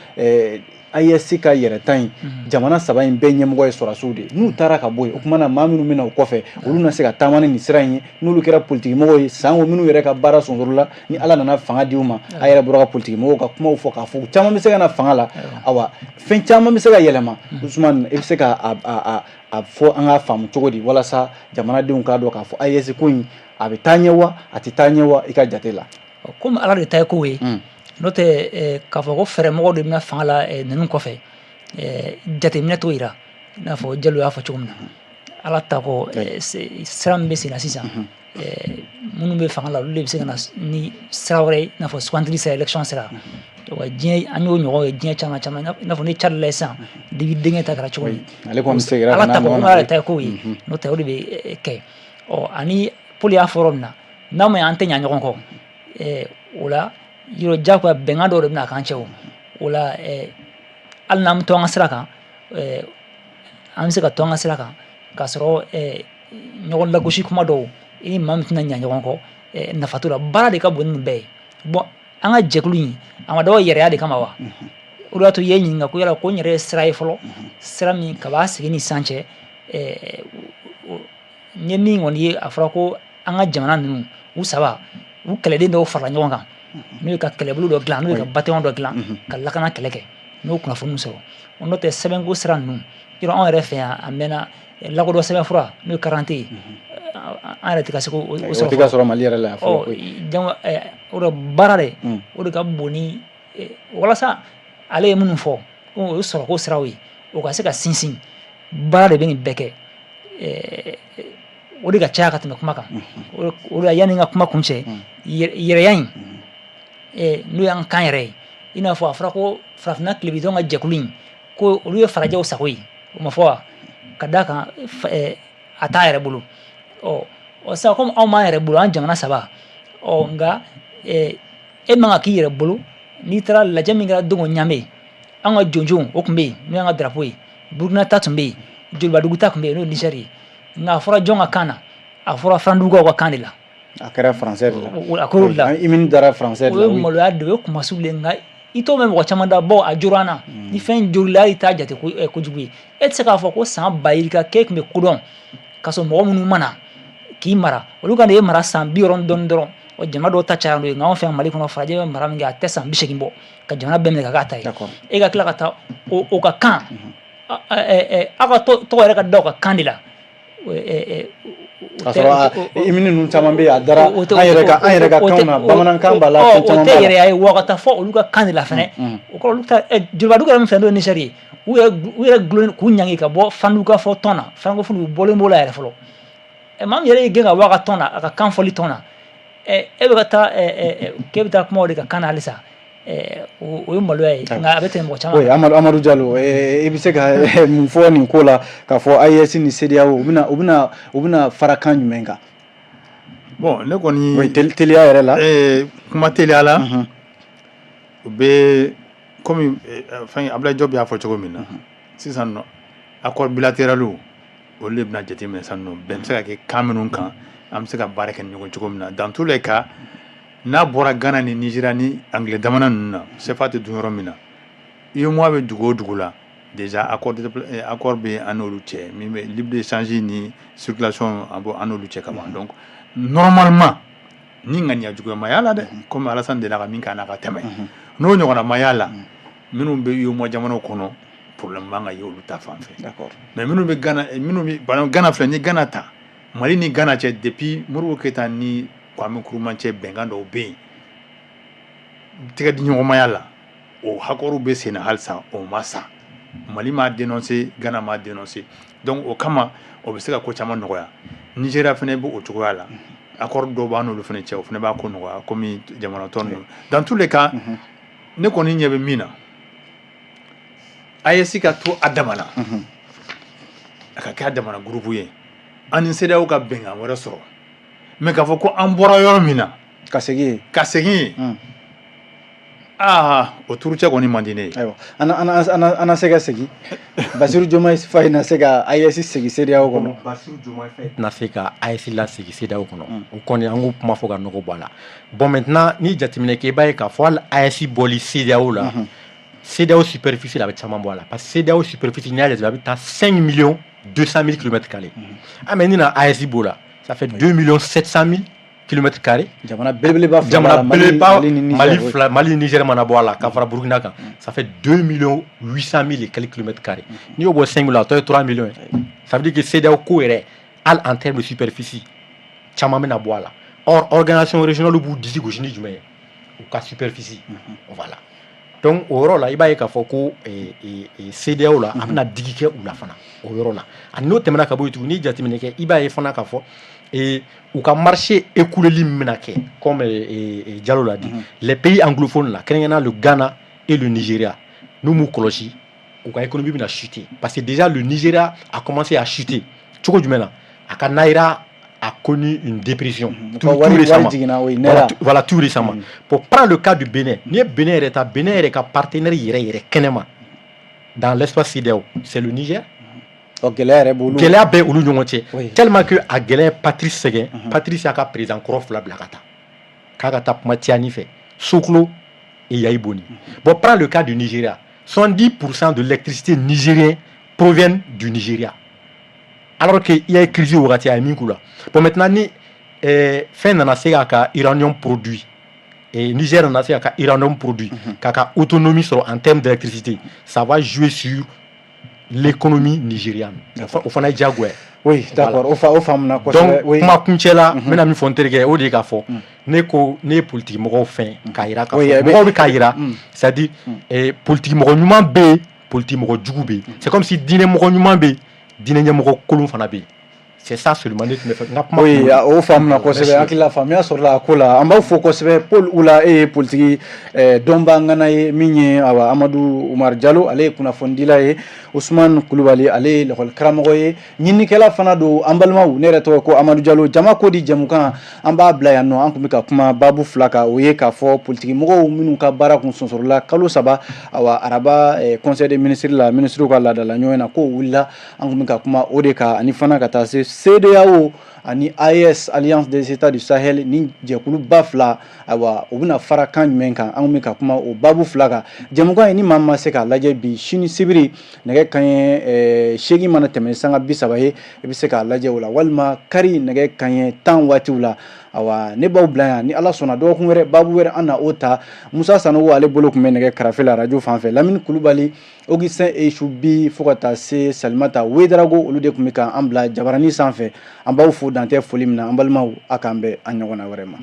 A: AES ka yɛrɛta in, jamana saba in bɛɛ ɲɛmɔgɔ ye sɔrɔdasiw de ye. N'u taara ka bɔ yen, o tuma na maa minnu bɛ na o kɔfɛ, olu na se ka taama ni nin sira in ye. N'olu kɛra politikimɔgɔw ye sango minnu yɛrɛ ka baara sonsoro la, ni Ala nana fanga di u ma, a yɛrɛ bɔra ka politikimɔgɔw ka kumaw fɔ k'a fɔ caman bɛ se ka na fanga la, awa fɛn caman bɛ se ka yɛlɛma. Usumani, i bɛ se ka a fɔ an k'a faamu cogo di walasa jamanadenw k'a dɔn k'a fɔ AES ko in, a bɛ taa ɲɛ wa, a tɛ taa ɲɛ wa, i ka jate la?
B: Komi Ala de ta ye kow ye, n'o tɛ k'a fɔ ko fɛɛrɛmɔgɔw de bɛna fanga la ninnu kɔfɛ, jateminɛ t'o yira. I n'a fɔ Jalo y'a fɔ cogo min na, Ala ta kɔ, sira min bɛ sen na sisan, minnu bɛ fanga la, olu de bɛ se ka na ni sira wɛrɛ ye, i n'a fɔ sugantili sira, élection sira. Wa diɲɛ, an y'o ɲɔgɔn ye diɲɛ caman caman, i n'a fɔ ni Tchad la sisan, depuis denkɛ ta kɛra cogo min.
A: Ale kɔni seginna.
B: Ala ta kɔ, komi Ala de ta ye kow ye, n'o tɛ o de bɛ kɛ. Ɔ ani Paul y'a fɔ yɔrɔ min na, n'a ma ɲɛ an tɛ ɲa ɲɔgɔn kɔ, o la yɔrɔ diyagoya bɛnkan dɔw de bɛna k'an cɛ. O la hali n'an bɛ to an ka sira kan, an bɛ se ka to an ka sira kan k'a sɔrɔ ɲɔgɔn lagosi kuma dɔw, i ni maa min tɛna ɲa ɲɔgɔn kɔ, nafa t'o la. Baara de ka bon ni nin bɛɛ ye. Bon, an ka jɛkulu in, a ma dabɔ yɛrɛya de kama wa? O de y'a to i ye ɲininka ko yala ko n yɛrɛ ye sira ye fɔlɔ, sira min ka b'a sigi ni sisan cɛ. N ye min kɔni ye, a fɔra ko an ka jamana ninnu u saba, u kɛlɛden dɔw farala ɲɔgɔn kan, n'o ye ka kɛlɛbolo dɔ dilan, n'o ye ka bataillon dɔ dilan ka lakana kɛlɛ kɛ, n'o kunnafoniw sɔrɔ. N'o tɛ, sɛbɛnko sira ninnu, yɔrɔ anw yɛrɛ fɛ yan, a mɛnna, lakodɔn sɛbɛnfura n'o ye carte ye, an yɛrɛ tɛ ka se k'o sɔrɔ.
A: O tɛ ka sɔrɔ Mali yɛrɛ la yan fɔlɔ koyi.
B: Donc o de baara de, o de ka bon ni walasa ale ye minnu fɔ, o ye sɔrɔko siraw ye, o ka se ka sinsin. Baara de bɛ nin bɛɛ kɛ, o de ka caya ka tɛmɛ kuma kan. O de la, yanni n ka kuma kun cɛ, yɛrɛya in, n'o y'an kan yɛrɛ ye, i n'a fɔ a fɔra ko farafinna tilebintɔn ka jɛkulu in, ko olu ye farajɛw sago ye, o ma fɔ wa? Ka d'a kan a t'a yɛrɛ bolo. Ɔ ɔ sisan, komi anw b'an yɛrɛ bolo, an jamana saba, ɔ nka e man ka k'i yɛrɛ bolo. N'i taara lajɛ min kɛra Dogon Ɲame, an ka jonjon o tun bɛ yen, n'o y'an ka drapeau ye, Burukina ta tun bɛ yen, Jolibadugu ta tun bɛ yen, n'o ye Niger ye. Nka a fɔra jɔn ka kan na? A fɔra Farandugukaw ka kan de la.
A: A kɛra français de
B: la. A kɛra o de la.
A: Hymne dara français de
B: la. O ye maloya de, o ye kumasiw de ye. Nka i t'o mɛn mɔgɔ caman da bɔ, a jora an na. Ni fɛn jorila, i t'a jate kojugu ye. E tɛ se k'a fɔ ko san ba yirika k'e tun bɛ kodɔn k'a sɔrɔ mɔgɔ minnu ma na k'i mara, olu ka na e mara san 60 dɔɔni dɔrɔn. O jamana dɔw ta caya n'o ye, nka anw fɛ yan Mali kɔnɔ, farajɛ bɛ mara min kɛ, a tɛ san 80 bɔ ka jamana bɛɛ minɛ ka k'a ta ye. E ka tila ka taa o ka kan, aw ka tɔgɔ yɛrɛ ka da o ka kan de la.
A: K'a sɔrɔ hymne ninnu caman bɛ yen, a dara an yɛrɛ ka kanw na, bamanankan b'a la, fɛn caman
B: b'a la. O tɛ yɛrɛya ye wa, ka taa fɔ olu ka kan de la fɛnɛ. O kɔrɔ, olu ta Jolibadugu yɛrɛ min filɛ, n'o ye Niger ye, u yɛrɛ gulon k'u ɲangi ka bɔ Farandugu ka fɔ tɔn na, francophone, u bɔlen b'o la yɛrɛ fɔlɔ. Maa min yɛrɛ y'i gɛn ka bɔ a ka tɔn na, a ka kan fɔli tɔn na, e bɛ ka taa k'e bɛ taa kuma o de ka kan na halisa, o ye maloya ye. Nka a bɛ tɛmɛ mɔgɔ caman.
A: Oui, Amadu Jalo, i bɛ se ka mun fɔ nin ko la, k'a fɔ AES ni CEDEAO, u bɛna fara kan jumɛn kan?
D: Bon, ne kɔni
A: Oui, teliya yɛrɛ la.
D: Kuma teliya la, u bɛ komi fɛn Abdoulaye Diop y'a fɔ cogo min na sisan nɔ, accord bilatéral, olu de bɛna jateminɛ sisan nɔ, bɛn bɛ se ka kɛ kan minnu kan, an bɛ se ka baara kɛ ni ɲɔgɔn cogo min na. Dans tous les cas, n'a bɔra Ghana ni Nigeria ni Anglais jamana ninnu na, CFA tɛ dun yɔrɔ min na, UEMOA bɛ dugu o dugu la déjà, accord bɛ an n'olu cɛ min bɛ libre échange ni circulation an bɔ an n'olu cɛ ka ban. Donc normalement, ni ŋaniya juguya ma y'a la dɛ, komi Alassane delila ka min k'a na ka tɛmɛ, n'o ɲɔgɔnna ma y'a la, minnu bɛ UEMOA jamanaw kɔnɔ, problème man ka ye olu ta fan fɛ. Mais minnu bɛ Ghana, minnu bɛ, par exemple Ghana filɛ, ni Ghana ta, Mali ni Ghana cɛ, depuis Modibo Keyita ni Kwame Nkrumah cɛ, bɛnkan dɔw bɛ yen, tɛgɛ di ɲɔgɔnmaya la, o accord bɛ sen na halisa, o ma sa. Mali m'a dénoncé, Ghana m'a dénoncé. Donc o kama, o bɛ se ka ko caman nɔgɔya. Nigeria fana bɛ o cogoya la, accord dɔw b'an n'olu fana cɛ, o fana b'a ko nɔgɔya komi jamana tɔ ninnu. Dans tous les cas, ne kɔni ɲɛ bɛ min na, AES ka to a dama na, a ka kɛ a damana groupe ye, an ni CEDEAO ka bɛnkan wɛrɛ sɔrɔ. Mais k'a fɔ ko an bɔra yɔrɔ min na
A: ka segin yen,
D: ka segin yen, aa, o turucɛ kɔni man di ne ye.
A: Ayiwa, an na se ka segin. Basiru Diomaye Faye na se ka AES segin CEDEAO kɔnɔ?
C: Basiru Diomaye Faye tɛna se ka AES lasegin CEDEAO kɔnɔ. O kɔni, an k'o kuma fɔ ka nɔgɔ bɔ a la. Bon, maintenant, ni jateminɛ kɛ, i b'a ye k'a fɔ hali AES bɔli CEDEAO la, CEDEAO superficie la, a bɛ caman bɔ a la, parce que CEDEAO superficie, n'i y'a jateminɛ, a bɛ taa 5 millions 200 000 kilomètres carrés. Ah, mais ni na AES b'o la, ça fait 2 millions 700 000 kilomètres carrés.
A: Jamana belebeleba fila.
C: Jamana belebeleba Mali fila, Mali ni Niger mana bɔ a la ka fara Burukina kan, ça fait 2 millions 800 000 et quelques kilomètres carrés. N'i y'o bɔ 5 millions, a tɔ ye 3 millions ye. Ça veut dire que CEDEAO ko yɛrɛ, hali en termes de superficie, caman bɛna bɔ a la. Or, organisation régionale b'u disi gosi ni jumɛn ye? U ka superficie. Voilà, donc o yɔrɔ la, i b'a ye k'a fɔ ko CEDEAO la, a bɛna digi kɛ u la fana o yɔrɔ la. Ani n'o tɛmɛna ka bɔ yen tuguni, n'i jateminɛ kɛ, i b'a ye fana k'a fɔ u ka marché écoulé min bɛna kɛ, comme Diallo l'a dit, les pays anglophones là, kɛrɛnkɛrɛnnenya le Ghana et le Nigeria, n'u m'u kɔlɔsi, u ka économie bɛna chuter, parce que déjà le Nigeria a commencé à chuter. Cogo jumɛn na? A ka naira a connu une dépression tout récemment. Voilà, voilà, tout récemment. Pour prendre le cas du Bénin, n'i ye Bénin yɛrɛ ta, Bénin yɛrɛ ka partenaire yɛrɛ yɛrɛ kɛnɛma dans l'espace CEDEAO, c'est le Niger.
A: Gɛlɛya yɛrɛ b'olu
C: Gɛlɛya bɛ olu ɲɔgɔn cɛ, tellement que a gɛlɛya ye Patrice sɛgɛn. Patrice y'a ka président kɔrɔ fila bila ka taa k'a ka taa kuma Tiani fɛ, Soclo et Yayi Boni. Bon, prends le cas du Nigeria, 70% de l'électricité nigérienne proviennent du Nigeria, alors que il y a crise wagati a ye min k'u la. Bon, maintenant ni fɛn nana se k'a ka uranium produit et Niger nana se k'a ka uranium produit, k'a ka autonomie sɔrɔ en termes d'électricité, ça va jouer sur l'économie nigériane. O fana ye diyagoya ye.
A: Oui, d'accord, o fa o faamuna kosɛbɛ.
C: Donc kuma kuncɛ la, n bɛna min fɔ n terikɛ, o de ye k'a fɔ ne ko ne ye politique mɔgɔw fɛn k'a yira k'a fɔ mɔgɔw bɛ k'a yira, c'est à dire politique mɔgɔ ɲuman bɛ yen, politique mɔgɔ jugu bɛ yen. C'est comme si diinɛ mɔgɔ ɲuman bɛ yen, diinɛ ɲɛmɔgɔ kolon fana bɛ yen. C'est ça seulement ne tun bɛ fɛ n ka kuma.
A: Oui, o faamuna kosɛbɛ, hakili la faamuya sɔrɔla a ko la. An b'aw fo kosɛbɛ. Paul Ula, e ye politiki dɔnba ŋana ye min ye. Awa, Amadu Umar Jalo, ale ye kunnafonidila ye. Usman Kulubali, ale ye lakɔli karamɔgɔ ye, ɲininikɛla fana don. An balimaw, ne yɛrɛ tɔgɔ ko Amadu Jalo. Jama ko di jɛmukan, an b'a bila yan nɔ. An tun bɛ ka kuma baabu fila kan, o ye k'a fɔ politiki mɔgɔw minnu ka baara kun sonsorola kalo 3, awa, araba conseil des ministres la, ministres ka laadala ɲɔgɔn na, k'o wulila. An tun bɛ ka kuma o de kan, ani fana ka taa se CEDEAO ani AES, Alliance des États du Sahel, ni jɛkuluba fila, ayiwa, u bɛna fara kan jumɛn kan? An bɛ ka kuma o baabu fila kan. Jɛmukan in, ni maa ma se k'a lajɛ bi, sini sibiri nɛgɛ kanɲɛ 8 mana tɛmɛ sanga 30 ye, i bɛ se k'a lajɛ o la, walima kari nɛgɛ kanɲɛ 10 waatiw la. Awa, ne b'aw bila yan. Ni Ala sɔnna, dɔgɔkun wɛrɛ, baabu wɛrɛ, an na o ta. Musa Sanogo, ale bolo tun bɛ nɛgɛ karafe la arajo fan fɛ. Lamini Kulubali, Augustin Esubi, fo ka taa se Salimata Wedarago, olu de tun bɛ k'an bila jabaranin sanfɛ. An b'aw fo dantɛ foli min na. An balimaw, a k'an bɛn an ɲɔgɔnna wɛrɛ ma.